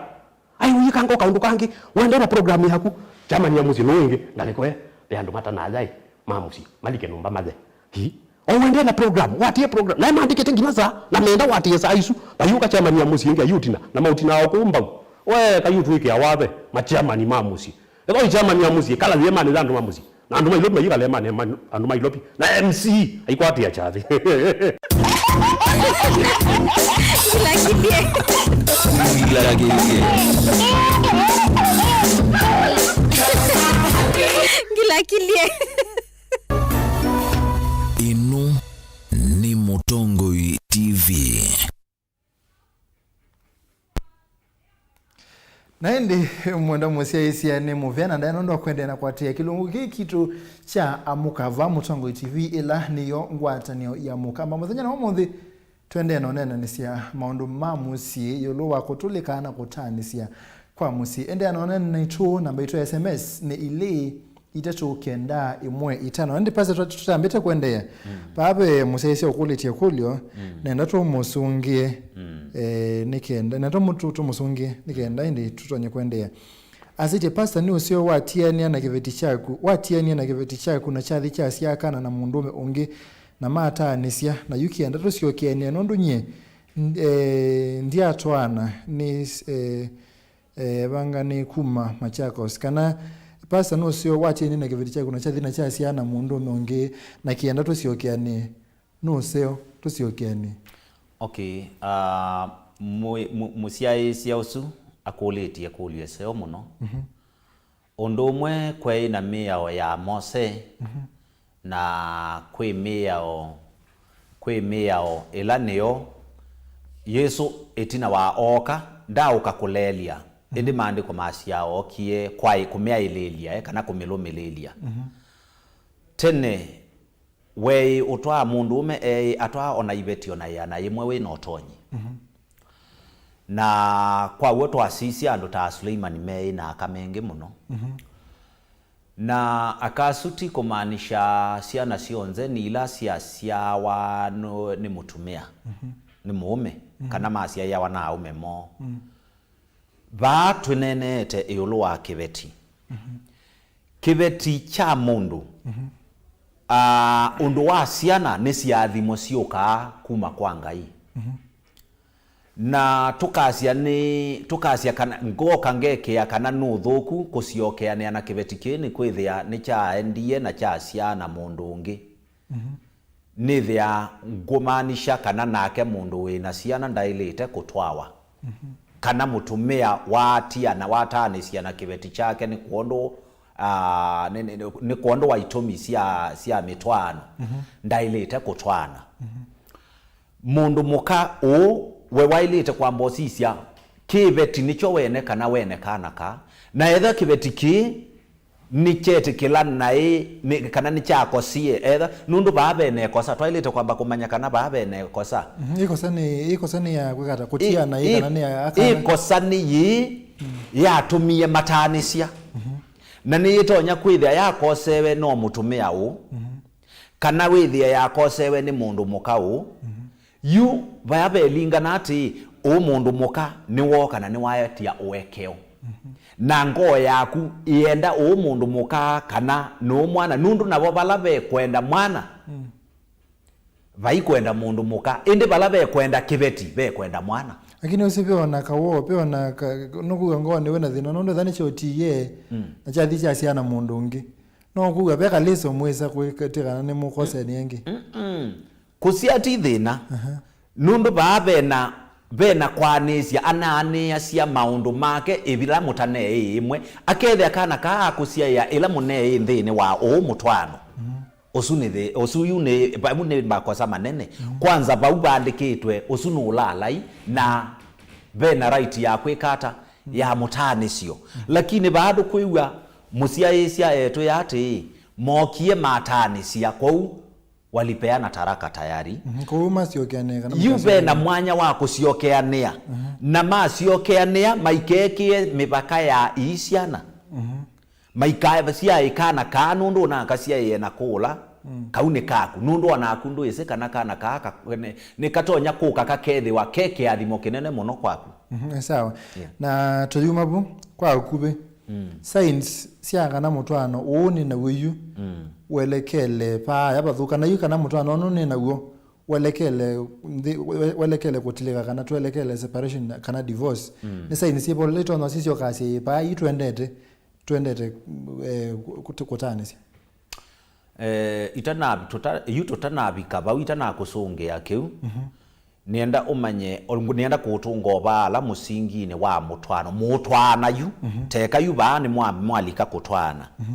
Ai ũyĩkanga o kaũndũ kangĩ, ũendee na program yaku. Chairman ya mũsyĩ nũũ ĩngĩ? Ngalĩko e, ve andũ matanaya ĩ, ma mũsyĩ, malike nyũmba mathe. Hi. O ũendee na program, watie program. Naĩ maandĩkĩte nginya saa, na menda watie saa isu. Vayũka chairman ya mũsyĩ ĩngĩ ayũtina, na maũtinaa o kũu mbau. We, kayũtwĩkĩa wathe, ma chairman ma mũsyĩ. Ethwa ĩ chairman ya mũsyĩ, kala yĩemanĩ ya andũ ma mũsyĩ. Na andũ ma Ilovi mayĩkala ĩemanĩ ma andũ ma Ilovi. Na M C aikwatĩa kyathĩ. Ngilakilie. Ngilakilie. Ngilakilie. Ĩno nĩ Mũtongoi T V. Na ĩndĩ, mwenda mũsyaĩĩsya nĩ mũvea, na ndaĩ nũndũ wa kwendeea na kũatĩĩa kĩlungu kĩĩ kitũ kya Amũka va Mũtongoi T V, ĩla nĩyo ngwatanĩo ya Mũkamba. Mũthenya na ũmũnthĩ, twendeee na ũneenanĩsya maũndũ ma mũsyĩ ĩũlũ wa kũtũlĩka na kũtaanĩsya kwa mũsyĩ. Endeea na ũneeni naitũ, namba itũ ya S M S nĩ ilĩ itatũ kenda ĩmwe itano. Ĩndĩ Pastor, twa-, tũtambĩte kwendeea. Mm. Vaa ve mũsyaĩĩsya ũkũlĩtye ĩkũlyo, mm, nenda tũmũsũngĩe, mm, eh, nĩ kenda, nenda tũmũ-, tũ-, tũmũsũngĩe nĩ kenda ĩndĩ tũtonye kwendeea. Asĩtye, Pastor, nĩ ũseo watianĩa na kĩveti kyaku, watianĩa na kĩveti kyaku na kyathi kyasyaa kana na mũndũũme ũngĩ na mataanĩsya, na yu kĩenda tũsyokeanĩe nũndũ nyie, n-, eh, ndyatwaana nĩ, eh, eh, vanga nĩ kuma Machakos. Kana, Pastor, nũseo watianĩa na kĩveti kyaku na kyathi na kyasyaa na mũndũũme ũngĩ na kĩenda tũsyokeanĩe? Nũseo tũsyokeanĩe? Okay, ah, mũ-, mũ-, mũsyaĩĩsya ũsu akũlĩtye ĩkũlyo ĩseo mũno. Mhm. Ũndũ ũmwe, kweĩ na mĩao ya Mose, mhm, na kwĩ mĩao, kwĩ mĩao ĩla nĩyo Yesũ ĩtina wa ooka, ndaaũka kũleelya, ĩndĩ, mhm, maandĩko masya ookie kwaĩ kũmyaĩlĩĩlya, eh, kana kũmĩlũmĩlĩĩlya. Mhm. Tene, weĩ ũtwaa mũndũũme eĩ atwaa o na iveti o na ĩana yĩmwe wĩ na ũtonyi. Mhm. Na kwa w'o twasisya andũ ta Suleimani meĩ na aka mengĩ mũno. Mhm. Na aka asu ti kũmaanisha syana syonthe nĩ ila syasyawa nũ-, nĩ mũtumĩa, mhm, nĩ mũũme, mhm, kana masyaĩawa na aũme moo. Mhm. Vaa twĩneeneete ĩũlũ wa kĩveti. Mhm. Kĩveti kya mũndũ, mhm, ah, ũndũ wa syana nĩ siathimo syũkaa kuma kwa Ngai. Mhm. Na tũkasya nĩ, tũkasya kana, ngooka ngekĩa kana nĩ ũthũku kũsyokeanĩa na kĩveti kĩĩ, nĩkwĩthĩa nĩkyaendie na kyasyaa na mũndũ ũngĩ. Mhm. Nĩthĩa ngũmaanisha kana nake mũndũ wĩ na syana ndaĩlĩte kũtwawa. Mhm. Kana mũtumĩa watia na wataanĩsya na kĩveti kyake nĩ kwondũ, ah, nĩ, nĩ, nĩ, nĩ kwondũ wa itũmi sya, sya mĩtwaano, mhm, ndaĩlĩte kũtwaana. Mhm. Mũndũ mũka ũũ, we waĩlĩte kwamba ũsisya kĩveti nĩkyo wene kana wene kana ka, na etha kĩveti kĩĩ nĩkyetĩkĩla naĩ, nĩ, kana nĩkyakosie, etha, nũndũ vaa vene ĩkosa, twaĩlĩte kwamba kũmanya kana vaa vene ĩkosa. Mhm, ĩkosa nĩ, ĩkosa nĩ ya kwĩka ata? Kũtia naĩ, ĩ-, kana nĩ ya aka? Ĩkosa nĩ yĩĩ, mm, yatũmie mataanĩsya. Mhm. Na nĩyĩtonya kwĩthĩa yakosewe no mũtumĩa ũũ, mhm, kana wĩthĩe yakosewe nĩ mũndũ mũka ũũ. Mhm. Yu vaya velingana atĩĩ, ũũ mũndũ mũka nĩwooka na nĩwaetia ũekeo. Mhm. Na ngoo yaku ĩenda ũũ mũndũ mũka kana nũũ mwana, nũndũ navo vala ve kwenda mwana, mm, vai kwenda mũndũ mũka, ĩndĩ vala ve kwenda kĩveti, ve kwenda mwana. Lakini ũsi ve ona kawoo, ve ona ka-, nũkuga ngoonĩ wĩ na thĩna, nũndũ etha nĩkyotiie, mm, na kyathi kyasyaa na mũndũ ũngĩ. No kuga ve kalĩso mwĩsa kwĩtĩkana nĩ mũkoseni ĩngĩ. Mm-mm. Kũsyaa ti thĩna. Aha. Nũndũ vaa vena, vena kwaanĩsya, anaanĩasya maũndũ make ĩvila mũtaneĩ ĩmwe. Akethĩa kana kaa akũsyaĩa ĩla mũneĩ nthĩnĩ wa ũũ mũtwaano. Mhm. Ũsu nĩ thĩ, ũsu yu nĩ, vau nĩ makosa manene. Mhm. Kwanza vau vaandĩkĩtwe, ũsu nũlalai, na vena right ya kwĩka ata, ya mũtaanĩsyo. Mhm. Lakini vaa ndũkwĩw'a mũsyaĩĩsya etwĩa atĩĩ, mookie mataanĩsya, kwoou Walipeana taraka tayari. Mhm. Kwoou masyokeanĩa kana yu ve na makasyokeanĩa. Mwanya wa kũsyokeanĩa. Mhm. Na masyokeanĩa maikekĩe mĩvaka ya ii syana. Mhm. Maikasyaĩe kana kaa nũndũ ũnakasyaĩe na kũla, mm, kau nĩ kaku. Nũndũ o naku ndwĩsĩ kana kana kaa ka, nĩ, nĩ katonya kũka kakethĩwa ke kĩathimo kĩnene mũno kwaku. Mhm, nĩ sawa. Yeah. Na tũyuma vu kwa ũkuvĩ. Mm. Signs sya kana mũtwaano ũũ nĩ naw'o yu, mm, welekele vaa yavathũka, na yu kana mũtwaano ũũ nĩ naw'o welekele nthĩ, we-, welekele kũtilĩka kana twelekele separation kana divorce. Mm. Nĩ signs syĩva itonya sisyokaa syĩ vaa ii twendete, twendete, eh, kũt-, kũtaanĩsya? Eh, itana-, tũta-, yu tũtanavika vau, itanakũsũngĩa kĩu, mhm, nĩenda ũmanye, o-, nĩenda kũũtũnga o vaa ala mũsinginĩ wa mũtwaano. Mũtwaana yu, mhm, teka yu vaa nĩ mwa-, mwalika kũtwaana. Mhm.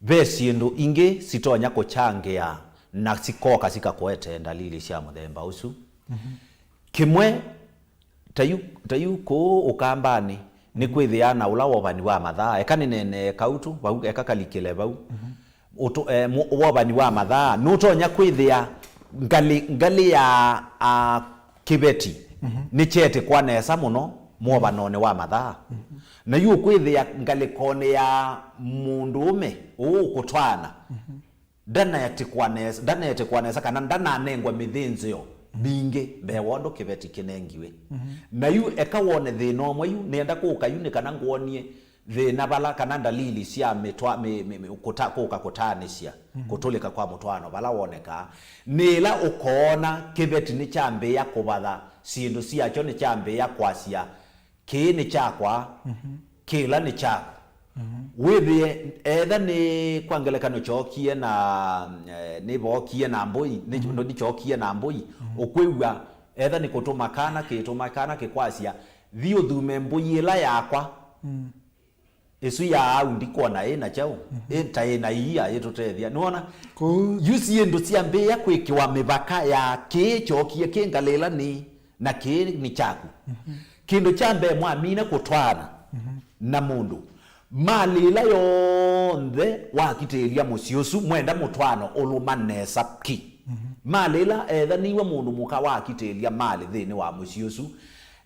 Ve syĩndũ ingĩ sitonya kũkyangĩa na sikoka sikakũetee ndalili sya mũthemba ũsu. Mhm. Kĩmwe, ta yu, ta yu kũũ Ũkambanĩ, nĩkwĩthĩaa na ũla wovani wa mathaa. Eka nĩneenee kau tu, vau, eka kalikĩle vau. Mhm. Ũtũ-, eh, mũ-, wovani wa mathaa, nũtonya kwĩthĩa ngalĩ, ngalĩ ya, a, kĩveti, mhm, nĩkyetĩkwa nesa mũno movanonĩ wa mathaa. Mhm. Na yu ũkwĩthĩa ngalĩkonĩ ya mũndũũme ũũ ũkũtwaana, mhm, ndanetĩkwa nesa, ndanetĩkwa nesa kana ndananengwa mĩthĩnzĩo mingĩ mbee wa ũndũ kĩveti kĩnengiwe. Mhm. Na yu eka wone thĩna ũmwe yu, nĩenda kũka yu nĩ kana ngwonie thĩna vala kana ndalili sya mĩtwa-, mĩ-, mĩ-, mĩ-, kũta-, kũka kũtaanĩsya, mhm, kũtũlĩka kwa mũtwaano vala wonekaa. Nĩ ĩla ũkoona kĩveti nĩkyambĩĩa kũvatha syĩndũ syakyo, nĩkyambĩĩa kwasya, "Kĩĩ nĩ kyakwa, mhm, kĩla nĩ kyaku." Mhm. Wĩthĩe, etha nĩ kwa ngelekano kyookie na, eh, nĩvookie na mbũi, nĩ, mhm, nĩkyookie na mbũi, mhm, ũkwĩw'a etha nĩ kũtũma kana kĩtũma kana kĩkwasya, "Thi ũthume mbũi ĩla yakwa." Mm. Ĩsu ya au ndikwona ĩ na kyaũ, mhm, ĩ ta ĩ na iia ĩtũtethya. Nĩwona? Kũu yu syĩndũ syambĩĩa kwĩkĩwa mĩvaka ya kĩĩ kyookie kĩ ngalĩ ĩla nĩ, na kĩĩ nĩ kyaku. Mhm. Kĩndũ kya mbee mwamina kũtwaana, mhm, na mũndũ, malĩ ĩla yonthe wakitĩĩlya mũsyĩ ũsu, mwenda mũtwaano ũlũma nesa ki. Mhm. Malĩ ĩla ethaniw'e mũndũ mũka wakitĩĩlya malĩ nthĩnĩ wa mũsyĩ ũsu,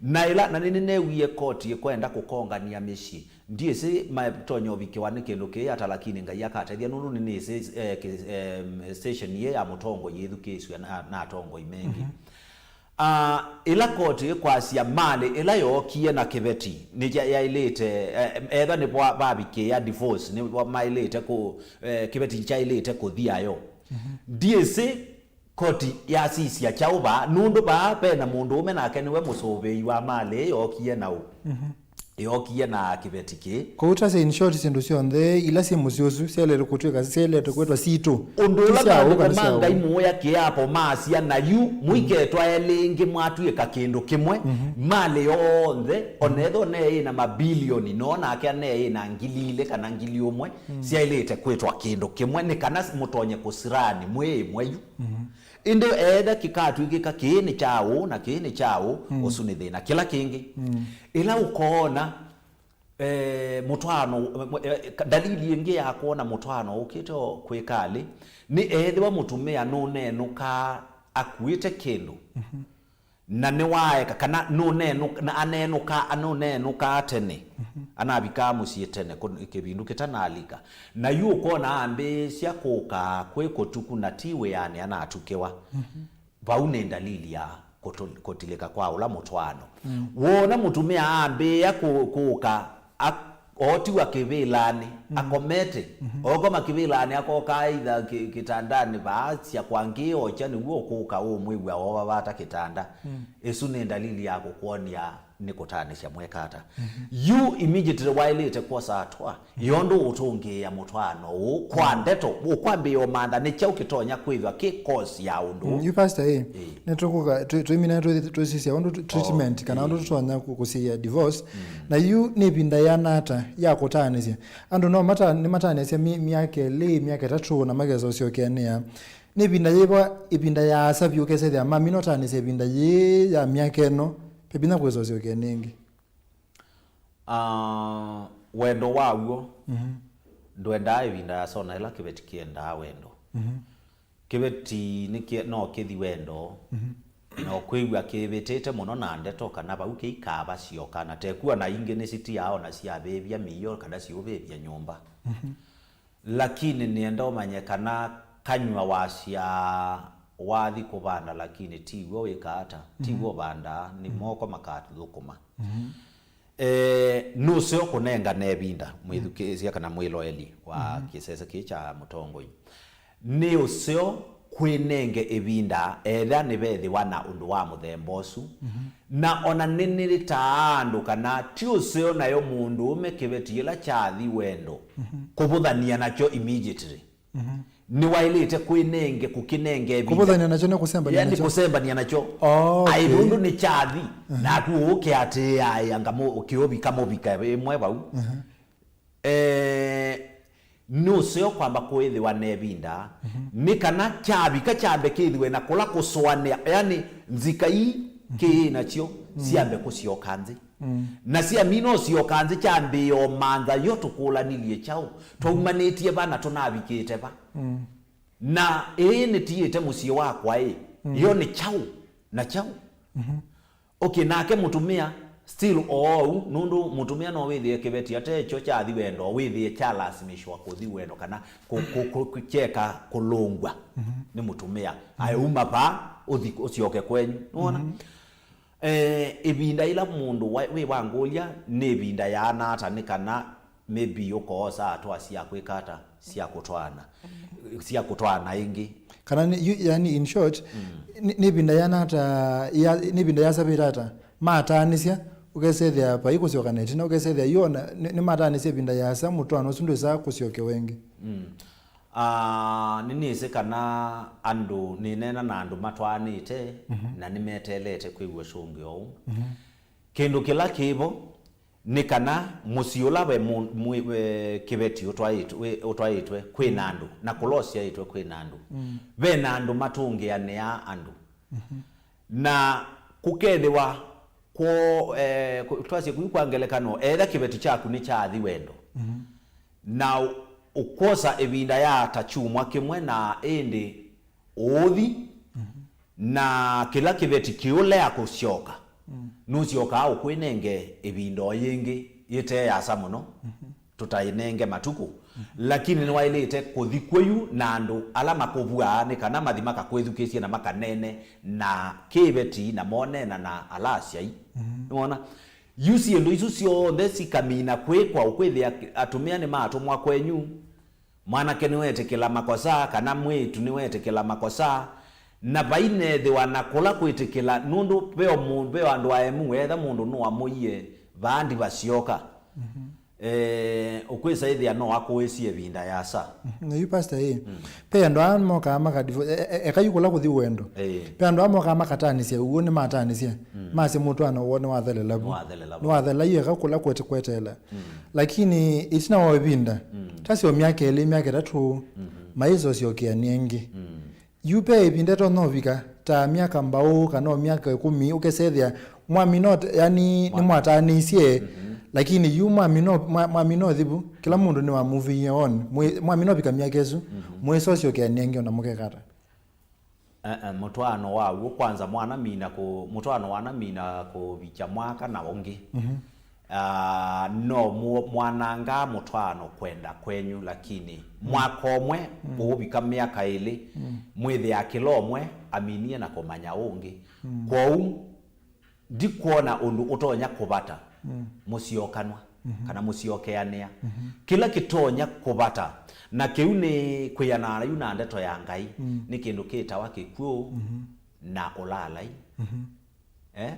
na ĩla, na nĩnĩneewie koti ĩkwenda kũkongania mĩsyĩ. Ndyĩsĩ matonya ũvikĩwa nĩ kĩndũ kĩĩ ata, lakini Ngai akatethya, nũndũ nĩnĩsĩ, eh, kĩ-, em, station yĩ ya mũtongoi yĩthukĩĩsw'a na, na atongoi mengĩ. Mhm. Ah, ĩla koti ĩkwasya malĩ ĩla yookie na kĩveti nĩ ya-, yaĩlĩte, eh, etha nĩ va-, vavikĩĩa divorce, nĩ va-, maĩlĩte kũ-, eh, kĩveti kyaĩlĩte kũthi ayo. Mhm. Ndyĩsĩ koti yasisya kyaũ vaa, nũndũ vaa ve na mũndũũme nake nĩwe mũsũvĩi wa malĩ ĩ yookie na ũ-, mhm, yookie na kĩveti kĩĩ. Kũu twasya, in short, syĩndũ syonthe ila syĩ mũsyĩ ũsu syaĩlĩte kũtw'ĩka, syaĩlĩte kwĩtwa sitũ. Ũndũ ũla maandĩko ma Ngai mooya kĩapo maasya, na yu mũiketwae lĩngĩ mwatw'ĩka kĩndũ kĩmwe, mhm, malĩ yonthe, o na ethĩwa neĩ na mabilioni, no nake aneĩ na ngili ilĩ kana ngili ũmwe, mm, syaĩlĩte kwĩtwa kĩndũ kĩmwe, nĩ kana mũtonye kũsirani mwĩ ĩmwe yu. Mhm. Ĩndĩ eetha kĩkatw'ĩkĩka kĩĩ nĩ kya ũũ na kĩĩ nĩ kya ũũ, mm, ũsu nĩ thĩna. Kĩla kĩngĩ, mm, ĩla ũkoona, eh, mũtwaano, eh, dalili ĩngĩ ya kwona mũtwaano ũkĩte o kwĩkalĩ, nĩ ethĩwa mũtumĩa nũnenũkaa akuĩte kĩndũ, mhm, na nĩwaeka, kana nũnenũk-, na anenũkaa, nũnenũkaa tene, mhm, anavikaa mũsyĩ tene kũ-, kĩvindu kĩtanalika. Na yu ũkona ambĩĩsya kũka kwĩ kũtuku na ti wĩanĩ anatukĩwa. Mhm. Vau nĩ ndalili ya kũtũ-, kũtilĩka kwa ũla mũtwaano. Mm. Woona mũtumĩa ambĩĩa kũ-, kũka, a-, ootiwa kĩvĩlanĩ, mm, akomete. Mhm. Ookoma kĩvĩlanĩ, akoka aitha kĩ-, kĩtandanĩ vaasya kwa ngĩ okya nĩw'o ũkũka ũmwĩw'a oova vata kĩtanda. Mm. Ĩsu nĩ ndalili ya kũkwony'a nĩ kũtaanĩsya mweka ata. Mhm. Yu immediately waĩlĩte kwosa atwa, ĩondũ ũtũngĩĩa mũtwaano ũũ kwa, mm, ndeto, ũkwambĩĩa ũmantha nĩ kyaũ kĩtonya kwĩthwa kĩ cause ya ũndũ ũũ. Mm, yu pastor, ĩ, ĩ, nĩtũkũka, tũ-, tũimina tũ-, twĩsisya ũndũ tũ-, treatment, oh, kana ũndũ, ĩ, tũtonya kũ-, kũsiĩa divorce. Mm. Na yu nĩ ĩvinda yĩana ata ya kũtaanĩsya? Andũ no mata-, nĩmataanĩsya mi-, myaka ĩlĩ, myaka ĩtatũ, na makesa ũsyokeanĩa. Nĩ ĩvinda yĩva, ĩvinda yaasa vyũ ũkesethĩa mamina ũtaanĩsya ĩvinda yĩĩ ya myaka ĩno, ve vinya kwĩsa ũsyokeanĩa ĩngĩ? Ah, wendo wa w'o, mhm, ndwendaa ĩvinda yasona ĩla kĩveti kĩendaa wendo. Mhm. Kĩveti nĩ kĩ-, no kĩthi wendo, na ũkwĩw'a kĩvĩtĩte mũno na ndeto kana vau kĩikava syoka, na tekw'a na ingĩ nĩsitiaa ona syavĩvya mĩio kana siũvĩvya nyũmba. Lakini nĩenda ũmanye kana kanyw'a wasya wathi kũvanda, lakini tiw'o wĩka ata, tiw'o ũvandaa, nĩ moko makatũthũkũma. Eh, nũseo kũnengane ĩvinda, mwĩthukĩĩsya kana mwĩloeli wa kĩsese kĩĩ kya mũtongoi. Nĩ ũseo kwĩnenge ĩvinda, etha nĩvethĩwa na ũndũ wa mũthemba ũsu. Na ona nĩnĩtaa andũ kana ti ũseo nayo mũndũũme kĩveti yĩla kyathi wendo kũvũthania nakyo immediately. Nĩwaĩlĩte kwĩnenge, kũkĩnenge ĩvinda. Kũvũthania nakyo nĩ kũsembania yani nakyo? Kũsembania nakyo. Oh, okay. Aĩ nũndũ nĩ kyathi, naku ũkĩatĩĩaĩa anga ũkĩũvika mũvika ĩmwe vau. Eh, nĩ ũseo kwamba kũĩthĩwa na ĩvinda, nĩ kana kyavika kyambe kĩthĩwe na kũla kũsũanĩa, yani nzika ii kĩĩ nakyo syambe kũsyoka nthĩ. Na syamina ũsyoka nthĩ kyambĩĩa o mantha yo tũkũlanilye kyaũ, twaumanĩtye va na tũnavikĩte va. Na ĩĩ nĩtiĩte mũsyĩ wakwa ĩ, yo nĩ kyaũ na kyaũ? Okay, nake mũtumĩa still oou, nũndũ mũtumĩa no wĩthĩe kĩveti atekyo kyathi wendo, wĩthĩe kyalasimishwa kũthi wendo kana kũ-, kũ-, kũ-, kũ-, kyeka kũlũngw'a nĩ mũtumĩa. Aĩ uma vaa, ũthi ũsyoke kwenyu. Nĩwona? Eh, ĩvinda ĩla mũndũ wa-, wĩ wa ngũlya nĩ ĩvinda yaana ata, nĩ kana maybe ũkoosa atwa sya kwĩka ata, sya kũtwaana, sya kũtwaana ĩngĩ. Kana nĩ, yu-, yani, in short, nĩ, nĩ ĩvinda yana ata, ya, nĩ ĩvinda yasavĩte ata, mataanĩsya, ũkesethĩa vai kũsyoka na ĩtina, ũkesethĩa yu ona, nĩ, nĩ mataanĩsya ĩvinda yasa, mũtwaano ũsu ndwĩsaa kũsyokewa ĩngĩ. Ah, nĩnĩsĩ kana andũ, nĩneena na andũ matwaanĩte, na nĩmeteelete kwĩw'a ũsũngĩo ũũ. Kĩndũ kĩla kĩvo, nĩ kana mũsyĩ ũla we mũ-, mwĩ-, we kĩveti ũtwaĩtwe, wĩ-, ũtwaĩtwe kwĩ na andũ, na kũla ũsyaĩtwe kwĩ na andũ. Ve na andũ matũngĩanĩaa andũ. Na kũkethĩwa kwo-, eh, kũ-, twasye kũu kwa ngelekano, etha kĩveti kyaku nĩ kyathi wendo. Na ũ-, ũkwosa ĩvinda ya ta kyumwa kĩmwe na ĩndĩ ũũthi, na kĩla kĩveti kĩũlea kũsyoka, nũsyokaa ũkwĩnenge ĩvinda o yĩngĩ yĩte yasa mũno, tũtaĩnenge matukũ. Lakini nĩwaĩlĩte kũthi kwĩu na andũ ala makũvw'aa nĩ kana mathi makakwĩthukĩĩsye na makaneene na kĩveti na moneena na ala asyai. Nĩwona? Yu syĩndũ isu syonthe sikamina kwĩkwa, ũkwĩthĩa atũmĩa nĩmatũmwa kwenyu. Mwanake nĩwetĩkĩla makosa, kana mwĩĩtu nĩwetĩkĩla makosa, na vainethĩwa na kũla kwĩtĩkĩla, nũndũ veo mũ-, veo andũ aemu, etha mũndũ nũamũie, vaa ndivasyoka. Eh, ũkwĩsa ĩthĩa no akũĩsye ĩvinda yasa. Na yu pastor ĩ, ve andũ aa mokaa makadivo-, e-, e-, eka yu kũla kũthi wendo. Ĩĩ. Ve andũ aa mokaa makataanĩsya, ũu nĩmataanĩsya. Masĩ mũtwaano woo nĩwathelela vu. Nĩwathelela vu. Nĩwathelela yu eka kũla kwete-, kweteela. Lakini ĩtina wa ĩvinda, tasyo myaka ĩlĩ, myaka ĩtatũ, maisosyokeanĩa ĩngĩ. Yu ve ĩvinda ĩtonya ũvika, ta myaka mbaũ, kana o myaka ĩkũmi, ũkesethĩa, mwamina, yani, nĩmwataanĩisye, lakini yu mwamina, mwa-, mwamina ũthi vu, kĩla mũndũ nĩwamuvie on, mwĩ-, mwamina ũvika myaka ĩsu, mwĩsosyokeanĩa ĩngĩ ona mũkeka ata? Eh, eh, mũtwaano wa w'o kwanza mwanamina kũ-, mũtwaano wanamina kũvikya mwaka na ũngĩ. Ah, no mu-, mwanangaa mũtwaano kwenda kwenyu, lakini mwaka ũmwe ũũvika myaka ĩlĩ, mwĩthĩa kĩla ũmwe aminie na kũmanya ũngĩ. Kwoou, ndikwona ũndũ ũtonya kũvata mũsyokanwa kana mũsyokeanĩa. Kĩla kĩtonya kũvata, na kĩu nĩ kwĩanana yu na ndeto ya Ngai, nĩ kĩndũ kĩtawa kĩkw'ũ na ũlaalai. Eh?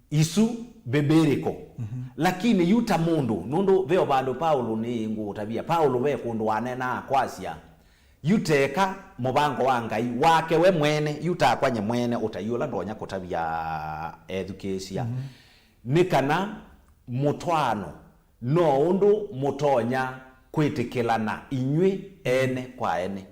Isu biblical. Lakini yu ta mũndũ, nũndũ ve o vandũ Paulo nĩ ngũũtavia. Paulo ve kũndũ waneenaa kwasya, yu teka mũvango wa Ngai wake we mwene, yu takwa nye mwene ũtai ũla ndonya kũtavya ethukĩĩsya. Nĩ kana mũtwaano no ũndũ mũtonya kwĩtĩkĩlana inyw'ĩ ene kwa ene.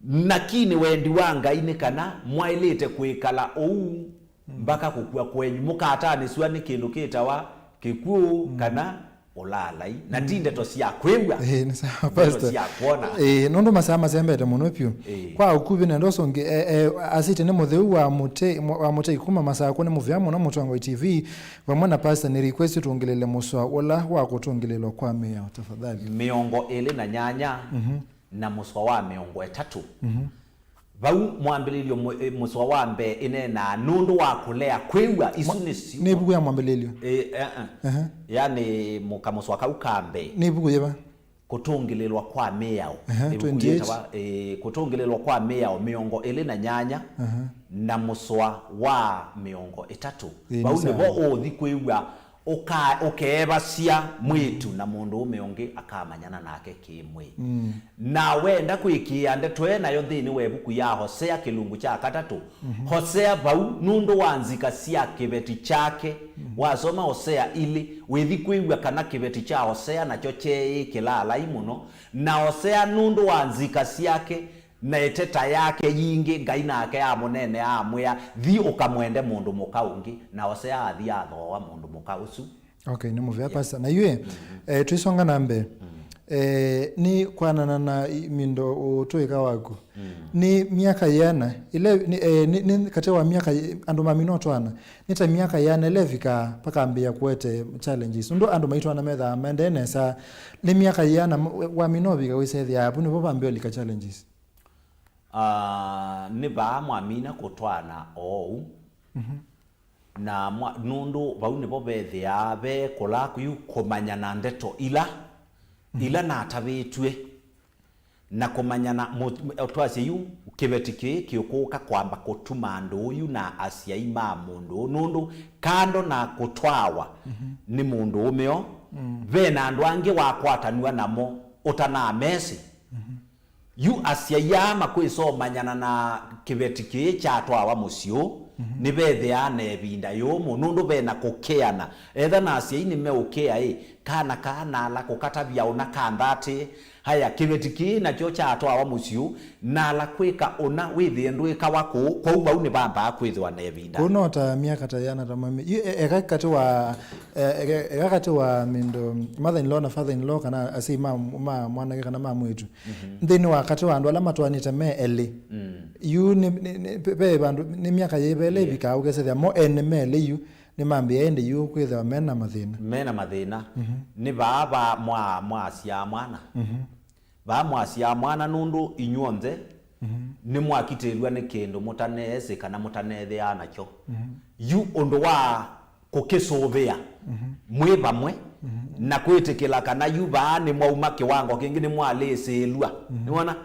Lakini wendi wa Ngai nĩ kana mwaĩlĩte kwĩkala ũu mpaka kũkw'a kwenyu. Mũkatanĩsw'a nĩ kĩndũ kĩtawa kĩkw'ũ kana ũlaalai, na ti ndeto sya kwĩw'a, ĩĩ, nĩ sawa, ndeto Pastor. Sya kwona. Ĩĩ, nũndũ masaa masembete mũno vyũ. Ĩĩ. Kwa ũkuvĩ, nenda ũsũngĩ, e, e, asĩte nĩ mũtheu wa mũtei, mwa- wa mũtei kuma Masakũ nĩ mũvea mũno Mũtongoi T V, vamwe na Pastor, nĩ request ũtũngĩlĩle mũsoa ũla wa kũtũngĩlĩlwa kwa mĩao, tafadhali. Mĩongo ĩlĩ na nyanya na mũsoa wa mĩongo ĩtatũ. Vau mwambĩlĩlyo mũ- ĩ, mũsoa wa mbee ĩneenaa nũndũ wa kũlea kwĩw'a. Isu nĩsyo. Nĩ ĩvuku ya mwambĩlĩlyo. Ĩ, eh, eh. Ehe. Yaani, mũka mũsoa kau ka mbee. Nĩ ĩvuku yĩva? Kũtũngĩlĩlwa kwa mĩao. Ehe, ĩvuku twenty-eight. Yĩtawa, ĩ, kũtũngĩlĩlwa kwa mĩao mĩongo ĩlĩ na nyanya na mũsoa wa mĩongo ĩtatũ. Ĩĩ, vau nĩ sawa. Nĩvo ũũthi kwĩw'a ũka- ũkeevasya mwĩĩtu na mũndũũme ũngĩ akamanyana nake kĩ-mwĩĩ. Na wenda kwĩkĩĩa ndeto ĩ nayo nthĩnĩ wa ĩvuku ya Hosea kĩlungu kya katatũ, Hosea vau nũndũ wa nzika sya kĩveti kyake, wasoma Hosea ilĩ, wĩthi kwĩw'a kana kĩveti kya Hosea nakyo kyeĩ kĩlaalai mũno, na Hosea nũndũ wa nzika syake, na ĩteta yake yingĩ, Ngai nake amũneenea, amwĩa, "Thi ũkamwende mũndũ mũka ũngĩ." Na Hosea athi athooa mũndũ mũka ũsu. Okay, nĩ mũvea, yeah, Pastor. Na yu ĩ, eh, tũisonga na mbee. Eh, nĩ kwanana na i- mindo ũtũĩka waku. Nĩ myaka yĩana, ĩla, nĩ, eh, nĩ, nĩ katĩ wa myaka yĩ- andũ mamina ũtwana, nĩ ta myaka yĩana ĩla ĩvikaa pakambĩĩa kũete challenges. Nũndũ andũ maitwana methaa maendee nesa. Nĩ myaka yĩana m- wamina ũvika wĩsethĩa avu nĩvo vambĩĩa ũlika challenges. Ah, nĩ vaa mwamina kũtwaana oou. Na mwa- nũndũ vau nĩvo vethĩaa ve kũla yu kũmanyana ndeto ila, ila natavĩtw'e, na kũmanyana mũ- twasye yu kĩveti kĩĩ kĩũkũka kwamba kũtuma ndũũ yu na asyai ma mũndũ ũũ, nũndũ kando na kũtwawa nĩ mũndũũme o, ve na andũ angĩ wakwatanw'a namo ũtanamesĩ. Yu asyai aa makwĩsa ũmanyana na kĩveti kĩĩ kyatwawa mũsyĩ ũũ, nĩvethĩaa na ĩvinda yũmũ, nũndũ ve na kũkeana. Etha na asyai nĩmeũkea-ĩ, kana kaa nala kũkatavya ũna kanthatĩ, haya, kĩveti kĩĩ nakyo kyatwawa mũsyĩ ũũ, nala kwĩka ũna wĩthĩe ndwĩkawa kũũ, kwoou vau nĩvambaa kwĩthĩwa na ĩvinda. Kũu no ta myaka ta yĩana ta mami. Yu e- eka katĩ wa, e- eka- eka katĩ wa mindo mother in law na father in law, kana asyai ma, ma mwanake kana ma mwĩĩtu. Nthĩnĩ wa katĩ wa andũ ala matwaanĩte me elĩ. Yu nĩ, nĩ, nĩ, ve- ve vandũ, nĩ myaka yĩva ĩla ĩvikaa ũkesethĩa mo ene me elĩ yu nĩmambĩĩa ĩndĩ yu kwĩthĩwa me na mathĩna. Me na mathĩna. Nĩ vaa va mwa- mwasyaa mwana. Vaa mwasyaa mwana nũndũ inyw'onthe nĩmwakitĩlw'a nĩ kĩndũ mũtaneesĩ kana mũtanethĩaa nakyo. Yu ũndũ wa kũkĩsũvĩa mwĩ vamwe na kwĩtĩkĩla kana yu vaa nĩmwauma kĩwango kĩngĩ, nĩmwalĩsĩĩlw'a. Nĩwona?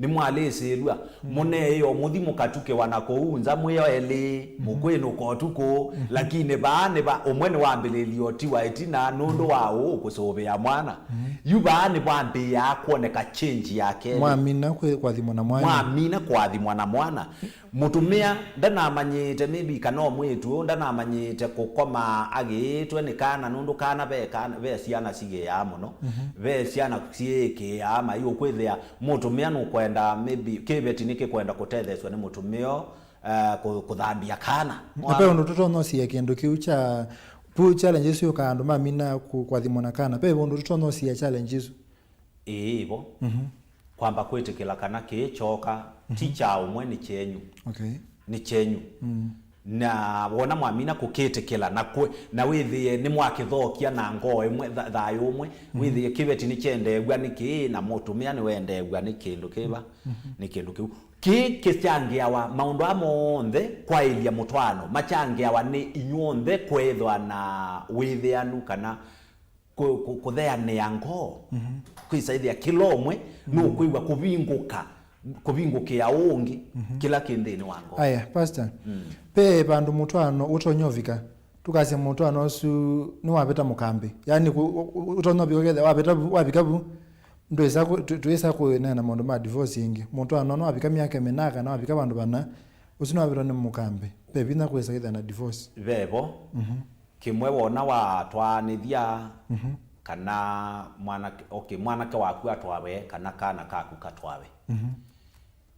Nĩmwalĩsĩĩlw'a. Mũneeĩo mũthi mũkatukĩwa na kũu nza mwĩ o elĩ, mũkwĩnũka ũtukũ, lakini vaa nĩ va ũmwe nĩwambĩlĩlye ũtiwa ĩtina nũndũ wa ũũ kũsũvĩa mwana. Yu vaa nĩvambĩĩaa kwoneka change ya kelĩ. Mwamina kwĩ- kũathimwa na mwana. Mwamina kũathimwa na mwana. Mũtumĩa ndanamanyĩĩte, maybe, kana o mwĩĩtu ũũ ndanamanyĩĩte kũkoma agĩĩtwe nĩ kana, nũndũ kana ve, kana ve syana sigĩaa mũno. Ve syana syĩĩkĩĩaa mai ũkwĩthĩa mũtumĩa nũkwenda, maybe, kĩveti nĩkĩkwenda kũtetheesw'a nĩ mũtumĩa ũũ, eh, kũ- kũthambia kana. Na ve ũndũ tũtonya ũsia kĩndũ kĩu kya pu- challenge ĩsu yũkaa andũ mamina kũ- kũathimwa na kana. Ve ũndũ tũtonya ũsia challenge ĩsu. Ĩĩ, vo. Kwamba kwĩtĩkĩla kana kĩĩ kyooka ti kya ũmwe, nĩ kyenyu. Okay. Nĩ kyenyu. Na wona mwamina kũkĩtĩkĩla na kwĩ- na wĩthĩe nĩmwakĩthokya na ngoo ĩmwe, tha- thayũ ũmwe, wĩthĩe kĩveti nĩkyendeew'a nĩ kĩĩ na mũtumĩa nĩwendeew'a nĩ kĩndũ kĩva, nĩ kĩndũ kĩu. Kĩĩ kĩkyangĩawa, maũndũ aa monthe kwaĩlya mũtwaano makyangĩawa nĩ inyw'onthe kwĩthwa na wĩthĩanu kana kũ- kũ- kũtheanĩa ngoo. Kwĩsa ĩthĩa kĩla ũmwe nũkwĩw'a kũvingũka, kũvingũkĩa ũũ ũngĩ, kĩla kĩ nthĩnĩ wa ngoo. Aya, Pastor, ve vandũ mũtwaano ũtonya ũvika, tũkasya mũtwaano ũsu nĩwavĩta mũkambĩ. Yaani, kũ- ũ- ũ- ũtonya ũvika, ũkethĩa wavĩta vu, wavika vu, ndwĩsa kũ- tũ- twĩsa kũneena maũndũ ma divorce ĩngĩ. Mũtwaano nĩwavika myaka mĩna kana wavika vandũ vana, ũsu nĩwavĩtwa nĩ mũkambĩ. Ve vinya kwĩsa kwĩthĩa na divorce. Vevo. Kĩmwe wona watwaanĩthya kana mwanake, okay, mwanake waku atwawe kana kana kaku katwawe.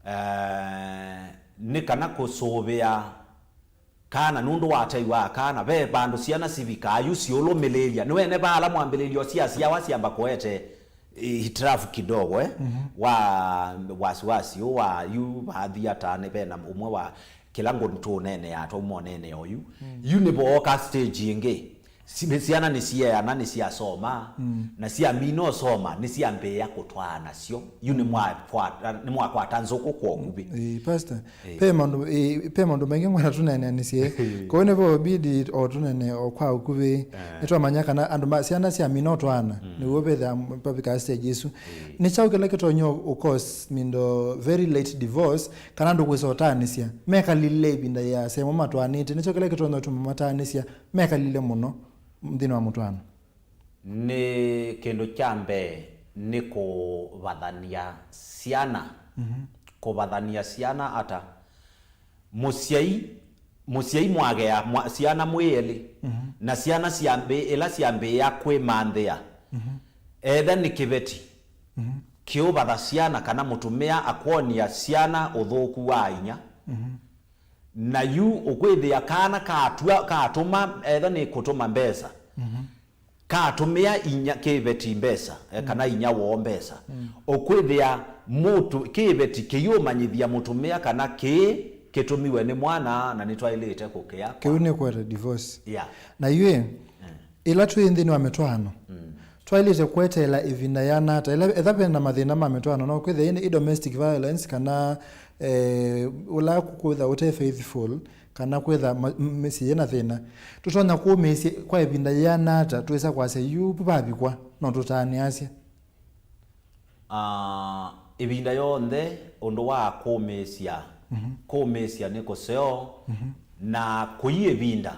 Eh, nĩ kana kũsũvĩa kana nũndũ wa tei wa kana, ve vandũ syana sivikaa yu siũlũmĩlĩĩlya. Nĩwene va ala mwambĩlĩlyo syasyawa syamba kũete, eh, hitirafu kidogo, eh, wa wasiwasi ũũ wa yu vaathi ata nĩ vena ũmwe wa kĩla ngũ tũũneenea twauma ũneenea ũyu. Yu nĩvooka stage ĩngĩ. Si-, syana nĩsyeana, nĩsyasoma, na syamina ũsoma, nĩsyambĩĩa kũtwaa nasyo. Yu nĩmwakwata, nĩmwakwata nzũkũ kwa ũkuvĩ. Ĩĩ, Pastor, ve maũndũ, ĩĩ, ve maũndũ maingĩ ngwenda tũneenanĩsye. Kwoou nĩvo bidi o tũnene o kwa ũkuvĩ. Nĩtwamanya kana andũ ma, syana syamina ũtwaana, nĩw'o vethĩa vavika stage ĩsu. Nĩ kyaũ kĩla kĩtonya ũ cause mindo very late divorce, kana andũ kwĩsa ũtaanĩsya mekalile ĩvinda yĩasa ĩmwe matwaanĩte? Nĩ kyaũ kĩla kĩtonya ũtuma mataanĩsya mekalile mũno nthĩnĩ wa mũtwaano? Nĩ kĩndũ kya mbee nĩ kũvathany'a syana. Kũvathany'a syana ata? Mũsyai, mũsyai mwagea mwa-, syana mwĩ elĩ, na syana syambĩ-, ĩla syambĩĩa kwĩmanthĩa, etha nĩ kĩveti kĩũvatha syana kana mũtumĩa akwony'a syana ũthũku wa inya, na yu ũkwĩthĩa kana katw'a, katũma, etha nĩ kũtũma mbesa, katũmĩa inya kĩveti mbesa, eh, kana inya woo mbesa. Ũkwĩthĩa mũtu-, kĩveti kĩyũmanyĩthya mũtumĩa kana kĩĩ kĩtũmiwe nĩ mwana na nĩtwaĩlĩte kũkĩa. Kĩu nĩ kũete divorce. Yeah. Na yu ĩ, ĩla twĩ nthĩnĩ wa mĩtwaano, twaĩlĩte kweteela ĩvinda yĩana ata? Ĩla, etha ve na mathĩna ma mĩtwaano, no kwĩthĩa ĩ, ĩ domestic violence kana, eh, ũla kwĩtha ũte faithful, kana kwĩtha ma-, m-, mĩsyĩ yĩ na thĩna. Tũtonya kũũmĩĩsya kwa ĩvinda yĩana ata twĩsa kwasya yu vavikwa no tũtaanĩasya? Ah, ĩvinda yonthe ũndũ wa kũũmĩĩsya, kũũmĩĩsya nĩ kũseo, na kũi ĩvinda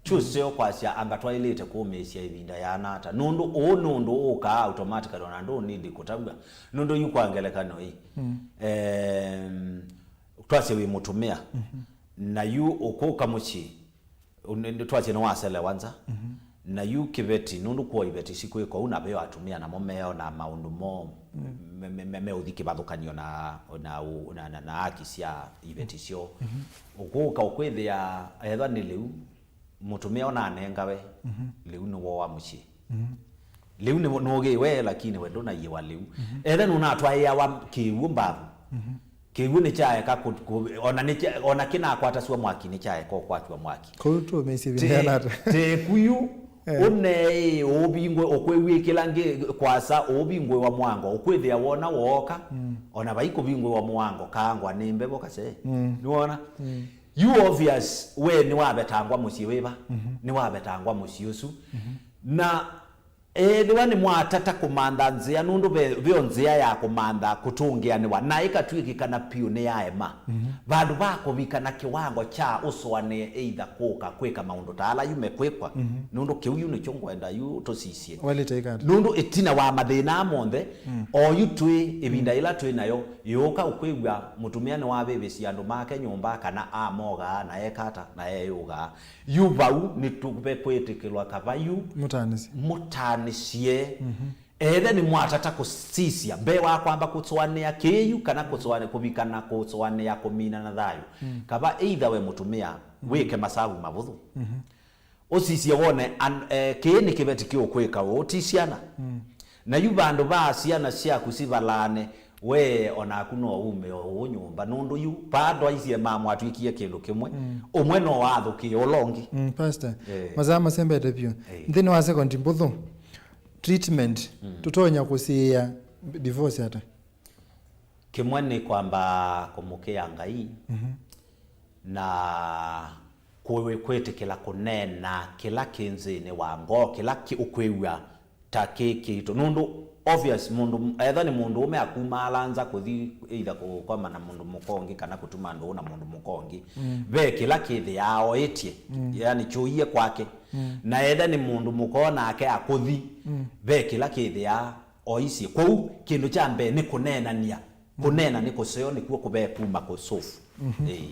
ti ũseo kwasya anga twaĩlĩte kũũmĩĩsya ĩvinda yĩana ata, nũndũ ũũ nĩ ũndũ ũũkaa automatically, ona ndũ need kũtavw'a. Nũndũ yu kwa ngelekany'o ĩ, em, twasye wĩ mũtumĩa, na yu ũkũka mũsyĩ, Ũ-, nĩ-, nĩ-, twasye nĩwaselewa nza. Na yu kĩveti, nũndũ kwoo iveti sikwĩka ũu, na veo atumĩa namo meona maũndũ moo me, me, me, meũthi kĩvathũkany'o na, na, ũ-, na, na, na haki sya iveti syoo. Ũkũka ũkwĩthĩa ethwa nĩ lĩu, mũtumĩa ũnanengawe, lĩu nĩwooa mũsyĩ. Lĩu nĩ-, nũũgĩwe, lakini we ndũnaiĩwa lĩu. Etha nũnatwaĩawa kĩw'ũ mbavu. Kĩw'ũ nĩkyaeka kũ-, kũ-, ona nĩkya-, ona kĩnakwatasw'a mwaki nĩkyaeka ũkwatw'a mwaki. Kũu tũmĩsĩ Te-, vindanata. Teku yu, eh, ũneĩ ũũvingwe, ũkwĩw'ĩkĩla ngĩ-, kwasa ũũvingũĩwa mũango, ũkwĩthĩa wona wooka, ona vai kũvingũĩwa mũango, kaangwa nĩ mbevo kase. Nĩwona? Yu obvious, we nĩwavetangwa mũsyĩ wĩva? Nĩwavetangwa mũsyĩ ũsu. Na ethĩwa nĩmwatata kũmantha nzĩa, nũndũ ve, veo nzĩa ya kũmantha kũtũngĩanĩwa, na ĩkatw'ĩkĩkana piũ nĩyaema. Vandũ va kũvika na kĩwango kya ũsũanĩe either kũka kwĩka maũndũ ta ala yu mekwĩkwa, nũndũ kĩu yu nĩkyo ngwenda yu tũsisye. Walĩte ĩkata. Nũndũ ĩtina wa mathĩna aa monthe, o yu twĩ, ĩvinda yĩla twĩ nayo, yũka ũkwĩw'a mũtumĩa nĩwavĩvĩsye andũ make nyũmba, kana amogaa, na eka ata, na eyũgaa. Yu vau nĩtũve kwĩtĩkĩlwa kava yu mũtaanĩsye. Mũtaanĩsye. Ethe nĩmwatata kũsisya mbee wa kwamba kũsũanĩa kĩĩu kana kũsũanĩa kũvika na kũsũanĩa kũmina na thayũ. Kava either we mũtumĩa wĩke masavu mavũthũ. Ũsisye wone an-, eh, kĩĩ nĩ kĩveti kĩũkwĩka ũũ, ti syana. Na yu vandũ va syana syaku sivalaane, we o naku no ume o ũũ nyũmba, nũndũ yu vaa ndwaisye mama atw'ĩkie kĩndũ kĩmwe, ũmwe no athũkĩe ũla ũngĩ. Mm, Pastor, eh, masaa masembete vyũ. Eh. Nthĩnĩ wa sekondi mbũthũ, treatment, tũtonya kũsiĩĩa divorce ata? Kĩmwe nĩ kwamba kũmũkĩa Ngai na kwĩ-, kwĩtĩkĩla kũneena kĩla kĩ nzĩnĩ wa ngoo, kĩla kĩ-, ũkwĩw'a ta kĩ kĩito. Nũndũ obvious, mũndũ, etha nĩ mũndũ ũme akumaala nza kũthi either kũkoma na mũndũ mũka ũngĩ kana kũtuma ndũũ na mũndũ mũka ũngĩ, ve kĩla kĩthĩaa oĩtye, yani kyũie kwake. Na etha nĩ mũndũ mũka o nake akũthi, ve kĩla kĩthĩaa oisye. Kwoou kĩndũ kya mbee nĩ kũneenany'a. Kũneena nĩ kũseo, nĩkw'o kũvee kuma kũsofu. Ĩĩ.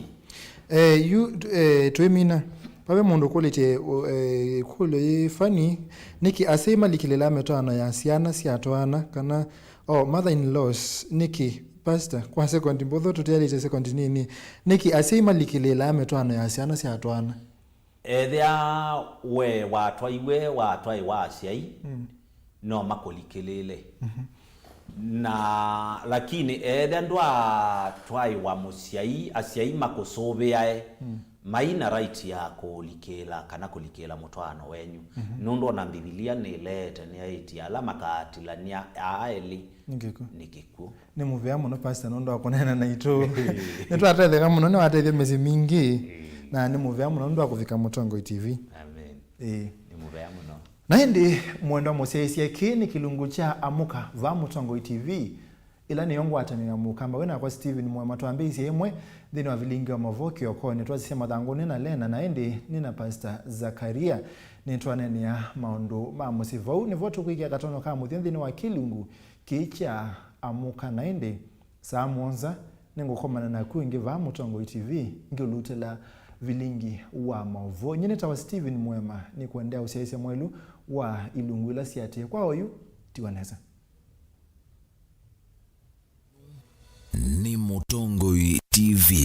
Eh, yu, eh, twĩmina. Vave mũndũ ũkũlĩtye, eh, ĩkũlyo yĩ funny, nĩkĩ asyai malikĩlĩlaa mĩtwaano ya syana syatwaana, kana, oh, mother in laws, nĩkĩ, Pastor, kwa sekondi mbũthũ, tũtialĩte sekondi nini, nĩkĩ asyai malikĩlĩlaa mĩtwaano ya syana syatwaana? Ethĩa we watwaiwe, watwaĩwa asyai, mm, no makũlikĩlĩle. Mhm. Na lakini ethĩa ndwatwaĩwa mũsyai, asyai makũsũvĩae, mm, mai na right ya kũlikĩla kana kũlikĩla mũtwaano wenyu. Mhm. Nũndũ ona Mbivilia nĩleete, nĩyaĩtye ala makaatilany'a aa elĩ nĩ kĩkw'ũ. Nĩ kĩkw'ũ. Nĩ mũvea mũno, Pastor, nũndũ wa kũneena naitũ. Nĩtwatetheka mũno, nĩwatethya mĩsyĩ mingĩ. Ĩĩ. Na nĩ mũvea mũno nũndũ wa kũvika Mũtongoi T V. Amen. Ĩĩ. Nĩ mũvea mũno. Na ĩndĩ, mwendwa mũsyaĩĩsya, kĩĩ nĩ kĩlungu kya Amũka va Mũtongoi T V, ĩla nĩyo ngwatanĩo ya Mũkamba. Wĩ nakwa Stephen Mwema, twambĩĩisye ĩmwe nthĩnĩ wa vilingi wa maũvoo kĩokonĩ. Twasisya mathangũnĩ na Lena, na ĩndĩ nĩ na Pastor Zakaria. Nĩtwaneenea maũndũ ma mũsyĩ. Vau nĩvo tũkwĩkĩa katono ka mũthya nthĩnĩ wa kĩlungu kĩĩ kya Amũka. Na ĩndĩ, saa mũonza, nĩngũkomana naku ĩngĩ vaa Mũtongoi T V, ngĩũlutĩla vilingi wa maũvoo. Nyie nĩtawa Stephen Mwema, nĩkũendeea ũsyaĩĩsya mwaĩlu wa ilungu ila siatĩĩe. Kwa oyu, tiwa nesa. Nĩ Mũtongoi T V.